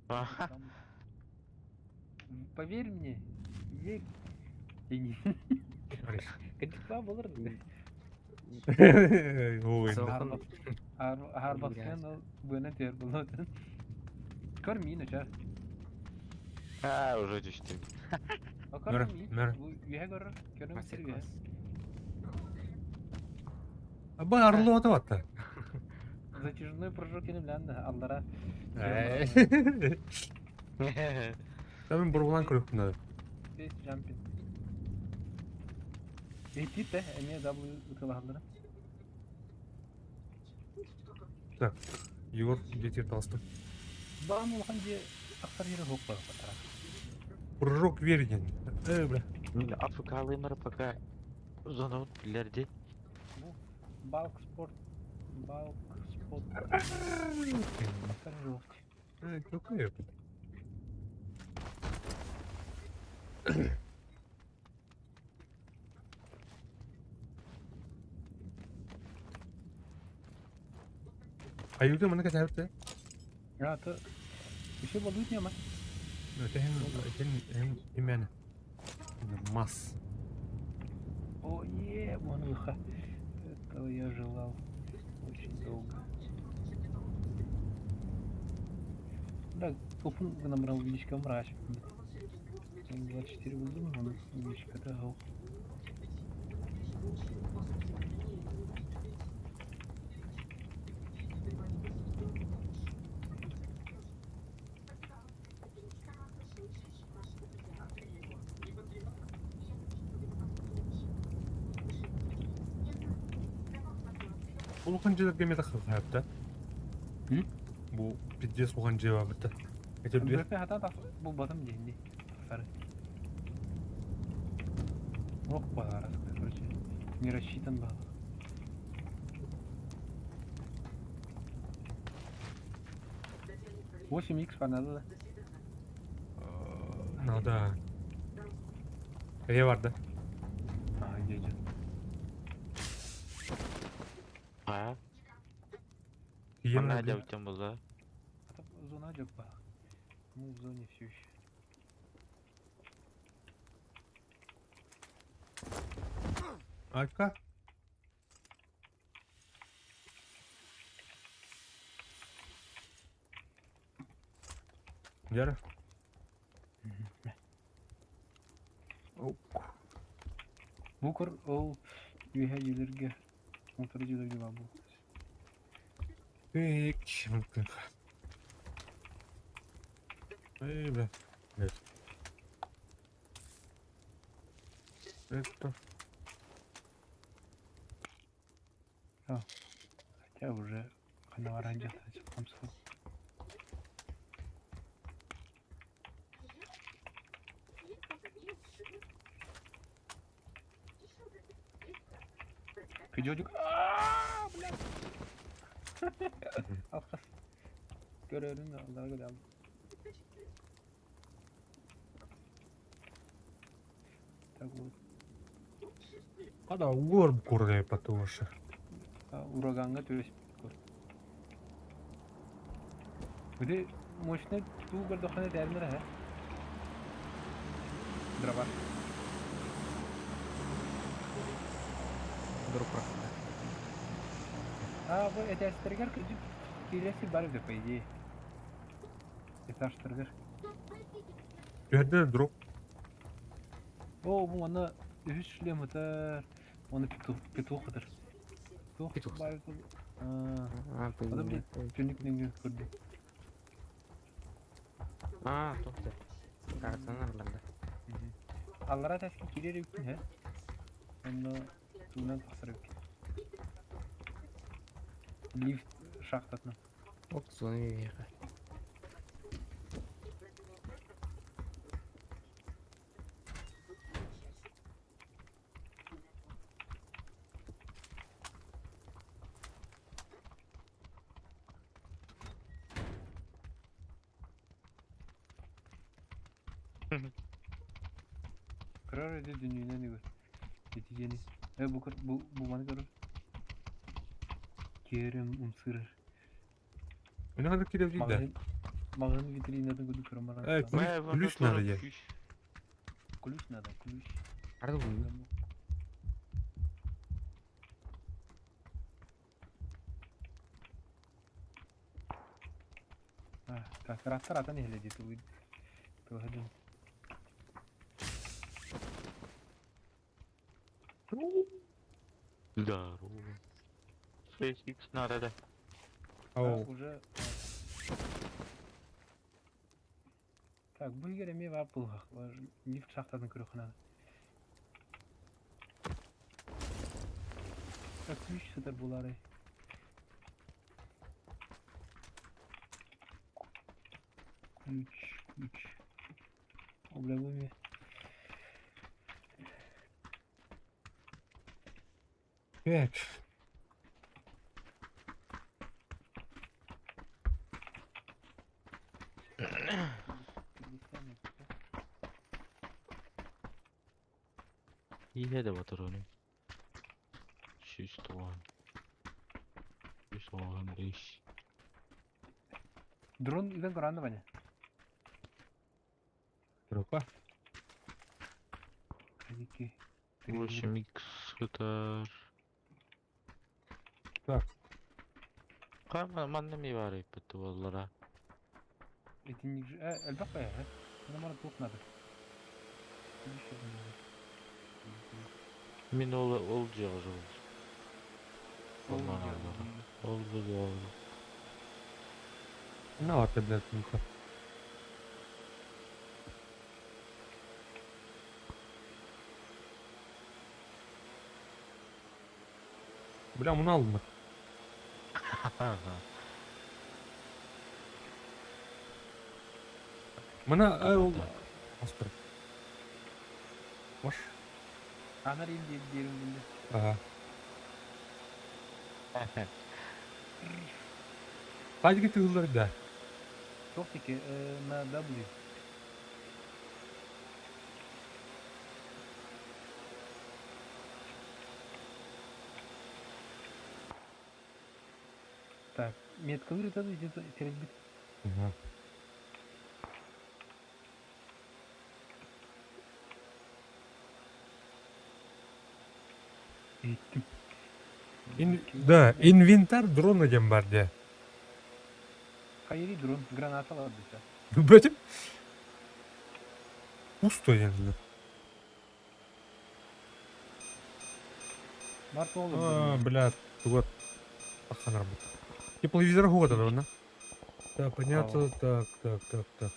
Аха.
Поверь мне, верь. Кадикла болар.
Ой,
Сохан.
Арбаскен ол быны тер болот. Көр мин уча.
А, уже түстүм.
Көр
Нөрө,
мин.
нөрө.
Үһэ көрөр. Көрүм сир үһэ.
Мастер-класс.
Аба арлы ата батта.
Затяжной прыжок кени билэн аллара.
Мен бургулан көрөппүн надо.
Space jumping. Эти те, эме W ытылаһаллара.
Так, Егор где таласты.
Баам улахан дьиэ тахсар иһэр суох буолар.
Прыжок верен. Э, бля.
Мин АФК-лыймар пока зона билерди.
Бу Балк спорт. Балк спорт. Тахсар иһэр суох.
Э, какой? Айылга маны кэтэһэбит
А, то еще болдут не ма.
Этен этен именно. Мас.
О, е, вон выха. Этого я желал очень долго. Да, топун набрал увеличка мрач. 24 булдым, он увеличка да.
Улахан дьиэлэргэ эмиэ тахсыахтаах.
М?
Бу пиздец улахан дьиэ баабыта. Это бир
МВП хата бу батым диэнди. Сары. Ох, подарок, короче. Не рассчитан был. 8 икс надо, да?
Надо. Эйе бар да.
А, где идет?
А?
Кием
Она
надо.
дәүтен була.
А там зона идет по. Мы в зоне все еще.
Алька. Яра.
Букер ол үйе елерге. Моторы елерге бар бу.
Так, мүмкін. Эй, бля. Нет. Это.
Хотя уже ханавара где-то там. Пидёдик. Ааа, блядь. Алқас. Көрөрүн алдар көрөм. Так вот.
Ада угор курдай потому что.
Ураганга төбөс көр. Где мощный туу көрдөхөнө дәрмер ха. Дрова.
Дроп проход.
А, бу этәстергер күжүп киреси бар деп по идее. Этажтыргыр.
Жерде дроп.
О, бу аны үч шлем өтөр. Оны петух петух өтөр. Петух
Петух.
бар. А,
А,
Ада блин, түнүк неңге көрдү.
А, тоқта. Картаны аларды.
Аллара тәсkin кирер үккүн хэ. Онно туунан тахсар үккүн. Лифт шахтатына.
Оп, зона веха.
Кырар эди дүнүйүнөн үгөр. Нетижени. Э бу бу бу маны көрөр. Керим умсырыр.
Мені ханды киреп дейді.
Магазин магазин витринатын көрдү көрөм баран.
Э, ключ надо же.
Ключ надо, ключ.
Арды бұл.
А, так, раттар атан эхле дейт бу. Туһадын.
Здорово. 6х надо, да.
Ау.
Уже. Так, бу егер эме бар бул лифт шахтатын көрөх надо. Так, ключ сытар булары. Ключ, ключ. О, бля, бу эме.
Так.
Иһэ да ботуруонум. 190. 195.
Дрон ыган көрөөннө Ваня.
Тропа.
2, 3.
8 х сытар.
Так.
Хайа манна ми баар эппит буоллара.
Итинник же элбэх бэйэ. Мана мара туох надо.
Мин ол ол дьиэҕэ жыл. Ол Ол бу ол.
На вот, блядь, ну-ка. Бля, муну алдым. Мына ол Астыр. Бош.
Анар им диэрим динде.
Ага. Хайдыгы тыыллар да.
Туох тики на W. Так, меткалыр это теребит.
Ага.
Иттим.
Да, инвентарь дрона диэн бар дии.
Хайыри дрон, граната лардыса.
Бөтүм. Пусто диэн.
Бар туолу.
А, бля, вот. Аханар бут. Тепловизор года, да? Так, понятно, так, так, так, так.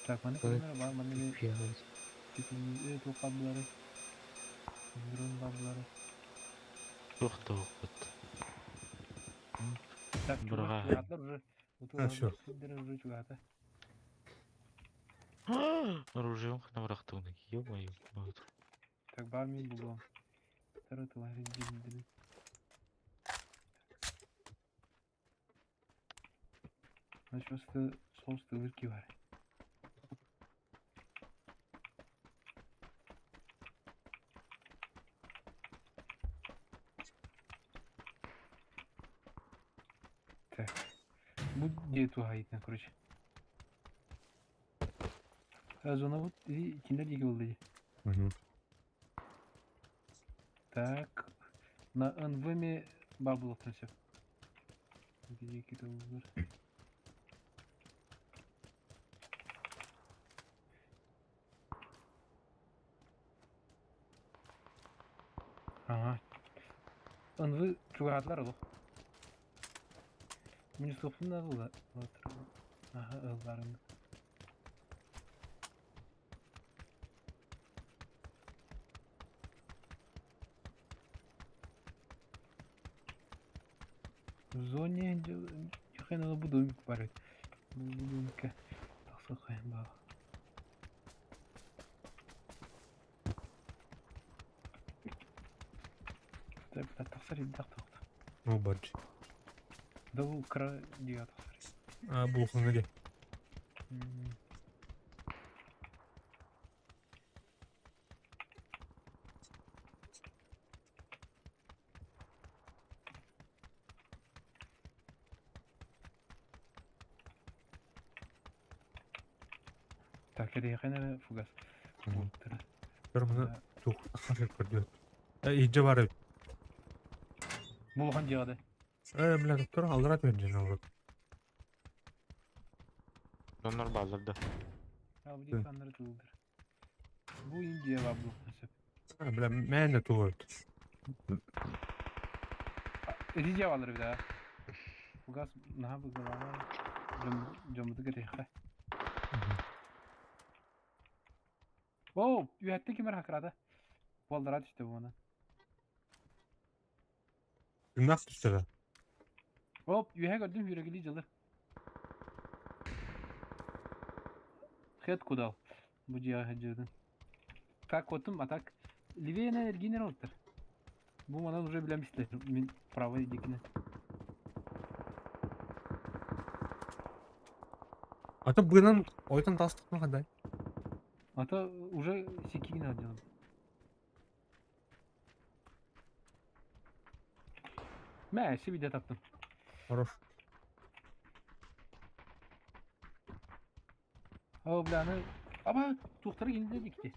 Так, маны камера бар, маны туох баблары. Дрон баблары.
Туох туохпут.
Так,
Бырға.
чугатлар уже.
А, всё.
Уже чугата.
Оружием хана бырахтыгына. Ё-моё.
Так, бар мен булуом. Второй товарищ дин. Значит, просто соус тылырки бар. Так. Бу где туһайытна, короче. Зона вот и киндер диги болды.
Мгм.
Так. На НВ бар булуктан все. Где какие-то Ага. НВ чугатлар олох. Мин софун да Ага, ылларын. В зоне хрен буду домик барыть. Домика. Тахсахайын ба. Так, тахсар иддах тохта.
Ну, баджи.
Да бу кра дига тахсар.
А, бу хаңа
Так, эрехен фугас.
Мгм.
Буттара.
Бер мына тух ахар көрдү. Э, иджи бар.
Булхан дигада.
Э, бля, тур алырат мен жена олар.
Донор балларды.
А бу дип аннары тылдыр. Бу Индия бар бу.
А, бля, мен де тур.
Эдиже алыр бит а. Фугас наха бу галана. Жом жомду кереха. О, үһәтте кимер хакрада. Болдыра түштү бу мана.
Тыңнақ түсті да.
Оп, үһә көрдүм хүрегили жылы. Хет кудал. Бу жига хаджыдын. Так котум, а так левее на эргинер оттыр. Бу манан уже билем исте. Мин правый дикине.
А то быынан ойтон тастықпын қандай?
А то уже секигин одел. Мә, себе таптым.
Хорош.
О, бля, аны... Аба, туқтары келді дикти.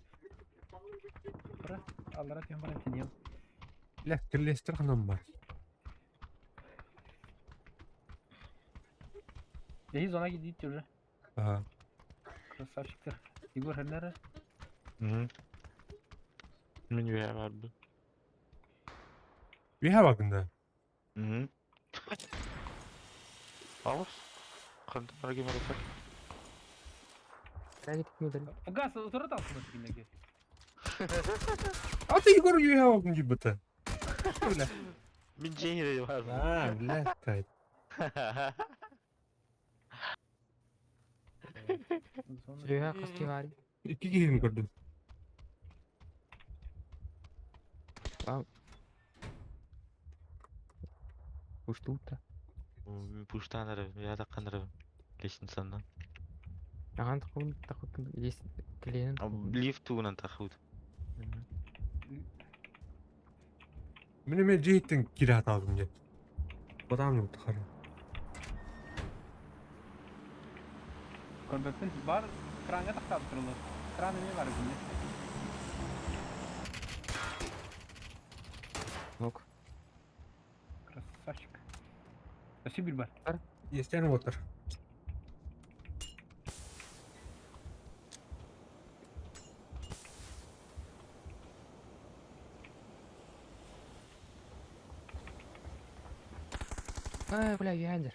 Бара, аллара тем бара тенем.
Бля, кірлестір қанам бар.
Яхи зона гидит уже.
Ага.
Красавчиктер. Егор, хәлләре?
Мен үйе барды.
Үйе бақында.
Алыс. Қандай барге марапат.
Газ, отыра талсың дегенге.
А ты Егор үйе бақын деп бітті. Бля.
Мен жеңіре барды.
А, бля, кайт.
Сүрөһө қас бар.
Екі келін көрдім.
Уштута.
Пуштан арабым, я да қанырабым. Лестницанан.
Аған тұқын тақытын лес кіленін.
Лифт туынан тақуд.
Міне мен жейттен кире аталдым деп. Бұдан жоқ тұқары.
Көрбөппін бар кранга тақтап тұрылыр. Кран неме бар бүгінде?
Ок.
Красавчик. Спасибо, бар.
Естен отыр.
Ай, бля, яндер.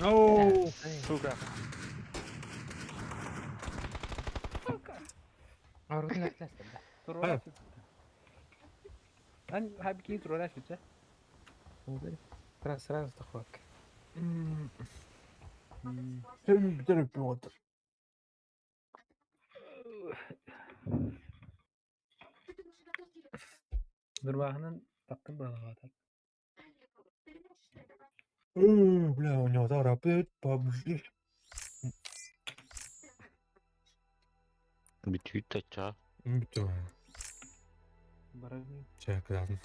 Оу!
Сука.
Арутын әтләсті, бля.
Туролар. Ан хабики туролар сүтсе.
Сразу сразу тақуак.
Сен бітіріп отыр.
Нурбахынан таптым балаға.
Бля, у него тарапыт, побжи.
Бүтүйт тача.
Бүтті.
Барабын.
Чай, кыдатын.